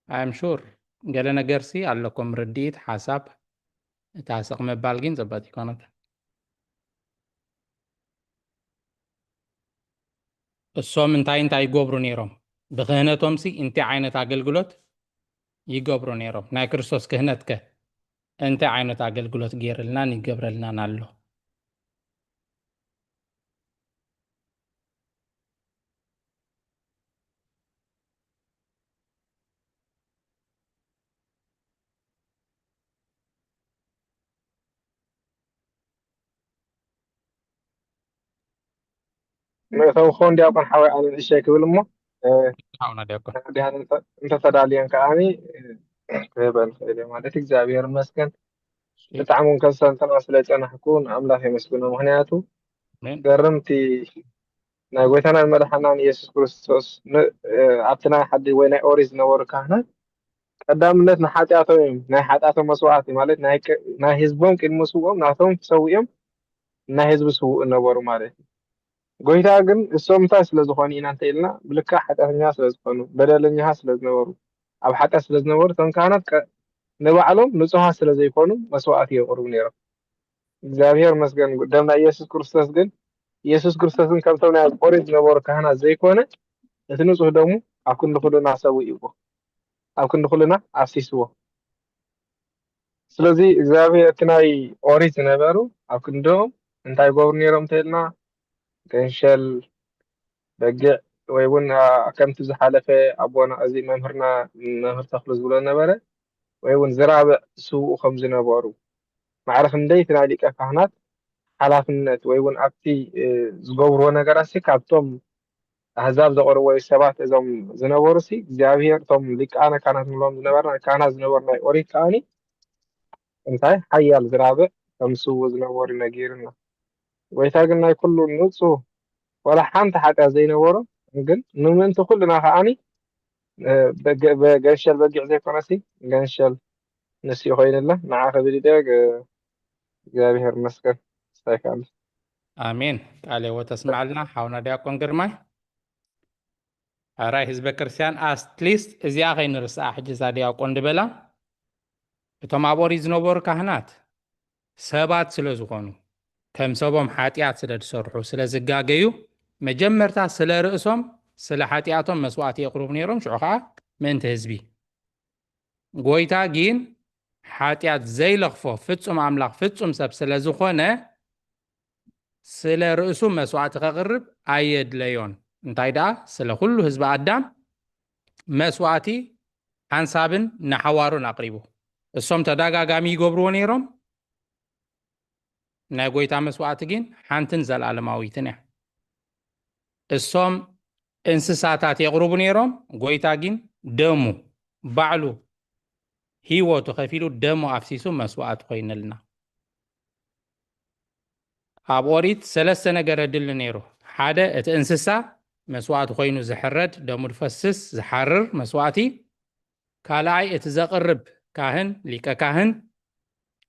I am sure ገለ ነገርሲ ኣለኩም፣ ርድኢት፣ ሓሳብ። እታ ስቕ ምባል ግን ጽብቕቲ ኣይኮነትን። እሶም እንታይ እንታይ ይገብሩ ነይሮም? ብክህነቶምሲ እንታይ ዓይነት ኣገልግሎት ይገብሩ ነይሮም? ናይ ክርስቶስ ክህነትከ እንታይ ዓይነት ኣገልግሎት ገይርልናን ይገብረልናን ኣሎ? መእተዊ ክኸውን ዲያቆን ሓወይ ኣነ ንእሽተይ ክብል እሞ፣ እ፣ ሓውና ዲያቆን። ዲያቆን እንተ-፣ እንተተዳልየን ከዓኒ፣ እ፣ ክህበን ክእል እየ ማለት። እግዚኣብሔር ይመስገን። ብጣዕሚ እውን ከሰንትና ስለ ጸናሕኩ ንኣምላኽ የመስግኖ። ምኽንያቱ ኣሜን። ገርምቲ ናይ ጎይታናን መድሓናን ኢየሱስ ክርስቶስ ን-፣ እ፣ ኣብቲ ናይ ሓዲ ወይ ናይ ኦሪት ዝነበሩ ካህናት ቀዳምነት ንሓጢኣቶም እዮም፣ ናይ ሓጢኣቶም መስዋዕቲ ማለት ናይ ቅ-፣ ናይ ህዝቦም ቅድሚ ስውኦም ናቶም ሰዊኦም ናይ ህዝቢ ስውእ ነበሩ ማለት እዩ። ጎይታ ግን እሶም እንታይ ስለ ዝኾኑ ኢና እንተ ኢልና፣ ብልክዕ ሓጢኣተኛ ስለ ዝኾኑ፣ በደለኛታት ስለ ዝነበሩ፣ ኣብ ሓጢኣት ስለ ዝነበሩ፣ እቶም ካህናት ቀ-፣ ንባዕሎም ንጹሃት ስለ ዘይኮኑ መስዋዕቲ የቕርቡ ነይሮም። እግዚኣብሔር መስገን፣ ደም ናይ ኢየሱስ ክርስቶስ ግን፣ ኢየሱስ ክርስቶስ ግን ከምቶም ናይ ኦሪት ዝነበሩ ካህናት ዘይኮነ፣ እቲ ንጹህ ደሙ ኣብ ክንዲ ኩልና ሰዊእዎ፣ ኣብ ክንዲ ኩልና ኣፍሲስዎ። ስለዚ እግዚኣብሔር እቲ ናይ ኦሪት ዝነበሩ ኣብ ክንዶም እንታይ ይገብሩ ነይሮም እንተ ኢልና፣ ገንሸል፣ በጊዕ ወይ እውን፣ አ፣ ከምቲ ዝሓለፈ ኣቦና እዚ መምህርና መምህር ተኽሉ ዝብሎ ነበረ፣ ወይ እውን ዝራብዕ ስውኡ ከም ዝነበሩ፣ ማዕረ ክንደይ እቲ ናይ ሊቀ ካህናት ሓላፍነት ወይ እውን ኣብቲ፣ እ፣ ዝገብርዎ ነገራት ሲ ካብቶም ኣህዛብ ዘቕርብዎ ሰባት እዞም ዝነበሩ ሲ እግዚኣብሔር እቶም ሊቃነ ካህናት ንብሎም ዝነበርና ካህናት ዝነበሩ ናይ ኦሪት ከኣኒ እንታይ ሓያል ዝራብዕ ከም ዝስውኡ ዝነበሩ ነጊሩና። ጎይታ ግን ናይ ኩሉ ንጹህ ዋላ ሓንቲ ሓጢኣት ዘይነበሮ ግን ንምእንቲ ኩልና ከኣኒ፣ እ፣ በገ-፣ በገንሸል በጊዕ ዘይኮነሲ ገንሸል ንሱ ኮይንላ ንዓ ክብል ኢለ፣ እ፣ እግዚኣብሔር ይመስገን። ስታይ ከኣኒ። ኣሜን። ቃለ ሕይወት ተስምዓልና ሓውና ዲያቆን ግርማይ። ኣራይ ህዝበ ክርስቲያን ኣትሊስት እዚኣ ከይንርስኣ ሕጂ እዛ ዲያቆን ድበላ እቶም ኣብ ኦሪት ዝነበሩ ካህናት ሰባት ስለ ዝኾኑ ከም ሰቦም ሓጢኣት ስለ ዝሰርሑ ስለ ዝጋገዩ መጀመርታ ስለ ርእሶም ስለ ሓጢኣቶም መስዋዕቲ የቕርቡ ነይሮም። ሽዑ ከዓ ምእንቲ ህዝቢ። ጎይታ ግን ሓጢኣት ዘይለኽፎ ፍጹም ኣምላኽ ፍጹም ሰብ ስለ ዝኾነ ስለ ርእሱ መስዋዕቲ ከቕርብ ኣየድለዮን። እንታይ ደኣ ስለ ኩሉ ህዝቢ ኣዳም መስዋዕቲ ሓንሳብን ንሓዋሩን ኣቕሪቡ። እሶም ተደጋጋሚ ይገብርዎ ነይሮም። ናይ ጎይታ መስዋዕቲ ግን ሓንትን ዘለኣለማዊትን እያ። እሶም እንስሳታት የቕርቡ ነይሮም። ጎይታ ግን ደሙ ባዕሉ ህይወቱ ከፊሉ ደሙ ኣፍሲሱ መስዋዕቲ ኮይንልና። ኣብ ኦሪት ሰለስተ ነገር የድሊ ነይሩ። ሓደ እቲ እንስሳ መስዋዕቲ ኮይኑ ዝሕረድ ደሙ ዝፈስስ ዝሓርር መስዋዕቲ፣ ካልኣይ እቲ ዘቕርብ ካህን ሊቀ ካህን፣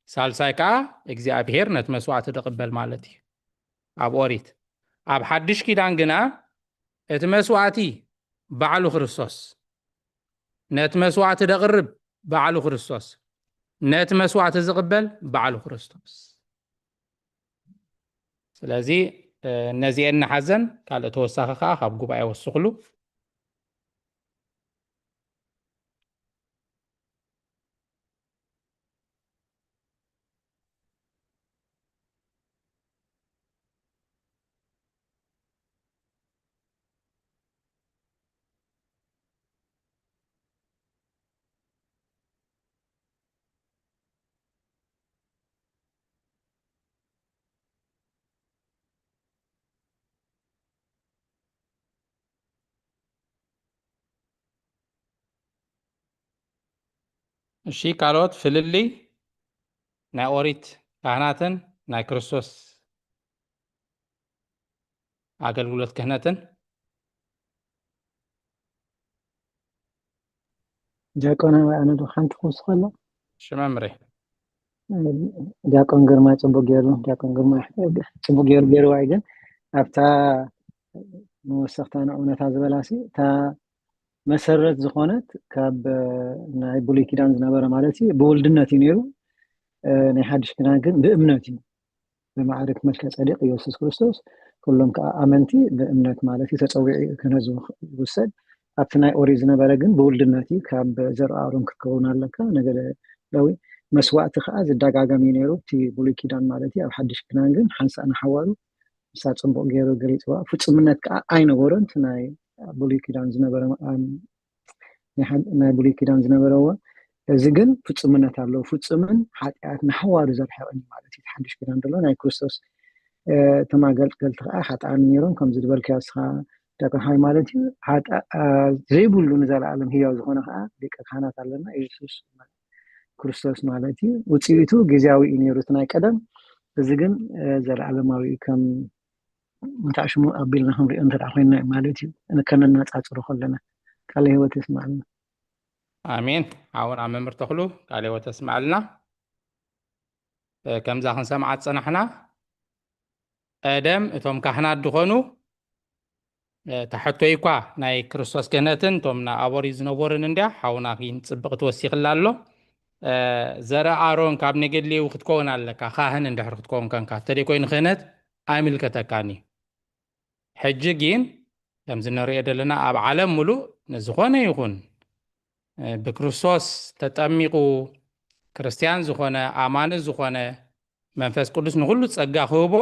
ሳልሳይ ከዓ እግዚኣብሔር ነቲ መስዋዕቲ ዝቕበል ማለት እዩ። ኣብ ኦሪት ኣብ ሓድሽ ኪዳን ግና እቲ መስዋዕቲ ባዕሉ ክርስቶስ፣ ነቲ መስዋዕቲ ዘቕርብ ባዕሉ ክርስቶስ፣ ነቲ መስዋዕቲ ዝቕበል ባዕሉ ክርስቶስ። ስለዚ ነዚኤን ንሓዘን ካልእ ተወሳኺ ከዓ ካብ ጉባኤ ወስኽሉ። እሺ፣ ካልኦት ፍልልይ ናይ ኦሪት ካህናትን ናይ ክርስቶስ ኣገልግሎት ክህነትን? ዲያቆን ኣነ ዶ ሓንቲ ክውስኸሎ? ሽመምሬ። ዲያቆን ግርማ ጽቡቅ ገይሩ፣ ዲያቆን ግርማ ጽቡቅ ገይሩ ገይርዋ እዩ። ግን ኣብታ መወሰኽታ ንእውነታ ዝበላሲ እታ መሰረት ዝኾነት ካብ ናይ ብሉይ ኪዳን ዝነበረ ማለት እዩ ብውልድነት እዩ ነይሩ። ናይ ሓድሽ ኪዳን ግን ብእምነት እዩ። ብማዕርግ መልከ ጸዲቅ ኢየሱስ ክርስቶስ ኩሎም ከዓ ኣመንቲ ብእምነት ማለት እዩ ተጸዊዑ እዩ ክህነት ዝውሰድ። ኣብቲ ናይ ኦሪት ዝነበረ ግን ብውልድነት እዩ ካብ ዘርኣ ኣሮን ክትከውን ኣለካ ነገደ ሌዊ። መስዋእቲ ከዓ ዝደጋገም እዩ ነይሩ። እቲ ብሉይ ኪዳን ማለት እዩ። ኣብ ሓድሽ ኪዳን ግን ሓንሳእ ንሓዋሩ ንሳ ጽቡቕ ገይሩ ገሊጽዋ። ፍጹምነት ከዓ ኣይነበሮን። እቲ ናይ ብሉይ ኪዳን ዝነበረ ናይ ብሉይ ኪዳን ዝነበረዎ እዚ ግን ፍጹምነት ኣለዎ። ፍጹምን ሓጢኣት ንሓዋሩ ዘርሕቕን እዩ ማለት እዩ። ሓድሽ ኪዳን ዘሎ ናይ ክርስቶስ እቶም ኣገልገልቲ ከዓ ሓጥኣን ነይሮም፣ ከምዚ ዝበልካዮ እስኻ ዲያቆን ሓይ ማለት እዩ። ሓጥኣ ዘይብሉ ንዘለኣለም ህያው ዝኾነ ከዓ ሊቀ ካህናት ኣለና፣ የሱስ ክርስቶስ ማለት እዩ። ውፅኢቱ ግዜያዊ እዩ ነይሩ እቲ ናይ ቀደም፣ እዚ ግን ዘለኣለማዊ እዩ። ከም እንታይ ሽሙ ኣቢልና ክንሪኦ እንተ ኮይንና ማለት እዩ፣ ከነነፃፅሮ ከለና። ቃለ ህይወት የስማዕልና። ኣሜን። ሓውና መምህር ተኽሉ ቃለ ህይወት የስማዕልና። ከምዛ ክንሰምዓ ዝፀናሕና፣ ቀደም እቶም ካህናት ዝኾኑ፣ ተሕቶይ እኳ ናይ ክርስቶስ ክህነትን እቶም ናብ ኣቦሪ ዝነበሩን እንዲያ፣ ሓውና ግን ፅብቕ ትወሲኽላ ኣሎ። ዘረ ኣሮን ካብ ነገድ ሌዊ ክትከውን ኣለካ፣ ካህን እንድሕር ክትከውን ከንካ፣ ተደይ ኮይኑ ክህነት ኣይምልከተካን እዩ። ሕጂ ግን ከምዚ ንሪኦ ዘለና ኣብ ዓለም ሙሉእ ንዝኾነ ይኹን ብክርስቶስ ተጠሚቑ ክርስትያን ዝኾነ ኣማኒ ዝኾነ መንፈስ ቅዱስ ንኹሉ ጸጋ ክህቦ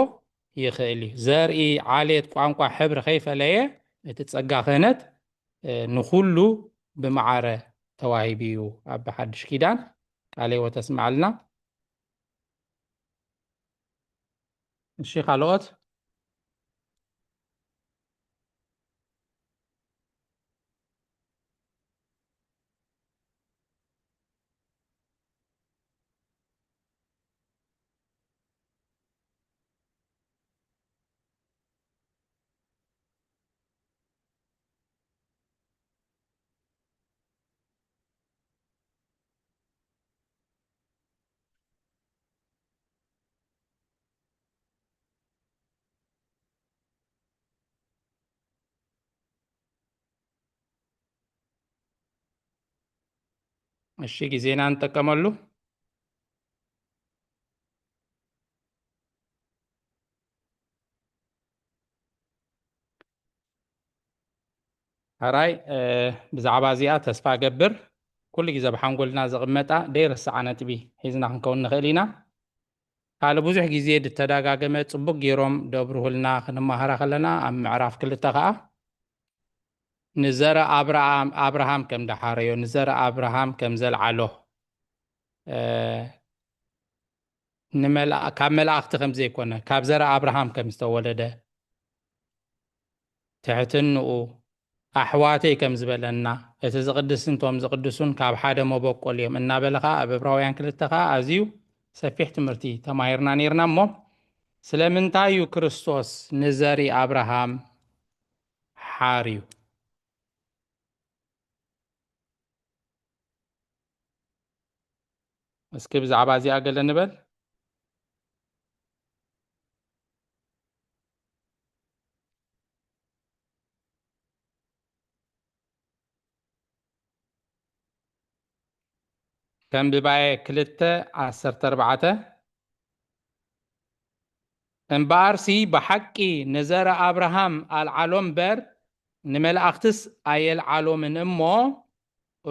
ይኽእል እዩ። ዘርኢ፣ ዓሌት፣ ቋንቋ፣ ሕብሪ ከይፈለየ እቲ ጸጋ ክህነት ንኹሉ ብማዕረ ተዋሂቡ እዩ ኣብ ሓድሽ ኪዳን። ቃለ ህይወት የስምዓልና። እሺ ካልኦት? እሺ፣ ግዜና ንጠቀመሉ። ሕራይ፣ ብዛዕባ እዚኣ ተስፋ እገብር ኩሉ ግዜ ኣብ ሓንጎልና ዘቕመጣ ደይረስዓ ነጥቢ ሒዝና ክንከውን ንኽእል ኢና። ካልእ ብዙሕ ግዜ ዝተዳጋገመ ጽቡቕ ገይሮም ደብርሁልና ክንመሃራ ከለና ኣብ ምዕራፍ ክልተ ኸኣ ንዘረ ኣብርሃም ኣብርሃም ከም ደሓረዮ ንዘረ ኣብርሃም ከም ዘልዓሎ ካብ መላእኽቲ ከም ዘይኮነ ካብ ዘረ ኣብርሃም ከም ዝተወለደ ትሕትንኡ ኣሕዋተይ ከም ዝበለና እቲ ዝቕድስን እቶም ዝቕድሱን ካብ ሓደ መበቆል እዮም እናበለ ኸዓ ኣብ ዕብራውያን ክልተ ኸዓ ኣዝዩ ሰፊሕ ትምህርቲ ተማሂርና ነይርና እሞ ስለምንታይ እዩ ክርስቶስ ንዘሪ ኣብርሃም ሓርዩ? እስኪ ብዛዕባ እዚኣ ገለ ንበል። ከም ብባየ ክልተ ዓሰርተ ኣርባዕተ እምበኣርሲ ብሓቂ ንዘረ ኣብርሃም ኣልዓሎ እምበር ንመላእኽትስ ኣየልዓሎምን እሞ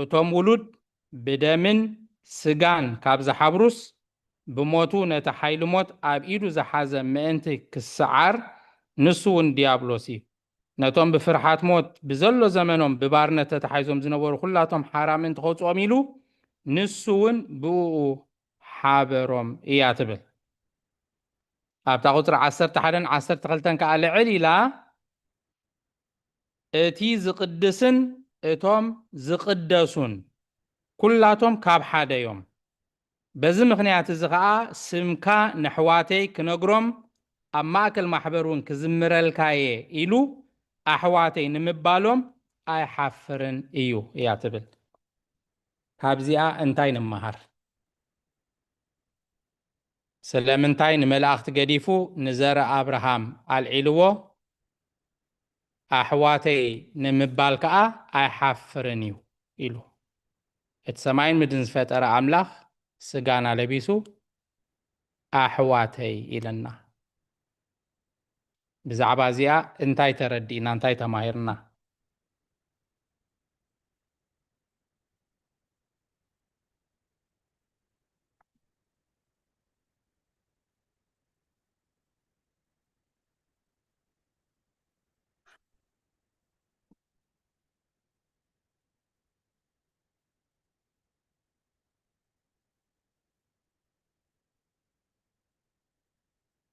እቶም ውሉድ ብደምን ስጋን ካብ ዝሓብሩስ ብሞቱ ነቲ ሓይሊ ሞት ኣብ ኢዱ ዝሓዘ ምእንቲ ክስዓር ንሱ እውን ዲያብሎስ እዩ። ነቶም ብፍርሓት ሞት ብዘሎ ዘመኖም ብባርነት ተታሒዞም ዝነበሩ ኩላቶም ሓራ ምእንቲ ከውፅኦም ኢሉ ንሱ እውን ብእኡ ሓበሮም እያ ትብል። ኣብታ ቁፅሪ ዓሰርተ ሓደን ዓሰርተ ክልተን ከዓ ልዕል ኢላ እቲ ዝቕድስን እቶም ዝቕደሱን ኩላቶም ካብ ሓደ እዮም። በዚ ምኽንያት እዚ ኸዓ ስምካ ነሕዋተይ ክነግሮም ኣብ ማእከል ማሕበር እውን ክዝምረልካየ ኢሉ ኣሕዋተይ ንምባሎም ኣይሓፍርን እዩ እያ ትብል። ካብዚኣ እንታይ ንመሃር? ስለምንታይ ንመላእኽቲ ገዲፉ ንዘረ ኣብርሃም ኣልዒልዎ ኣሕዋተይ ንምባል ከኣ ኣይሓፍርን እዩ ኢሉ። እቲ ሰማይን ምድርን ዝፈጠረ ኣምላኽ ስጋና ለቢሱ ኣሕዋተይ ኢለና። ብዛዕባ እዚኣ እንታይ ተረዲእና እንታይ ተማሂርና?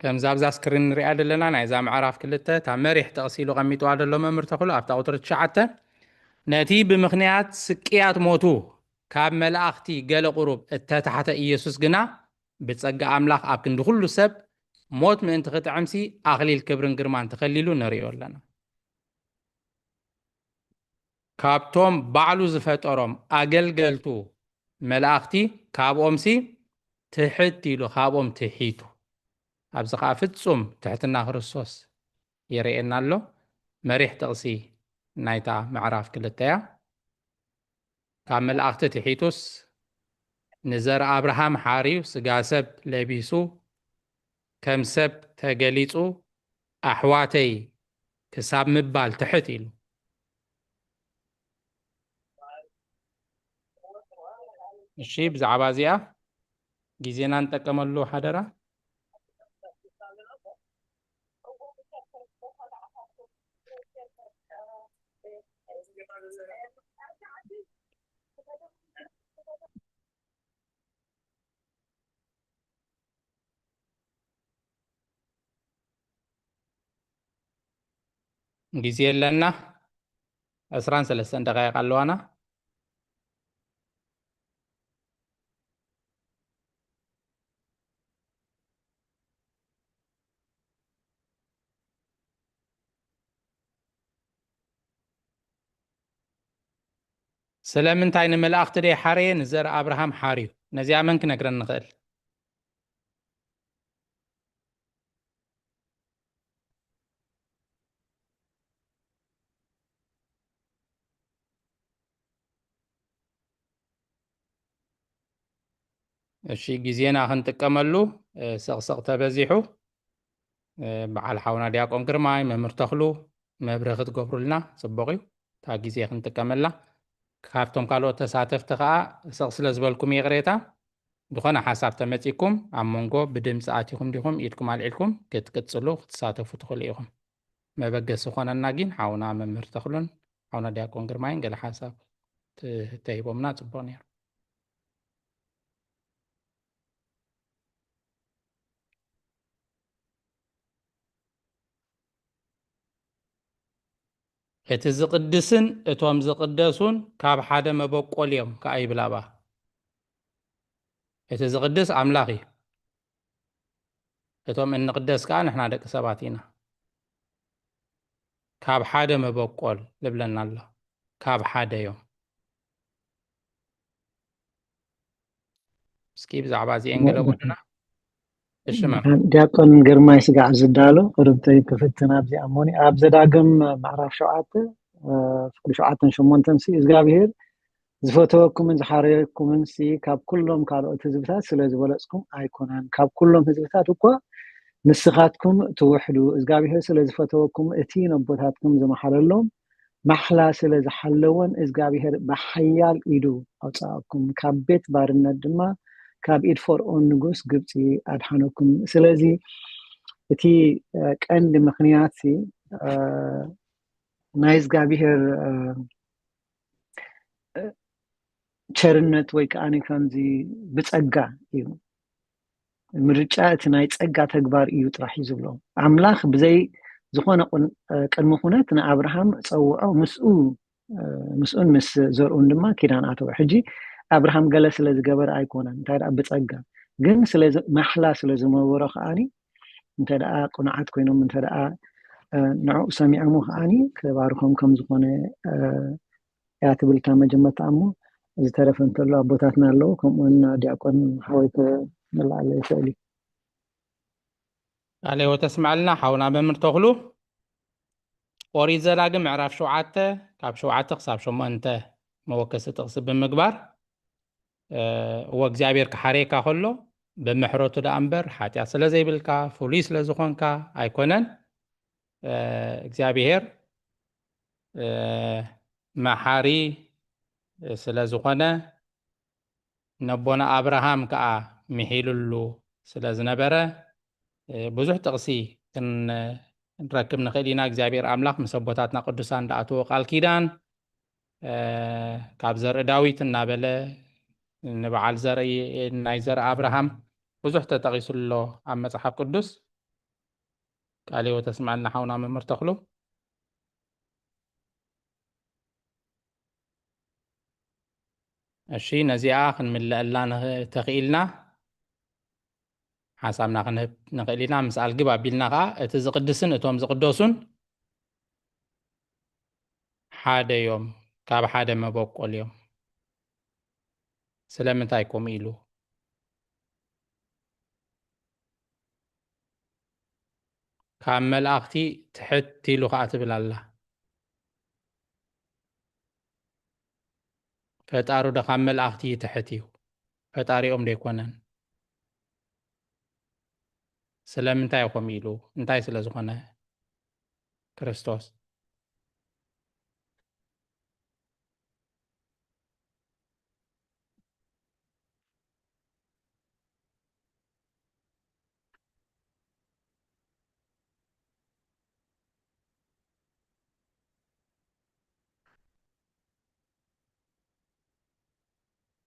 ከምዛ ኣብዛ ስክሪን ንሪኣ ዘለና ናይዛ ምዕራፍ ክልተ እታ መሪሕ ጥቕሲ ኢሉ ቀሚጥዋ ዘሎ መምህር ተኽሉ ኣብታ ቁፅሪ ትሽዓተ፣ ነቲ ብምኽንያት ስቅያት ሞቱ ካብ መላእኽቲ ገለ ቁሩብ እተታሕተ ኢየሱስ ግና ብጸጋ ኣምላኽ ኣብ ክንዲ ኩሉ ሰብ ሞት ምእንቲ ክጥዕምሲ ኣኽሊል ክብርን ግርማን ተኸሊሉ ንሪኦ ኣለና። ካብቶም ባዕሉ ዝፈጠሮም ኣገልገልቱ መላእኽቲ ካብኦምሲ ትሕት ኢሉ ካብኦም ትሒቱ። ኣብዚ ኸዓ ፍጹም ትሕትና ክርስቶስ የርእየና ኣሎ። መሪሕ ጥቕሲ ናይታ ምዕራፍ ክልተ እያ። ካብ መላእኽቲ ትሒቱስ ንዘር ኣብርሃም ሓርዩ ስጋ ሰብ ለቢሱ ከም ሰብ ተገሊጹ ኣሕዋተይ ክሳብ ምባል ትሕት ኢሉ። እሺ፣ ብዛዕባ እዚኣ ግዜና ንጠቀመሉ ሓደራ። ግዜ ኣለና፣ ዕስራን ሰለስተን ደቃይቕ ኣለዋና። ስለምንታይ ንመላእኽቲ ደይሓረየ ንዘር ኣብርሃም ሓርዩ? ነዚኣ መን ክነግረን ንኽእል? እሺ፣ ግዜና ክንጥቀመሉ፣ እ፣ ሰቕሰቕ ተበዚሑ፣ እ፣ በዓል ሓውና ዲያቆን ግርማይ፣ መምህር ተኽሉ መብርሂ ክትገብሩልና ጽቡቕ እዩ። እታ ግዜ ክንጥቀመላ። ካብቶም ካልኦት ተሳተፍቲ ከኣ ሰቕ ስለ ዝበልኩም ይቕሬታ። ዝኾነ ሓሳብ ተመጺኩም ኣብ መንጎ ብድምጺ ኣቲኹም ዲኹም ኢድኩም ኣልዒልኩም ክትቅጽሉ ክትሳተፉ ትኽእሉ ኢኹም። መበገሲ ዝኾነና ግን ሓውና መምህር ተኽሉን ሓውና ዲያቆን ግርማይን ገለ ሓሳብ ት-፣ ተሂቦምና ጽቡቕ ነይሩ። እቲ ዝቕድስን እቶም ዝቕደሱን ካብ ሓደ መበቆል እዮም ከኣ ይብል ኣብኣ። እቲ ዝቕድስ ኣምላኽ እዩ። እቶም እንቕደስ ከኣ ንሕና ደቂ ሰባት ኢና። ካብ ሓደ መበቆል ልብለና ኣሎ። ካብ ሓደ እዮም። እስኪ ብዛዕባ እዚኤን ገለ በሉና። እሺ መምህር። ዲያቆን ግርማይ ስጋዕ ዝዳሎ ቅርብተይ ክፍትን ኣብዚ ኣሞኒ ኣብ ዘዳግም ምዕራፍ ሸውዓተ፣ እ፣ ፍቅዲ ሸውዓተን ሸሞንተን ሲ እግዚኣብሔር ዝፈተወኩምን ዝሓረየኩምን ሲ ካብ ኩሎም ካልኦት ህዝብታት ስለ ዝበለጽኩም ኣይኮነን። ካብ ኩሎም ህዝብታት እኳ ንስኻትኩም ትውሕዱ። እግዚኣብሔር ስለ ዝፈተወኩም እቲ ነቦታትኩም ዝመሓለሎም ማሕላ ስለ ዝሓለወን እግዚኣብሔር ብሓያል ኢዱ ኣውጻኣኩም። ካብ ቤት ባርነት ድማ ካብ ኢድ ፈርኦን ንጉስ ግብጺ ኣድሓነኩም። ስለዚ እቲ፣ እ፣ ቀንዲ ምኽንያት ሲ፣ እ፣ ናይ እግዚኣብሔር፣ እ፣ እ፣ ቸርነት ወይ ከኣ ከምዚ ብጸጋ እዩ። ምርጫ እቲ ናይ ጸጋ ተግባር እዩ ጥራሕ እዩ ዝብሎ። ኣምላኽ ብዘይ ዝኾነ ቁን-፣ እ፣ ቅድሚ ኩነት ንኣብርሃም ጸውዖ፣ ምስኡ፣ እ፣ ምስኡን ምስ ዘርኡን ድማ ኪዳን ኣተወ። ሕጂ ኣብርሃም ገለ ስለ ዝገበረ ኣይኮነን፣ እንታይ ደኣ ብጸጋ ግን ስለ ዝ-፣ ማሕላ ስለ ዝነበሮ ከኣኒ እንተ ደኣ ቅኑዓት ኮይኖም እንተ ደኣ፣ እ፣ ንዕኡ ሰሚዖሞ ከኣኒ ክባርኾም ከም ዝኾነ፣ እ፣ እያ ትብል እታ መጀመርታ እሞ፣ ዝተረፈ እንተሎ ኣቦታትና ኣለዉ፣ ከምኡውን ዲያቆን ሓወይ ክመልኣለ ይኽእል እዩ። ቃለ ሕይወት ተስምዐልና ሓውና መምህር ተኽሉ። ኦሪት ዘዳግም ምዕራፍ ሸውዓተ ካብ ሸውዓተ ክሳብ ሸሞንተ መወከሲ ጥቕሲ ብምግባር፣ እ፣ እወ እግዚኣብሔር ክሓርየካ ከሎ ብምሕረቱ ደኣ እምበር ሓጢኣት ስለ ዘይብልካ ፍሉይ ስለ ዝኾንካ ኣይኮነን። እ፣ እግዚኣብሔር፣ እ፣ መሓሪ ስለ ዝኾነ ነቦና ኣብርሃም ከኣ ምሒሉሉ ስለ ዝነበረ፣ እ፣ ብዙሕ ጥቕሲ ክን-፣ ክንረክብ ንኽእል ኢና። እግዚኣብሔር ኣምላኽ ምስ ኣቦታትና ቅዱሳን ዝኣተዎ ቃል ኪዳን፣ እ፣ ካብ ዘርኢ ዳዊት እናበለ ንበዓል ዘርኢ፣ ናይ ዘርኢ ኣብርሃም ብዙሕ ተጠቒሱ ኣሎ ኣብ መጽሓፍ ቅዱስ። ቃለ ሕይወት ኣስምዐልና ሓውና መምህር ተኽሉ። እሺ፣ ነዚኣ ክንምልአላ ንኽ-፣ ተኽኢልና ሓሳብና ክንህብ ንኽእል ኢና። ምስ ኣልግብ ኣቢልና ኸዓ እቲ ዝቕድስን እቶም ዝቕደሱን ሓደ እዮም፣ ካብ ሓደ መበቆል እዮም። ስለምንታይ ከምኡ ኢሉ? ካብ መላእኽቲ ትሕት ኢሉ ኸዓ ትብል ኣላ። ፈጣሩ ዶ ካብ መላእኽቲ ትሕት እዩ? ፈጣሪኦም ዶ ኣይኮነን? ስለምንታይ እዩ ከምኡ ኢሉ? እንታይ ስለ ዝኾነ? ክርስቶስ።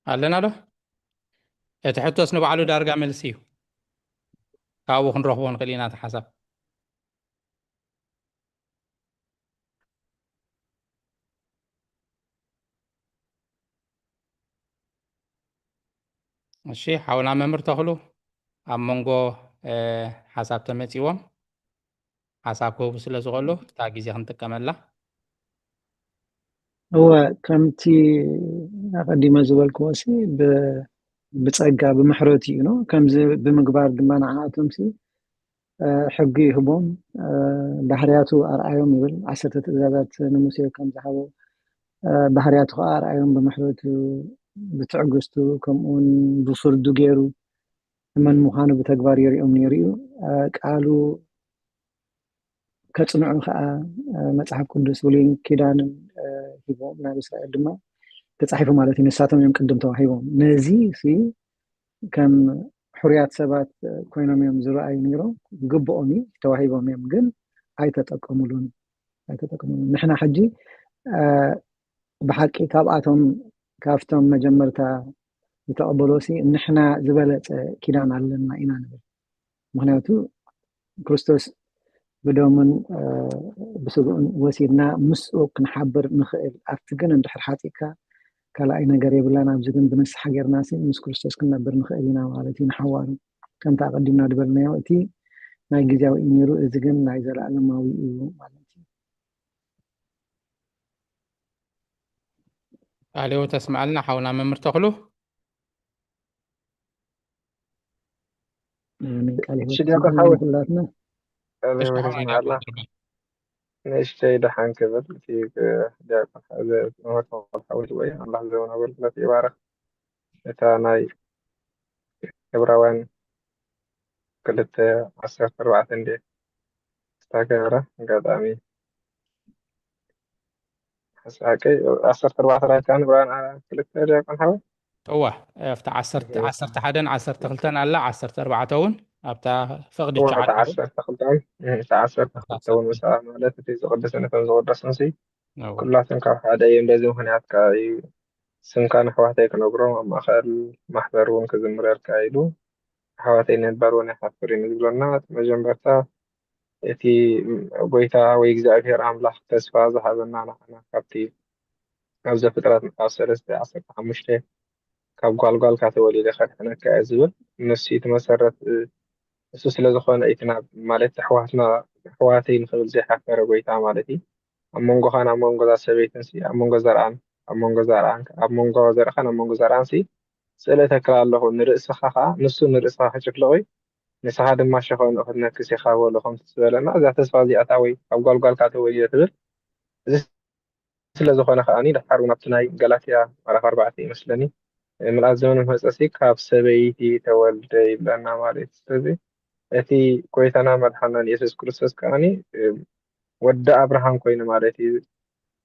ኣለና ዶ? እቲ ሕቶስ ንባዕሉ ዳርጋ መልሲ እዩ። ካብኡ ክንረኽቦ ንኽእል ኢና እቲ ሓሳብ። እሺ፣ ሓውና መምህር ተኽሉ ኣብ መንጎ፣ እ፣ ሓሳብ ተመጺዎም ሓሳብ ክህቡ ስለ ዝኽእሉ እታ ግዜ ክንጥቀመላ። እወ፣ ከምቲ ኣቐዲመ ዝበልክዎ ሲ ብ-፣ ብጸጋ ብምሕረቱ እዩ ነው። ከምዚ ብምግባር ድማ ንዓኣቶም ሲ እ፣ ሕጊ ይህቦም፣ እ፣ ባህርያቱ ኣርኣዮም ይብል። ዓሰርተ ትእዛዛት ንሙሴ ከም ዝሃቦ፣ እ፣ ባህርያቱ ከኣ ኣርኣዮም ብምሕረቱ፣ ብትዕግስቱ፣ ከምኡውን ብፍርዱ ገይሩ መን ምዃኑ ብተግባር የርእዮም ነይሩ እዩ። እ፣ ቃሉ ከጽንዑ ከኣ፣ እ፣ መጽሓፍ ቅዱስ ብሉይን ኪዳንን፣ እ፣ ሂቦም፣ ናብ እስራኤል ድማ ተጻሒፉ ማለት እዩ። ንሳቶም እዮም ቅድም ተዋሂቦም። ነዚ ሲ ከም ሕሩያት ሰባት ኮይኖም እዮም ዝረኣዩ ነይሮም። ግብኦም እዩ፣ ተዋሂቦም እዮም፣ ግን ኣይተጠቀሙሉን፣ ኣይተጠቀሙሉን። ንሕና ሕጂ፣ እ፣ ብሓቂ ካብኣቶም፣ ካብቶም መጀመርታ ዝተቐበልዎ ሲ ንሕና ዝበለጸ ኪዳን ኣለና ኢና ንብል። ምኽንያቱ ክርስቶስ ብደሙን፣ እ፣ ብስግኡን ወሲድና ምስኡ ክንሓብር ንኽእል። ኣብቲ ግን እንድሕር ሓጢእካ ካልኣይ ነገር የብላን። ኣብዚ ግን ብንስሓ ጌርና ሲ ምስ ክርስቶስ ክንነብር ንኽእል ኢና ማለት እዩ። ንሓዋሩ ከምቲ ኣቐዲምና ዝበልናዮ እቲ ናይ ግዜያዊ እዩ ነይሩ፣ እዚ ግን ናይ ዘለኣለማዊ እዩ ማለት እዩ። ቃለ ሕይወት ኣስምዓልና ሓውና መምህር ተኽሉ። ኣሜን። ቃለ ሕይወት እሺ፣ ዲያቆን ሓወይ። ኩላትና። ኣሜን። እሺ፣ ወደ ሓወይ ስምዓላ። ዲያቆን። ንእሽተይ ደሓን ክብል እቲ፣ እ፣ ዲያቆን ሓ-፣ ዘ-፣ መምህር ተኽሉ ሓወይ ወይ ኣምላኽ ዘበን ኣገልግሎት ይባርኽ። እታ ናይ ዕብራውያን ክልተ ዓሰርተ ኣርባዕተ እንዴ ዝተገብረ ኣጋጣሚ ሓሳቀይ ዓሰርተ ኣርባዕተ ራይትካን ዕብራውያን ዓ-፣ ክልተ ዲያቆን ሓወይ? እዋ፣ ኣብታ ዓሰርተ፣ እህ። ዓሰርተ ሓደን ዓሰርተ ክልተን ኣላ፣ ዓሰርተ ኣርባዕተ እውን ኣብታ ፈቕዲ እዋ፣ እታ ትሽዓተ። ዓሰርተ ክልተን፣ እህ፣ እታ ዓሰርተ ክልተ እውን ምስኣ ማለት እቲ ዝቕድስን እቶም ዝቕደሱን ሲ እዋ። ኩላትን ካብ ሓደ እዮም። በዚ ምኽንያት ከኣ እዩ ስምካ ንኣሕዋተይ ክነግሮም ኣብ ማእከል ማሕበር እውን ክዝምረልካ ኢሉ ኣሕዋተይ ንምባል እውን ኣይሓፍርን እዩ ዝብለና። እቲ መጀመርታ እቲ ጎይታ ወይ እግዚኣብሔር ኣምላኽ ተስፋ ዝሃበና ንዓና ካብቲ ኣብ ዘፍጥረት ምዕራፍ ሰለስተ ዓሰርተ ሓሙሽተ ካብ ጓልጓልካ ተወሊደ ከድሕነካ እየ ዝብል ንሱ እቲ መሰረት፣ እ፣ እሱ ስለ ዝኾነ እቲ ናብ ማለት ኣሕዋትና ኣሕዋተይ ንኽብል ዘይሓፈረ ጎይታ ማለት እዩ። ኣብ መንጎኻን ኣብ መንጎ እዛ ሰበይትን ሲ ኣብ መንጎ ዘርኣን ኣብ መንጎ ዘርኣን ኣብ መንጎ ዘርእኻን ኣብ መንጎ ዘርኣን ሲ ስእለ ተክል ኣለኹ ንርእስኻ ኸዓ ንሱ ንርእስኻ ክጭፍልቕ እዩ ንስኻ ድማ ሸኾንኡ ክትነክስ ኢኻ በሎ ከምቲ ዝበለና እዛ ተስፋ እዚኣታ ወይ ኣብ ጓልጓልካ ተወሊደ ትብል እዚ ስለ ዝኾነ ከዓኒ ደሓር እውን ኣብቲ ናይ ገላትያ ምዕራፍ ኣርባዕተ ይመስለኒ ምልኣት ዘመን መጸሲ ካብ ሰበይቲ ተወልደ ይብለና ማለት እዩ። ስለዚ እቲ ጎይታና መድሓናን የሱስ ክርስቶስ ከዓኒ ወዲ ኣብርሃም ኮይኑ ማለት እዩ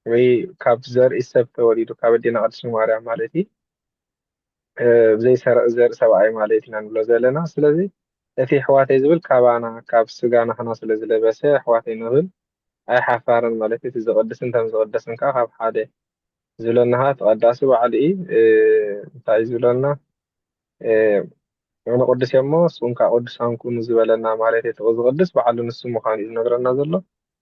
ወይ ካብ ዘርኢ ሰብ ተወሊዱ ካብ ኣዴና ቅድስቲ ማርያም ማለት እዩ። እ፣ ብዘይ ሰረ-፣ ዘርኢ ሰብኣይ ማለት ኢና ንብሎ ዘለና። ስለዚ እቲ ኣሕዋተይ ዝብል ካባና ካብ ስጋ ናህና ስለ ዝለበሰ ኣሕዋተይ ንብል ኣይሓፋርን ማለት እዩ። እቲ ዝቕድስን ከም ዝቕደስን ከዓ ካብ ሓደ ዝብለና ከዓ ተቐዳሲ ባዕሉ እዩ። እ፣ እንታይ እዩ ዝብለና? እ፣ ኣነ ቅዱስ እየ እሞ ንስኹም ከዓ ቅዱሳን ኩኑ ዝበለና ማለት እዩ። እቲ ዝቕድስ ባዕሉ ንሱ ምዃኑ እዩ ዝነግረና ዘሎ።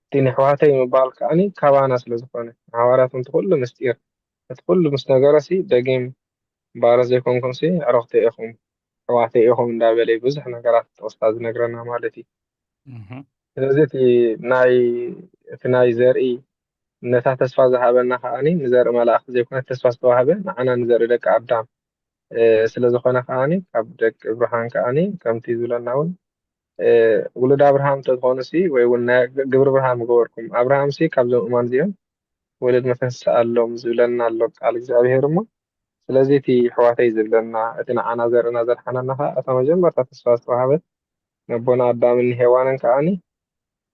እቲ ንኣሕዋተይ ምባል ከዓኒ ካባና ስለ ዝኾነ፣ ንሃዋርያት እውን እቲ ኩሉ ምስጢር፣ እቲ ኩሉ ምስ ነገረሲ ደጊም ባሮት ዘይኮንኩምሲ ኣዕሩኽተይ ኢኹም፣ ኣሕዋተይ ኢኹም እንዳበለ እዩ ብዙሕ ነገራት ጥቕስታት ዝነግረና ማለት እዩ። እህ። ስለዚ እቲ ናይ እቲ ናይ ዘርኢ ነታ ተስፋ ዝሃበና ከዓኒ ንዘርኢ መላእኽቲ ዘይኮነ ተስፋ ዝተዋህበ ንዓና ንዘርኢ ደቂ ኣዳም እ፣ ስለ ዝኾነ ከዓኒ ካብ ደቂ ብርሃን ከዓኒ ከምቲ ዝብለና እውን እ፣ ውሉድ ኣብርሃም እንተትኾኑሲ ወይ እውን ናይ ግ- ግብሪ ብርሃን ምገበርኩም ኣብርሃምሲ ካብዞም እማን እዚኦም ወለድ መተንስእ ኣሎም ዝብለና ኣሎ ቃል እግዚኣብሔር እሞ ስለዚ እቲ ኣሕዋተይ ዝብለና እቲ ንዓና ዘርእና ዘድሓነና ከዓ እታ መጀመርታ ተስፋ ዝተዋሃበት ነቦና ኣዳምን ሄዋንን ከዓኒ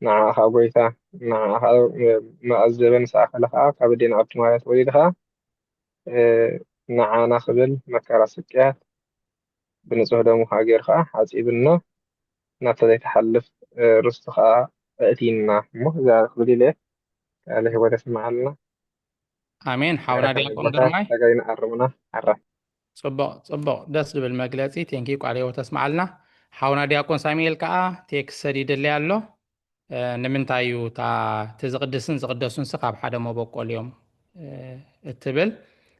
ንዓኻ ጎይታ ንዓኻ መኣዘበ ንስኣ ከለ ከዓ ካብ ኣዴና ቅድስት ማርያም ተወሊድኻ ንዓና ክብል መከራ ስቅያት ብንጹህ ደሙ ከዓ ገይሩ ከዓ ሓጺብና ናብታ ዘይትሓልፍ ርስቱ ከዓ ኣእትይና እሞ እዛ ክብል ኢለ ቃለ ህይወት የስምዓልና። ኣሜን። ሓውና ዲያቆን ግርማይ ተጋይና ኣርምና። ኣራ ጽቡቕ ጽቡቕ፣ ደስ ዝብል መግለጺ። ቴንኪ ቃለ ህይወት የስምዓልና። ሓውና ዲያቆን ሳሙኤል ከዓ ቴክስት ሰዲድለይ ኣሎ። ንምንታይ እዩ እታ እቲ ዝቕድስን ዝቕደሱንሲ ካብ ሓደ መበቆል እዮም እትብል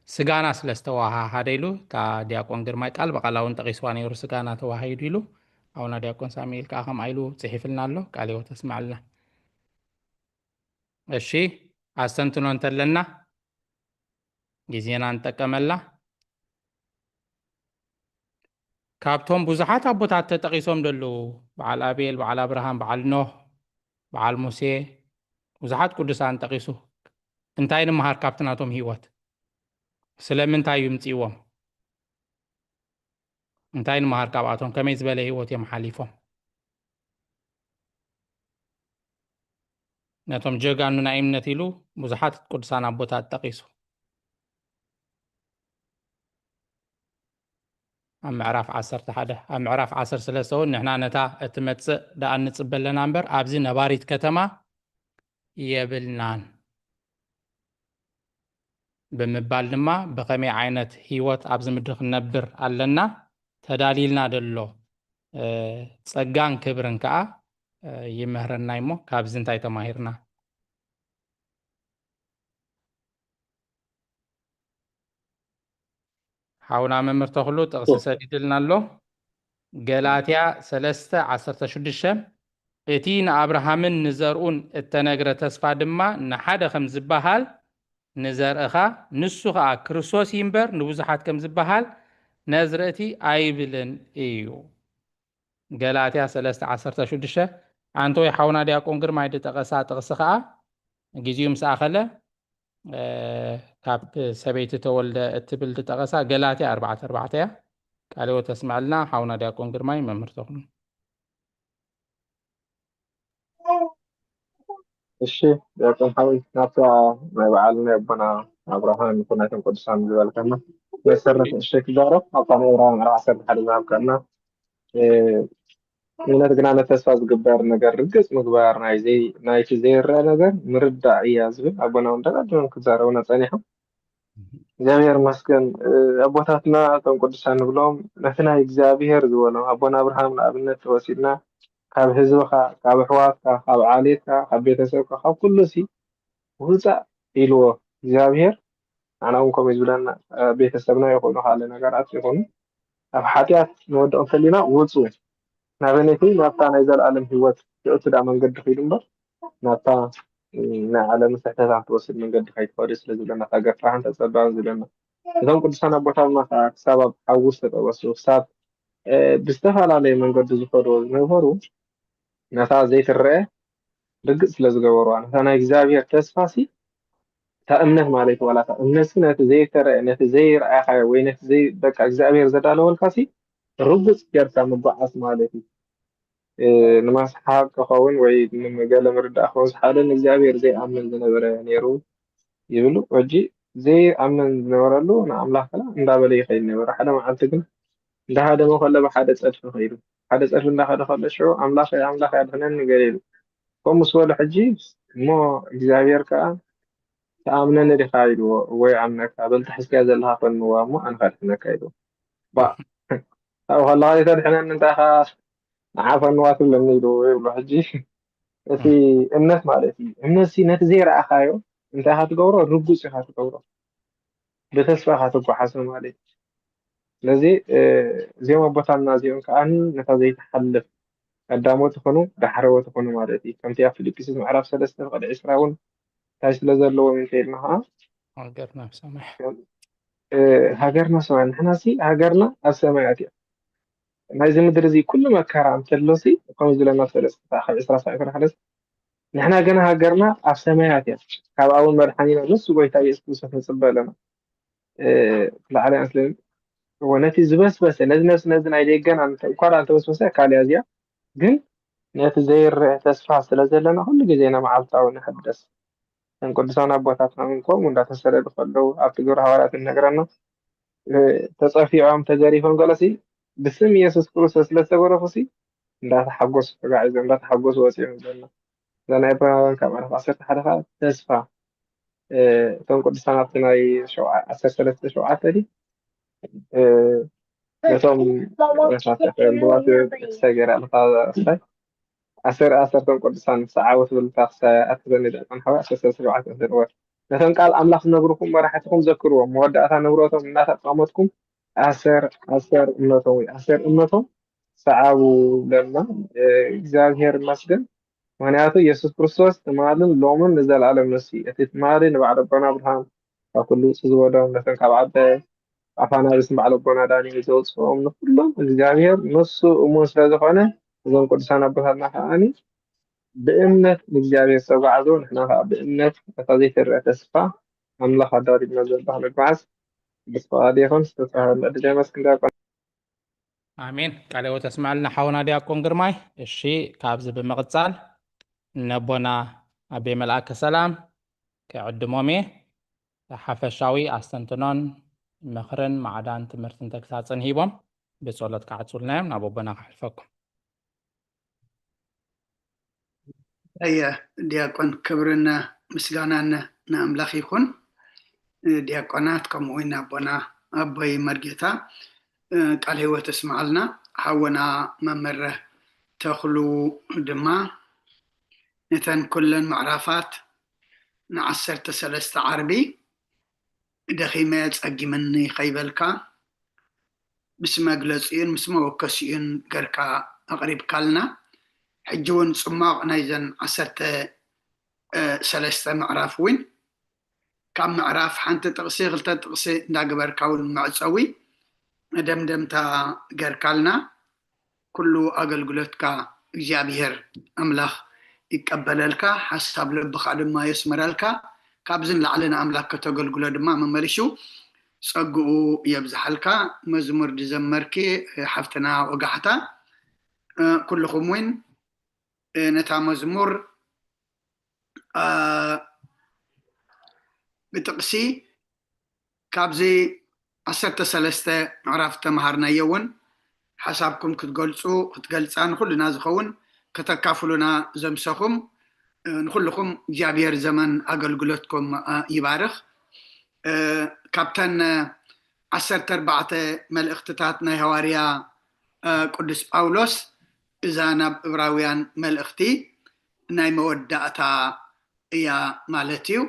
ስጋና ስለ ዝተወሃሃደ ኢሉ እታ ዲያቆን ግርማይ ቃል ብቓል እውን ጠቒስዋ ነይሩ። ስጋና ተዋሃሂዱ ኢሉ ኣውና ዲያቆን ሳሙኤል ከዓ ከምኣ ኢሉ ፅሒፍልና ኣሎ። ቃል ህይወት ተስማዕልና። እሺ ኣስተንትኖ እንተለና ግዜና ንጠቀመላ። ካብቶም ብዙሓት ኣቦታት ተጠቒሶም ዘለዉ በዓል ኣቤል፣ በዓል ኣብርሃም፣ በዓል ኖህ፣ በዓል ሙሴ ብዙሓት ቅዱሳን ጠቒሱ እንታይ ንምሃር ካብቲ ናቶም ህይወት? ስለምንታይ እዩ ምፅእዎም? እንታይ ንምሃር ካብኣቶም? ከመይ ዝበለ ህይወት እዮም ሓሊፎም? ነቶም ጀጋኑ ናይ እምነት ኢሉ ብዙሓት ቅዱሳን ኣቦታት ጠቒሱ። ኣብ ምዕራፍ ዓሰርተ ሓደ ኣብ ምዕራፍ ዓሰርተ ሰለስተ እውን ንሕና ነታ እትመጽእ ደኣ ንጽበ ኣለና እምበር ኣብዚ ነባሪት ከተማ የብልናን ብምባል ድማ ብኸመይ ዓይነት ህይወት ኣብዚ ምድሪ ክንነብር ኣለና ተዳልይልና ደሎ ጸጋን ክብርን ከኣ ይምህረና እሞ ካብዚ እንታይ ተማሂርና? ሓውና መምህር ተኽሉ ጥቕሲ ሰዲድልና ኣሎ። ገላትያ ሰለስተ ዓሰርተ ሽዱሽተ እቲ ንኣብርሃምን ንዘርኡን እተነግረ ተስፋ ድማ ንሓደ ከም ዝበሃል ንዘርእኻ ንሱ ኸኣ ክርስቶስ እዩ እምበር ንብዙሓት ከም ዝበሃል ነዚ ርእቲ ኣይብልን እዩ። ገላትያ ሰለስተ ዓሰርተ ሽዱሽተ ኣንተ ወይ ሓውና ዲያቆን ግርማይ ዝጠቐሳ ጥቕሲ ኸኣ ግዜኡ ምስ ኣኸለ ካብ ሰበይቲ ተወልደ እትብል ዝጠቐሳ ገላትያ ኣርባዕተ ኣርባዕተ እያ። ቃለ ሕይወት ተስምዐልና ሓውና ዲያቆን ግርማይ መምህር ተኽሉ። እሺ ዲያቆን ሓወይ ናብታ ናይ በዓል ናይ ኣቦና ኣብርሃም ይኹን ናይቶም ቅዱሳን ዝበልካና መሰረት እሺ ክዛረብ ኣብታ ናይ ዕብራውያን ዓሰርተ ሓደ ዝሃብካና እምነት ግና ነተስፋ ዝግበር ነገር ርግጽ ምግባር ናይቲ ዘይረአ ነገር ምርዳእ እያ ዝብል ኣቦና እውን ደጋጊሞም ክዛረቡና ጸኒሖም። እግዚኣብሔር ይመስገን ኣቦታትና እቶም ቅዱሳን ንብሎም ነቲ ናይ እግዚኣብሔር ዝበሎም ኣቦና ኣብርሃም ንኣብነት ተወሲድና ካብ ህዝብኻ ካብ ኣሕዋትካ ካብ ዓሌትካ ካብ ቤተሰብካ ካብ ኩሉ ሲ ውፃእ ኢልዎ እግዚኣብሔር ንዓና እውን ከምኡ ዝብለና ቤተሰብና ይኹኑ ካልእ ነገራት ይኹኑ ኣብ ሓጢኣት ንወድቕ እንተሊና ውፁ ናበነቲ ናብታ ናይ ዘለኣለም ህይወት ትእቱ ዳ መንገዲ ኺዱ እምበር ናብታ ናይ ዓለም ስሕተታት ትወስድ መንገዲ ከይትኸዱ ስለ ዝብለና እታ ገፋሕን ተፀባን ዝብለና እቶም ቅዱሳን ኣቦታትና ከዓ ክሳብ ኣብ ሓዊ ዝተጠበሱ ክሳብ ብዝተፈላለየ መንገዲ ዝኸድዎ ዝነበሩ ነታ ዘይትረአ ርግፅ ስለ ዝገበርዋ ነታ ናይ እግዚኣብሔር ተስፋ ሲ እታ እምነት ማለት ዋላ እታ እምነት ሲ ነቲ ዘይተረአ ነቲ ዘይረኣኻዮ ወይ ነቲ በቃ እግዚኣብሔር ዘዳለወልካ ሲ ርጉፅ ጌርካ ምጓዓዝ ማለት እዩ። ንማስሓቅ ክኸውን ወይ ገለ ምርዳእ ክኸውን ሓደ ንእግዚኣብሔር ዘይኣምን ዝነበረ ነይሩ ይብሉ። ሕጂ ዘይኣምን ዝነበረሉ ንኣምላኽ ከላ እንዳበለ ይኸይድ ነበረ። ሓደ መዓልቲ ግን እንዳሃደመ ከሎ ብሓደ ጸድፊ ኸይዱ ሓደ ጸድፊ እንዳኸደ ከሎ ሽዑ ኣምላኽ ኣምላኽ ኣድሕነኒ ገለ ኢሉ ከምኡ ምስ በሎ ሕጂ እሞ እግዚኣብሔር ከኣ ትኣምነኒ ዲኻ ኢልዎ። እወ ይኣምነካ በል ተሒዝካዮ ዘለኻ ፈንዋ እሞ ኣነ ከድሕነካ ኢልዎ። ባ ኣብኡ ከለኻ ዘይተድሕነኒ እንታይ ኢኻ ንዓፈንዋ ትብለኒ ኢሉ ይብሎ። ሕጂ እቲ እምነት ማለት እዩ። እምነት ሲ ነቲ ዘይረኣኻዮ እንታይ ኢኻ ትገብሮ? ርጉጽ ኢኻ ትገብሮ። ብተስፋ ኢኻ ትጓሓዞ ማለት እዩ። ስለዚ እዚኦም ኣቦታትና እዚኦም ከዓኒ ነታ ዘይትሓልፍ ቀዳሞት ይኹኑ ዳሕረዎት ይኹኑ ማለት እዩ። ከምቲ ኣብ ፊልጵስዩስ ምዕራፍ ሰለስተ ፍቕዲ ዕስራ እውን እንታይ ስለ ዘለዎም እንተኢልና ከዓ ሃገርና ኣብ ሰማይ ሃገርና ሰማይ ንሕና ሲ ሃገርና ኣብ ሰማያት እያ። ናይዚ ምድሪ እዚ ኩሉ መከራ እንተሎ ሲ ከምዚ ዝለና ሰለስተ ካብ ዕስራ ሳዕ ይኮነ ሓደስ ንሕና ገና ሃገርና ኣብ ሰማያት እያ። ካብ ኣቡን መድሓኒና ንሱ ጎይታ ኢየሱስ ክርስቶስ ንፅበ ኣለና። ላዕሊ ኣንስልን እዎ ነቲ ዝበስበሰ ነዚ ነብሲ ነዚ ናይ ደገና እንኳ እንተበስበሰ ካልያ እዚኣ ግን ነቲ ዘይርእ ተስፋ ስለ ዘለና ኩሉ ግዜ ኢና መዓልታዊ ንሕደስ። እቶም ቅዱሳን ኣቦታትና እውን ከምኡ እንዳተሰደዱ ከለዉ ኣብቲ ግብረ ሃዋርያት እነግረና ተፀፊዖም ተገሪፎም ገለሲ ብስም ኢየሱስ ክርስቶስ ስለዝተገረፉ ሲ እንዳተሓጎሱ ተጋዒዞም እንዳተሓጎሱ ወፂኦም ዘለና እዛ ናይ ዕብራውያን ካብ ምዕራፍ ዓሰርተ ሓደ ከዓ ተስፋ እቶም ቅዱሳን ኣብቲ ናይ ዓሰርተ ሰለስተ ሸውዓተ ድዩ ነቶም መሳፍሕቲ ዕምባባ ጥቅሲ ገይራ ኣለካ ስታይ ኣሰር ኣሰርቶም ቅዱሳን ሰዓቡ ትብል እታ ክሳይ ኣትዘኒ ደቀን ሓዊ ኣሰር ሰለስተ ሸውዓተ ዘንወር ነቶም ቃል ኣምላኽ ዝነግርኩም መራሕትኹም ዘክርዎም መወዳእታ ንብረቶም እናተቃመጥኩም ኣሰር ኣሰር እምነቶም ወይ ኣሰር እምነቶም ሰዓቡ ለና እግዚኣብሔር ይመስገን ምክንያቱ ኢየሱስ ክርስቶስ ትማልን ሎምን ንዘለኣለም ንሱ እዩ እቲ ትማሊ ንባዕል ኣቦና ኣብርሃም ካብ ኩሉ ውፅእ ዝበሎም ነቶም ካብ ዓደ ኣፋናብስ ንባዕል ኣቦና ዳንኤል ዘውፅኦም ንኩሎም እግዚኣብሔር ንሱ እሙን ስለዝኾነ እዞም ቅዱሳን ኣቦታትና ከዓኒ ብእምነት ንእግዚኣብሔር ዝተጓዓዙ ንሕና ከዓ ብእምነት ነታ ዘይትረአ ተስፋ ኣምላኽ ኣዳሊልና ዘሎ ክንጓዓዝ ቅዱስ ፍቓዱ ይኹን። ዝተሳሃለ ዕድል የመስግን ዲያቆን። ኣሜን። ቃለ ሕይወት ተስምዐልና ሓውና ዲያቆን ግርማይ። እሺ፣ ካብዚ ብምቕጻል ነቦና ኣቤ መልኣከ ሰላም ክዕድሞም እየ። ሓፈሻዊ ኣስተንትኖን ምኽርን ማዕዳን ትምህርትን ተግሳጽን ሂቦም ብጸሎት ክዓጹልና እዮም። ናብ ኣቦና ከሕልፈኩም። ኣየ ዲያቆን ክብርን ምስጋናን ንኣምላኽ ይኹን። ዲያቆናት ከምኡ እውን ኣቦና ኣቦይ መርጌታ ቃል ህይወት እስምዓልና ሓወና መምህር ተኽሉ ድማ ነተን ኩለን ምዕራፋት ንዓሰርተ ሰለስተ ዓርቢ ደኺመ ጸጊምኒ ከይበልካ ምስ መግለጺኡን ምስ መወከሲኡን ገርካ ኣቕሪብካልና። ሕጂ እውን ጽማቕ ናይዘን ዓሰርተ ሰለስተ ምዕራፍ እውን ካብ ምዕራፍ ሓንቲ ጥቕሲ ክልተ ጥቕሲ እንዳገበርካ እውን መዕጸዊ መደምደምታ ገርካልና። ኩሉ ኣገልግሎትካ እግዚኣብሔር ኣምላኽ ይቀበለልካ፣ ሓሳብ ልብኻ ድማ የስምረልካ። ካብዚ ንላዕሊ ንኣምላኽ ከተገልግሎ ድማ መመሊሱ ጸግኡ የብዝሓልካ። መዝሙር ዝዘመርኪ ሓፍትና ወጋሕታ፣ ኩልኹም እውን ነታ መዝሙር ብጥቕሲ ካብዚ ዓሰርተ ሰለስተ ምዕራፍ ተምሃርናዮ እውን ሓሳብኩም ክትገልፁ ክትገልፃ ንኩልና ዝኸውን ከተካፍሉና ዘምሰኹም ንኩልኩም እግዚኣብሔር ዘመን ኣገልግሎትኩም ይባርኽ። ካብተን ዓሰርተ ኣርባዕተ መልእኽትታት ናይ ሃዋርያ ቅዱስ ጳውሎስ እዛ ናብ እብራውያን መልእኽቲ ናይ መወዳእታ እያ ማለት እዩ።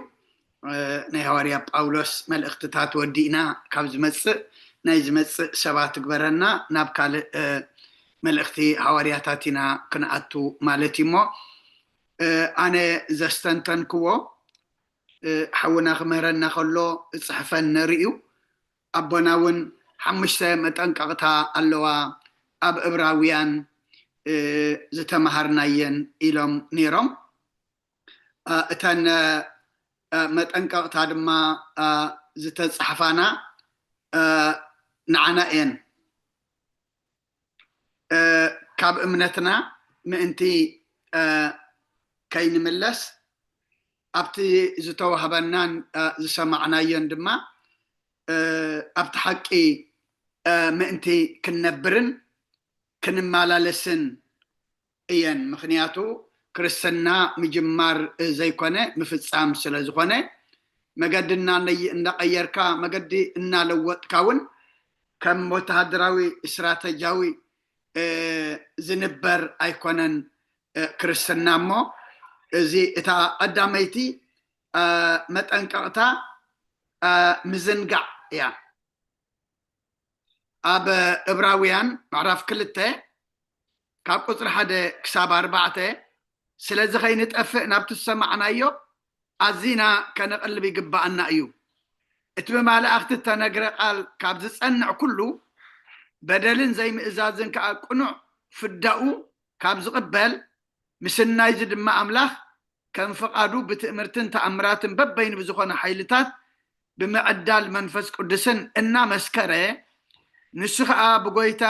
ናይ ሃዋርያ ጳውሎስ መልእኽትታት ወዲእና ካብ ዝመፅእ ናይ ዝመፅእ ሰባት ትግበረና ናብ ካልእ መልእኽቲ ሃዋርያታት ኢና ክንኣቱ ማለት እዩ እሞ ኣነ ዘስተንተንክዎ ሓውና ክምህረና ከሎ እፅሕፈን ነርዩ ኣቦና እውን ሓሙሽተ መጠንቀቕታ ኣለዋ ኣብ እብራውያን ዝተምሃርናየን ኢሎም ነይሮም። እተን መጠንቀቕታ ድማ ዝተፃሕፋና ንዓና እየን። ካብ እምነትና ምእንቲ ከይንምለስ ኣብቲ ዝተዋህበናን ዝሰማዕናዮን ድማ ኣብቲ ሓቂ ምእንቲ ክንነብርን ክንመላለስን እየን። ምኽንያቱ ክርስትና ምጅማር ዘይኮነ ምፍፃም ስለ ዝኾነ መገዲ እናቀየርካ መገዲ እናለወጥካ እውን ከም ወተሃደራዊ ስትራተጂያዊ ዝንበር ኣይኮነን ክርስትና። እሞ እዚ እታ ቀዳመይቲ መጠንቀቕታ ምዝንጋዕ እያ። ኣብ እብራውያን ምዕራፍ ክልተ ካብ ቁፅሪ ሓደ ክሳብ ኣርባዕተ፣ ስለዚ ከይንጠፍእ ናብቲ ዝሰማዕናዮ ኣዚና ከነቕልብ ይግባኣና እዩ። እቲ ብመላእኽቲ እተነግረ ቃል ካብ ዝጸንዕ ኩሉ፣ በደልን ዘይምእዛዝን ከኣ ቅኑዕ ፍዳኡ ካብ ዝቕበል፣ ምስናይዚ ድማ ኣምላኽ ከም ፍቓዱ ብትእምርትን ተኣምራትን በበይኑ ብዝኾነ ሓይልታት ብምዕዳል መንፈስ ቅዱስን እናመስከረ፣ ንሱ ኸኣ ብጎይታ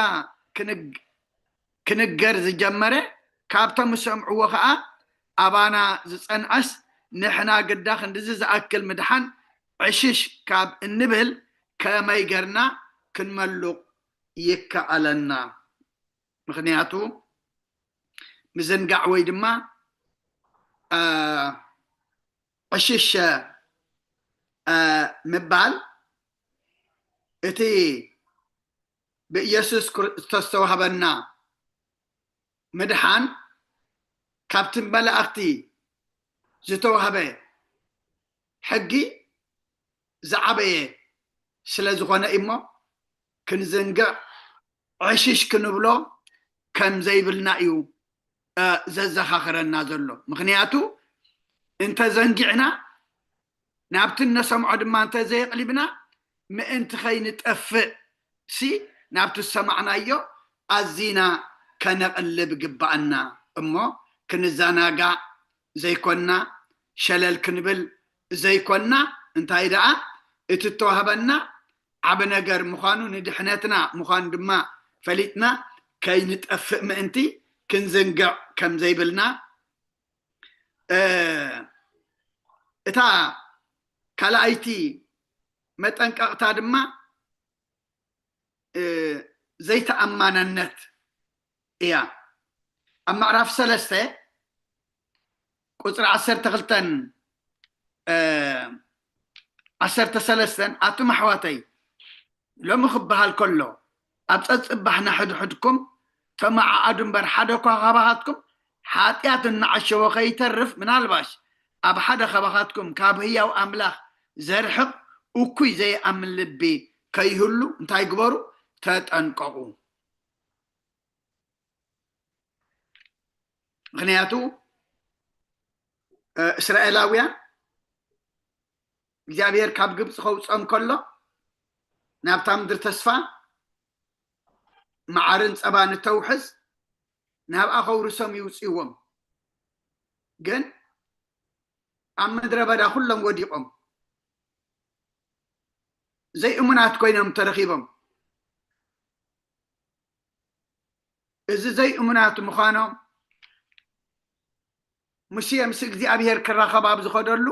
ክንግ-፣ ክንገር ዝጀመረ፣ ካብቶም ዝሰምዕዎ ኸኣ ኣባና ዝጸንዐስ፣ ንሕና ግዳ ክንድዚ ዝኣክል ምድሓን ዕሽሽ ካብ እንብል ከመይ ገርና ክንመሉቕ ይከኣለና? ምኽንያቱ ምዝንጋዕ ወይ ድማ ዕሽሽ ምባል እቲ ብኢየሱስ ክርስቶስ ዝተዋህበና ምድሓን ካብቲ መላእኽቲ ዝተዋህበ ሕጊ ዝዓበየ ስለ ዝኾነ እሞ፣ ክንዝንግዕ ዕሽሽ ክንብሎ ከም ዘይብልና እዩ ዘዘኻኽረና ዘሎ። ምኽንያቱ እንተዘንጊዕና፣ ናብቲ እነሰምዖ ድማ እንተዘየቕሊብና፣ ምእንቲ ከይንጠፍእ ሲ ናብቲ ዝሰማዕናዮ ኣዚና ከነቕልብ ግባኣና እሞ፣ ክንዘናጋዕ ዘይኮንና፣ ሸለል ክንብል ዘይኮንና፣ እንታይ ደኣ እቲ እተዋህበና ዓቢ ነገር ምዃኑ፣ ንድሕነትና ምዃኑ ድማ ፈሊጥና፣ ከይንጠፍእ ምእንቲ ክንዝንግዕ ከም ዘይብልና። እታ ካልኣይቲ መጠንቀቕታ ድማ ዘይተኣማንነት እያ። ኣብ ምዕራፍ ሰለስተ ቁፅሪ ዓሰርተ ክልተን ዓሰርተ ሰለስተን፣ ኣቱም ኣሕዋተይ፣ ሎሚ ክበሃል ከሎ፣ ኣብ ጸጽባሕ ናሕድሕድኩም ተመዓዓዱ እምበር፣ ሓደ እኳ ካባኻትኩም ሓጢኣት እናዓሸወ ከይተርፍ፣ ምናልባሽ ኣብ ሓደ ካባኻትኩም ካብ ህያው ኣምላኽ ዘርሕቕ እኩይ ዘይኣምን ልቢ ከይህሉ እንታይ ግበሩ? ተጠንቀቑ። ምኽንያቱ እስራኤላውያን እግዚኣብሔር ካብ ግብፂ ከውፅኦም ከሎ፣ ናብታ ምድሪ ተስፋ፣ መዓርን ፀባን እተውሕዝ፣ ናብኣ ከውርሶም ይውፅእዎም። ግን ኣብ ምድረ በዳ ኩሎም ወዲቖም ዘይእሙናት ኮይኖም ተረኺቦም። እዚ ዘይእሙናት ምዃኖም ሙሴ ምስ እግዚኣብሔር ክራኸብ ኣብ ዝኸደሉ፣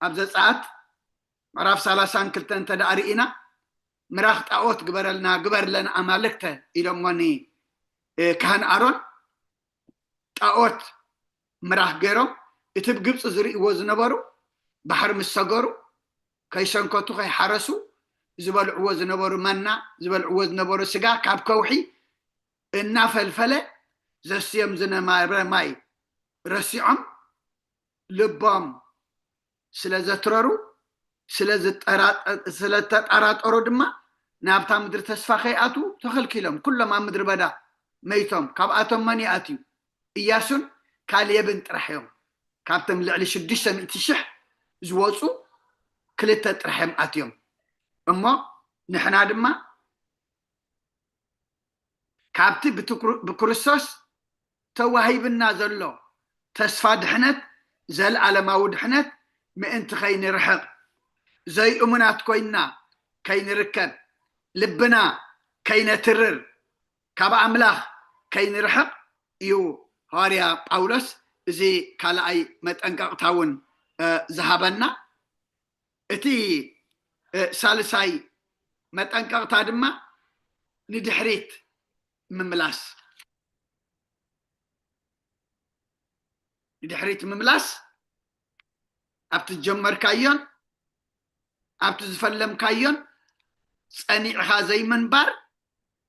ኣብ ዘጸኣት ምዕራፍ ሰላሳን ክልተን እንተ ደኣ ርኢና፣ ምራኽ ጣዖት ግበረልና፣ ግበርለን ኣማልክተ ኢሎሞ ን-፣ እ፣ ካህን ኣሮን። ጣዖት ምራኽ ገይሮም፣ እቲ ብግብጺ ዝርእይዎ ዝነበሩ ባሕሪ ምስ ሰገሩ፣ ከይሰንከቱ ከይሓረሱ ዝበልዕዎ ዝነበሩ መና፣ ዝበልዕዎ ዝነበሩ ስጋ ካብ ከውሒ እናፈልፈለ ዘስዮም ዝነበረ ማይ ረሲዖም፣ ልቦም ስለ ዘትረሩ፣ ስለ ዝጠራ-፣ ስለ ዝተጠራጠሩ ድማ ናብታ ምድሪ ተስፋ ከይኣትዉ ተኸልኪሎም። ኩሎም ኣብ ምድሪ በዳ መይቶም። ካብኣቶም መን ይኣትዩ? ኢያሱን ካሌብን ጥራሕ እዮም። ካብቶም ልዕሊ ሽዱሽተ ሚእቲ ሽሕ ዝወፁ ክልተ ጥራሕ እዮም ኣትዮም። እሞ ንሕና ድማ ካብቲ ብትክሩ-፣ ብክርስቶስ ተዋሂብና ዘሎ ተስፋ ድሕነት፣ ዘለዓለማዊ ድሕነት ምእንቲ ከይንርሕቕ፣ ዘይእሙናት ኮይንና ከይንርከብ፣ ልብና ከይነትርር፣ ካብ ኣምላኽ ከይንርሕቕ እዩ ሃዋርያ ጳውሎስ እዚ ካልኣይ መጠንቀቕታ እውን፣ እ፣ ዝሃበና። እቲ፣ እ፣ ሳልሳይ መጠንቀቕታ ድማ ንድሕሪት ምምላስ። ንድሕሪት ምምላስ ኣብቲ ዝጀመርካዮን ኣብቲ ዝፈለምካዮን ጸኒዕኻ ዘይምንባር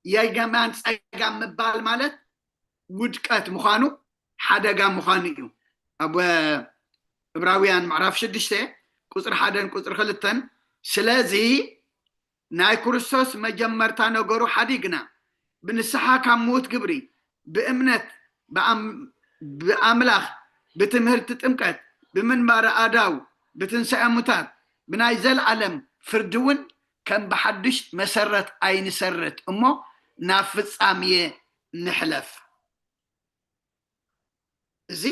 የማን ጸጋም ምባል ማለት ውድቀት ምዃኑ፣ ሓደጋ ምዃኑ እዩ። ኣብ ዕብራውያን ምዕራፍ ሽዱሽተ ቁፅሪ ሓደን ቁፅሪ ክልተን፣ ስለዚ ናይ ክርስቶስ መጀመርታ ነገሩ ሓዲግና፣ ብንስሓ ካብ ምዉት ግብሪ፣ ብእምነት ብኣም- ብኣምላኽ፣ ብትምህርቲ ጥምቀት፣ ብምንባረ ኣዳው፣ ብትንሳኤ ሙታት፣ ብናይ ዘለዓለም ፍርዲ እውን ከም ብሓድሽ መሰረት ኣይንሰርት እሞ ናብ ፍጻሜ ንሕለፍ። እዚ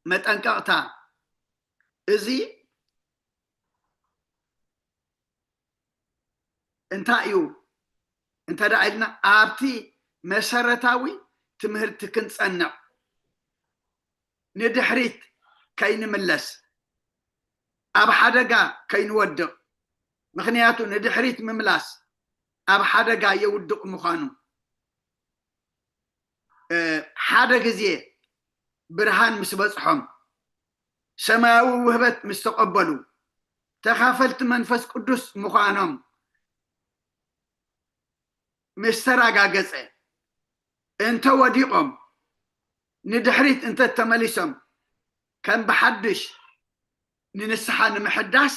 መጠንቀቕታ፣ እዚ እንታይ እዩ እንተ ደኣ ኢልና፣ ኣብቲ መሰረታዊ ትምህርቲ ክንጸንዕ፣ ንድሕሪት ከይንምለስ፣ ኣብ ሓደጋ ከይንወድቕ። ምኽንያቱ ንድሕሪት ምምላስ ኣብ ሓደጋ የውድቕ ምዃኑ። እ፣ ሓደ ግዜ ብርሃን ምስ በጽሖም፣ ሰማያዊ ውህበት ምስ ተቐበሉ፣ ተኻፈልቲ መንፈስ ቅዱስ ምዃኖም ምስ ተረጋገጸ፣ እንተ ወዲቖም፣ ንድሕሪት እንተ ተመሊሶም፣ ከም ብሓድሽ ንንስሓ ንምሕዳስ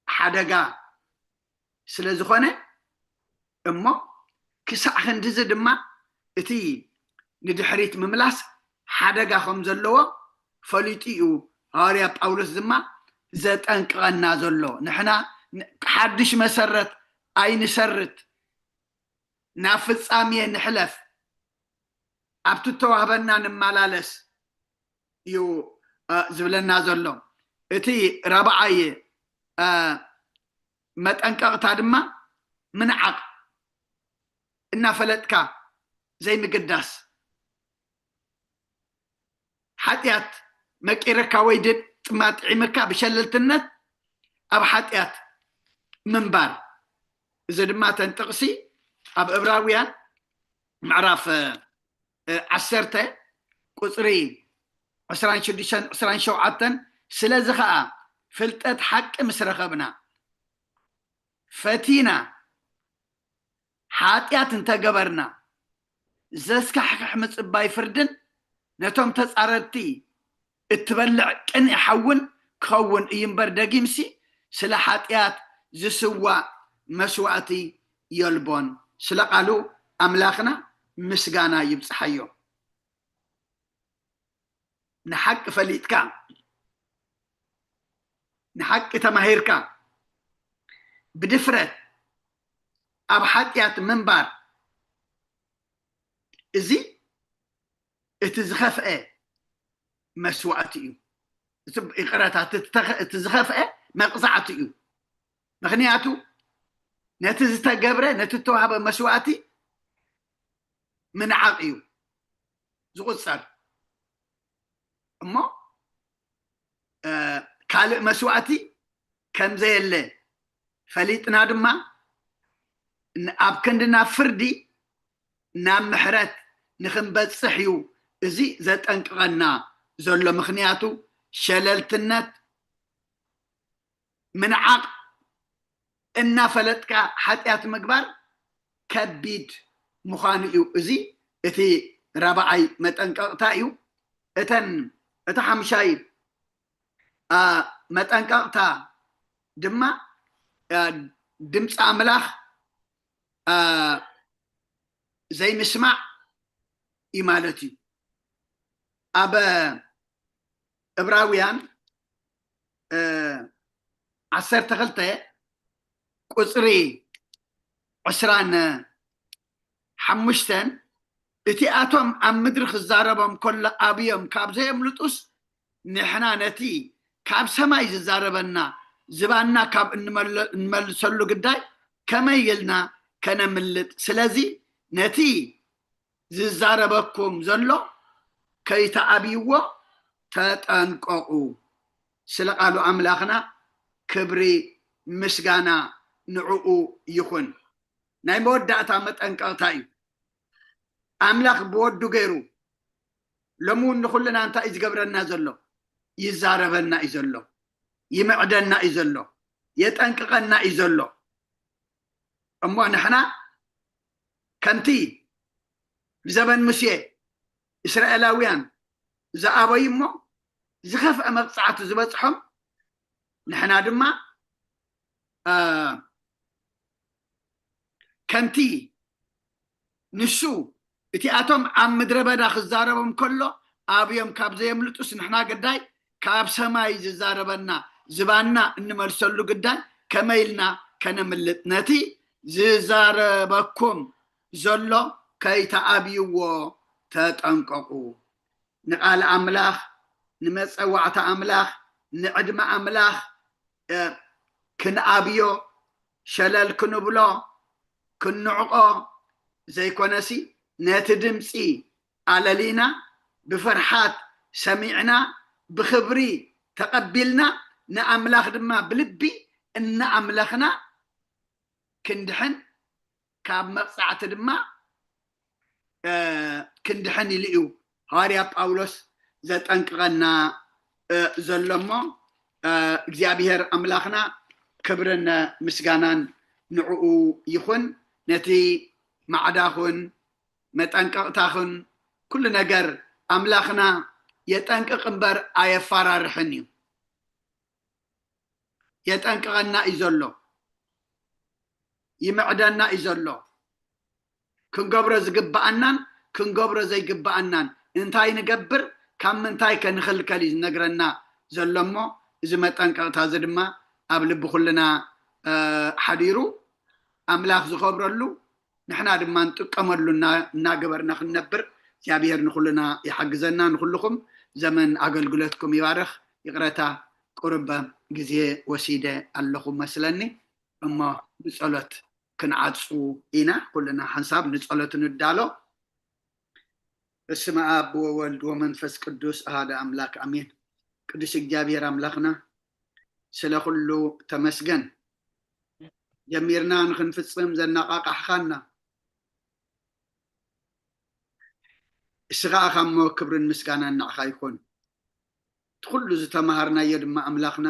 ሓደጋ ስለ ዝኾነ እሞ፣ ክሳዕ ክንድዚ ድማ እቲ ንድሕሪት ምምላስ ሓደጋ ከም ዘለዎ ፈሊጡ እዩ ሃዋርያ ጳውሎስ ድማ ዘጠንቅቐና ዘሎ። ንሕና ን- ሓድሽ መሰረት ኣይንሰርት፣ ናብ ፍጻሜ ንሕለፍ፣ ኣብቲ እተዋህበና ንመላለስ እዩ፣ እ፣ ዝብለና ዘሎ። እቲ ራብዓይ፣ እ፣ መጠንቀቕታ ድማ ምንዓቕ፣ እናፈለጥካ ዘይምግዳስ። ሓጢኣት መቂረካ ወይ ድማ ጥዒምካ ብሸለልትነት ኣብ ሓጢኣት ምንባር። እዚ ድማ ተን ጥቕሲ ኣብ ዕብራውያን ምዕራፍ፣ እ፣ ዓሰርተ ቁፅሪ ዕስራን ሽዱሽተን ዕስራን ሸውዓተን፣ ስለዚ ኸዓ ፍልጠት ሓቂ ምስ ረኸብና፣ ፈቲና ሓጢኣት እንተገበርና፣ ዘስካሕክሕ ምጽባይ ፍርድን ነቶም ተጻረርቲ እትበልዕ ቅንኢ ሓውን ክኸውን እዩ እምበር፣ ደጊምሲ ስለ ሓጢኣት ዝስዋእ መስዋእቲ የልቦን። ስለ ቃሉ ኣምላኽና ምስጋና ይብጽሓዮ። ንሓቂ ፈሊጥካ፣ ንሓቂ ተማሂርካ፣ ብድፍረት ኣብ ሓጢኣት ምንባር፣ እዚ እቲ ዝኸፍአ መስዋእቲ እዩ። እቲ፣ ይቕረታ፣ እቲ፣ እቲ ዝኸፍአ መቕጻዕቲ እዩ። ምኽንያቱ ነቲ ዝተገብረ፣ ነቲ እተዋህበ መስዋእቲ ምንዓቕ እዩ ዝቑጸር። እሞ፣ እ፣ ካልእ መስዋእቲ ከም ዘየለ ፈሊጥና ድማ፣ ን-፣ ኣብ ክንዲ ናብ ፍርዲ፣ ናብ ምሕረት ንኽንበጽሕ እዩ እዚ ዘጠንቅቐና ዘሎ። ምኽንያቱ ሸለልትነት፣ ምንዓቕ፣ እናፈለጥካ ሓጢኣት ምግባር ከቢድ ምዃኑ እዩ። እዚ እቲ ራብዓይ መጠንቀቕታ እዩ። እተን፣ እቲ ሓምሻይ፣ አ፣ መጠንቀቕታ ድማ፣ አ፣ ድምፂ ኣምላኽ፣ አ፣ ዘይምስማዕ እዩ ማለት እዩ። ኣብ ዕብራውያን፣ እ፣ ዓሰርተ ክልተ ቁፅሪ ዕስራን ሓሙሽተን፣ እቲኣቶም ኣብ ምድሪ ክዛረቦም ከሎ ኣብዮም ካብ ዘየምልጡስ፣ ንሕና ነቲ ካብ ሰማይ ዝዛረበና ዝባንና ካብ እንመለ-፣ እንመልሰሉ ግዳይ ከመይ ኢልና ከነምልጥ? ስለዚ ነቲ ዝዛረበኩም ዘሎ ከይተኣብይዎ ተጠንቀቑ። ስለ ቃሉ ኣምላኽና ክብሪ ምስጋና ንዕኡ ይኹን። ናይ መወዳእታ መጠንቀቕታ እዩ። ኣምላኽ ብወዱ ገይሩ ሎሚ እውን ንኹልና እንታይ እዩ ዝገብረና ዘሎ? ይዛረበና እዩ ዘሎ፣ ይምዕደና እዩ ዘሎ። የጠንቅቐና እዩ ዘሎ። እሞ ንሕና ከምቲ ብዘበን ሙሴ እስራኤላውያን ዝኣበዩ እሞ ዝኸፍአ መቕጻዕቲ ዝበጽሖም፣ ንሕና ድማ ከምቲ ንሱ እቲኣቶም ኣብ ምድረ በዳ ክዛረቦም ከሎ ኣብዮም ካብ ዘየምልጡስ፣ ንሕና ግዳይ ካብ ሰማይ ዝዛረበና ዝባና እንመልሰሉ ግዳይ ከመይ ኢልና ከነምልጥ? ነቲ ዝዛረበኩም ዘሎ ከይተኣብይዎ ተጠንቀቑ። ንቓል ኣምላኽ፣ ንመጸዋዕታ ኣምላኽ፣ ንዕድመ ኣምላኽ ክንኣብዮ፣ ሸለል ክንብሎ፣ ክንዕቆ ዘይኮነሲ፣ ነቲ ድምፂ ኣለሊና ብፍርሓት ሰሚዕና ብኽብሪ ተቐቢልና ንኣምላኽ ድማ ብልቢ እናኣምለኽና ክንድሕን፣ ካብ መቕጻዕቲ ድማ ክንድሕን ኢሉ እዩ ሃዋርያ ጳውሎስ ዘጠንቅቐና ዘሎ። እሞ እግዚኣብሔር ኣምላኽና ክብርን ምስጋናን ንዕኡ ይኹን። ነቲ ማዕዳኹን መጠንቀቕታኹን ኩሉ ነገር ኣምላኽና የጠንቅቕ እምበር ኣየፋራርሕን እዩ። የጠንቅቐና እዩ ዘሎ፣ ይምዕደና እዩ ዘሎ። ክንገብሮ ዝግብኣናን ክንገብሮ ዘይግብኣናን፣ እንታይ ንገብር፣ ካብ ምንታይ ከ ንኽልከል እዩ ዝነግረና ዘሎ። እሞ እዚ መጠንቀቕታ እዚ ድማ ኣብ ልቢ ኩልና ሓዲሩ ኣምላኽ ዝኸብረሉ፣ ንሕና ድማ ንጥቀመሉ እናገበርና ክንነብር እግዚኣብሔር ንኩልና ይሓግዘና። ንኩልኹም ዘመን ኣገልግሎትኩም ይባርኽ። ይቕረታ፣ ቁርበ ግዜ ወሲደ ኣለኹ መስለኒ። እሞ ብጸሎት ክንዓጹ ኢና። ኩልና ሓንሳብ ንጸሎት ንዳሎ። በስመ ኣብ ወወልድ ወመንፈስ ቅዱስ ኣሃደ ኣምላክ ኣሜን። ቅዱስ እግዚኣብሔር ኣምላኽና ስለ ኩሉ ተመስገን። ጀሚርና ንክንፍጽም ዘነቃቃሕኻና፣ እስኻ ኢኻ እሞ ክብርን ምስጋናን ንዓኻ ይኹን። እቲ ኩሉ ዝተማሃርናዮ ድማ ኣምላኽና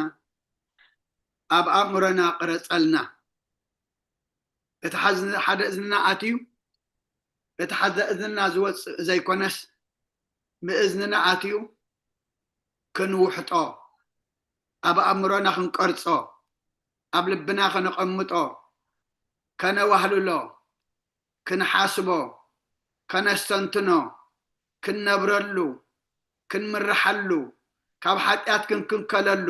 ኣብ ኣእምሮና ቅረጸልና። እቲ ሓዝ-፣ ሓደ እዝንና ኣትዩ፣ እቲ ሓደ እዝንና ዝወጽእ ዘይኮነስ፣ ብእዝንና ኣትዩ ክንውሕጦ፣ ኣብ ኣእምሮና ክንቀርጾ፣ ኣብ ልብና ከነቐምጦ፣ ከነዋህልሎ፣ ክንሓስቦ፣ ከነስተንትኖ፣ ክንነብረሉ፣ ክንምርሓሉ፣ ካብ ሓጢኣት ክንክንከለሉ፣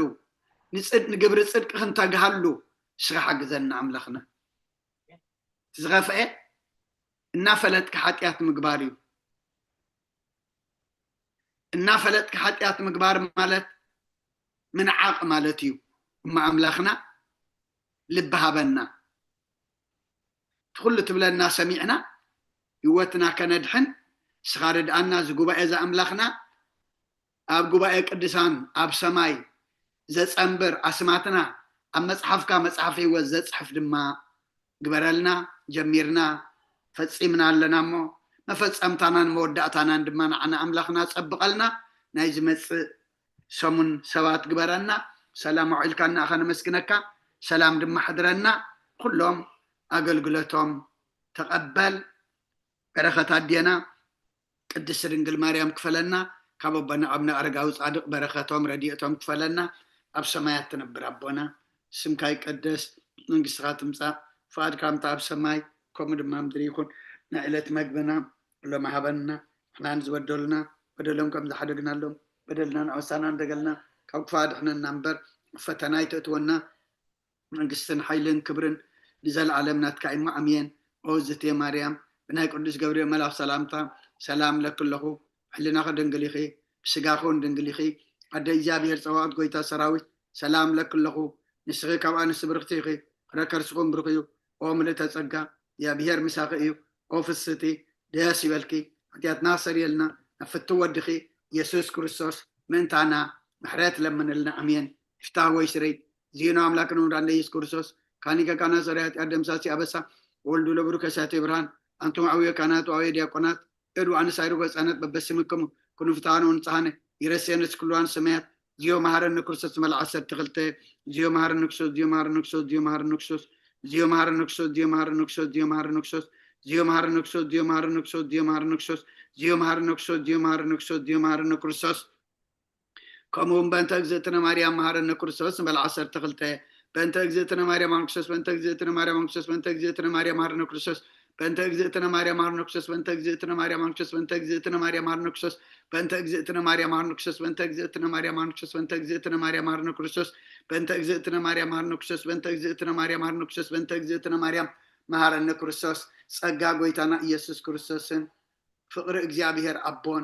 ንጽድ-፣ ንግብሪ ጽድቂ ክንተግሃሉ፣ እስኻ ሓግዘና ኣምላኽና። እቲ ዝኸፍአ እናፈለጥካ ሓጢኣት ምግባር እዩ። እናፈለጥካ ሓጢኣት ምግባር ማለት ምንዓቕ ማለት እዩ። እሞ ኣምላኽና ልቢ ሃበና። እቲ ኩሉ ትብለና ሰሚዕና ህይወትና ከነድሕን እስኻ ርድኣና። እዚ ጉባኤ እዚ ኣምላኽና ኣብ ጉባኤ ቅዱሳን ኣብ ሰማይ ዘጸንብር ኣስማትና ኣብ መጽሓፍካ መጽሓፍ ህይወት ዘጽሕፍ ድማ ግበረልና። ጀሚርና ፈጺምና ኣለና እሞ መፈጸምታናን መወዳእታናን ድማ ንዓና ኣምላኽና ጸብቐልና። ናይ ዝመጽእ ሰሙን ሰባት ግበረና። ሰላም ኣውዒልካና ኣኻ ነመስግነካ። ሰላም ድማ ሕድረና። ኩሎም ኣገልግሎቶም ተቐበል። በረኸት ኣዴና ቅድስቲ ድንግል ማርያም ክፈለና። ካብ ኣቦና ኣቡነ ኣረጋዊ ጻድቕ በረኸቶም ረድኤቶም ክፈለና። ኣብ ሰማያት ትነብር ኣቦና ስምካ ይቀደስ፣ መንግስትኻ ትምጻእ፣ ፍቓድካ ከምቲ ኣብ ሰማይ ከምኡ ድማ ምድሪ ይኹን። ናይ ዕለት መግብና ሎሚ ሃበና። ንሕና ንዝበደሉና በደሎም ከም ዝሓደግናሎም በደልና ንኣወሳና እንደገልና ካብ ክፉእ ኣድሕነና እምበር ኣብ ፈተና ኣይተእትወና። መንግስትን ሓይልን ክብርን ንዘለኣለም ናትካ እዩ። ኣሜን። ኦ ዝቴ ማርያም፣ ብናይ ቅዱስ ገብርኤል መልኣኽ ሰላምታ ሰላም እለኪ ኣለኹ። ሕልናኺ ድንግል ኢኺ፣ ብስጋኺ እውን ድንግል ኢኺ። ኣደ እግዚኣብሔር ጸባኦት፣ ጎይታ ሰራዊት፣ ሰላም እለኪ ኣለኹ። ንስኺ ካብ ኣንስቲ ብርኽቲ ኢኺ፣ ፍረ ከርስኹም ብሩኽ እዩ። ኦ ምልእተ ጸጋ፣ እግዚኣብሔር ምሳኺ እዩ። ኦ ፍስቲ፣ ደስ ይበልኪ። ሓጢኣትና ሰሪየልና፣ ናብ ፍትው ወድኺ ኢየሱስ ክርስቶስ ምእንታና ምሕረት ለምንልና። ኣሜን። ይፍታህ ወይ ስረይ ዚኖ ኣምላክ ንውዳን ኢየሱስ ክርስቶስ ካኒከ ካና ሰሪ ኃጢአት ደምሳሲ ኣበሳ ወልዱ ለብሩ ከሳቴ ብርሃን ኣንቱም ኣውዮ ካህናት ወአውዮ ዲያቆናት እዱ ኣንሳይሩ ገጻነት በበስምክሙ ኩኑ ፍትሃነ ወንጽሃነ ይረሴንስ ኩሉዋን ሰማያት ዚዮ መሃረኒ ክርስቶስ መበል ዓሰርተ ክልተ። ዚዮ መሃረኒ ክርስቶስ፣ ዚዮ መሃረኒ ክርስቶስ፣ ዚዮ መሃረኒ ክርስቶስ፣ ዚዮ መሃረኒ ክርስቶስ፣ ዚዮ መሃረኒ ክርስቶስ፣ ዚዮ መሃረኒ ክርስቶስ፣ ዚዮ መሃረኒ ክርስቶስ፣ ዚዮ መሃረኒ ክርስቶስ፣ ዚዮ መሃረኒ ክርስቶስ፣ ዚዮ መሃረኒ ክርስቶስ፣ ዚዮ መሃረኒ ክርስቶስ፣ ዚዮ መሃረኒ ክርስቶስ። ከምኡ እውን በእንተ እግዝእትነ ማርያም መሃረኒ ክርስቶስ ንበል ዓሰርተ ክልተ። በእንተ እግዝእትነ ማርያም መሃረኒ ክርስቶስ፣ በእንተ እግዝእትነ ማርያም መሃረኒ ክርስቶስ፣ በእንተ እግዝእትነ ማርያም መሃረኒ ክርስቶስ፣ በእንተ እግዝእትነ ማርያም መሃረኒ ክርስቶስ፣ በእንተ እግዝእትነ ማርያም መሃረኒ ክርስቶስ፣ በእንተ እግዝእትነ ማርያም መሃረኒ ክርስቶስ፣ በእንተ እግዝእትነ ማርያም መሃረኒ ክርስቶስ፣ በእንተ እግዝእትነ ማርያም መሃረኒ ክርስቶስ፣ በእንተ እግዝእትነ ማርያም መሃረኒ ክርስቶስ፣ በእንተ እግዝእትነ ማርያም መሃረኒ ክርስቶስ፣ በእንተ እግዝእትነ ማርያም መሃረኒ ክርስቶስ፣ በእንተ እግዝእትነ ማርያም መሃረኒ ክርስቶስ። ጸጋ ጎይታና ኢየሱስ ክርስቶስን ፍቕሪ እግዚኣብሔር ኣቦን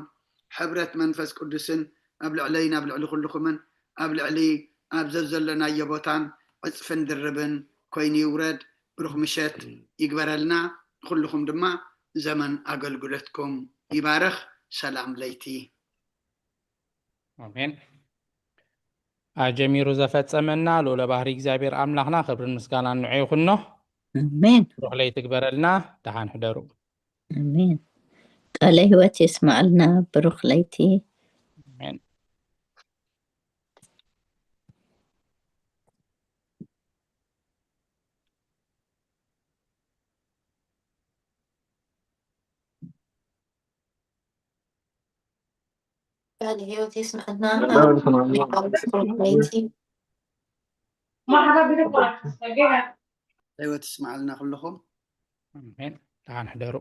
ሕብረት መንፈስ ቅዱስን ኣብ ልዕለይን ኣብ ልዕሊ ኩልኹምን ኣብ ልዕሊ ኣብ ዘዘለናዮ ቦታን ዕጽፍን ድርብን ኮይኑ ይውረድ። ብሩኽ ምሸት ይግበረልና። ንኹልኹም ድማ ዘመን ኣገልግሎትኩም ይባርኽ። ሰላም ለይቲ። ኣሜን። ኣጀሚሩ ዘፈጸመና ልኡለ ባህሪ እግዚኣብሔር ኣምላኽና ክብርን ምስጋናን ንዑ ይኹኖ። ኣሜን። ብሩኽ ለይቲ ግበረልና። ደሓን ሕደሩ። ኣሜን። ቃለ ህይወት የስማዕልና። ብሩኽ ለይቲ። ኣሜን። ቃለ ህይወት የስማዕልና። ህይወት ይስማዕልና ኩልኹም። ኣሜን። ደሓን ሕደሩ።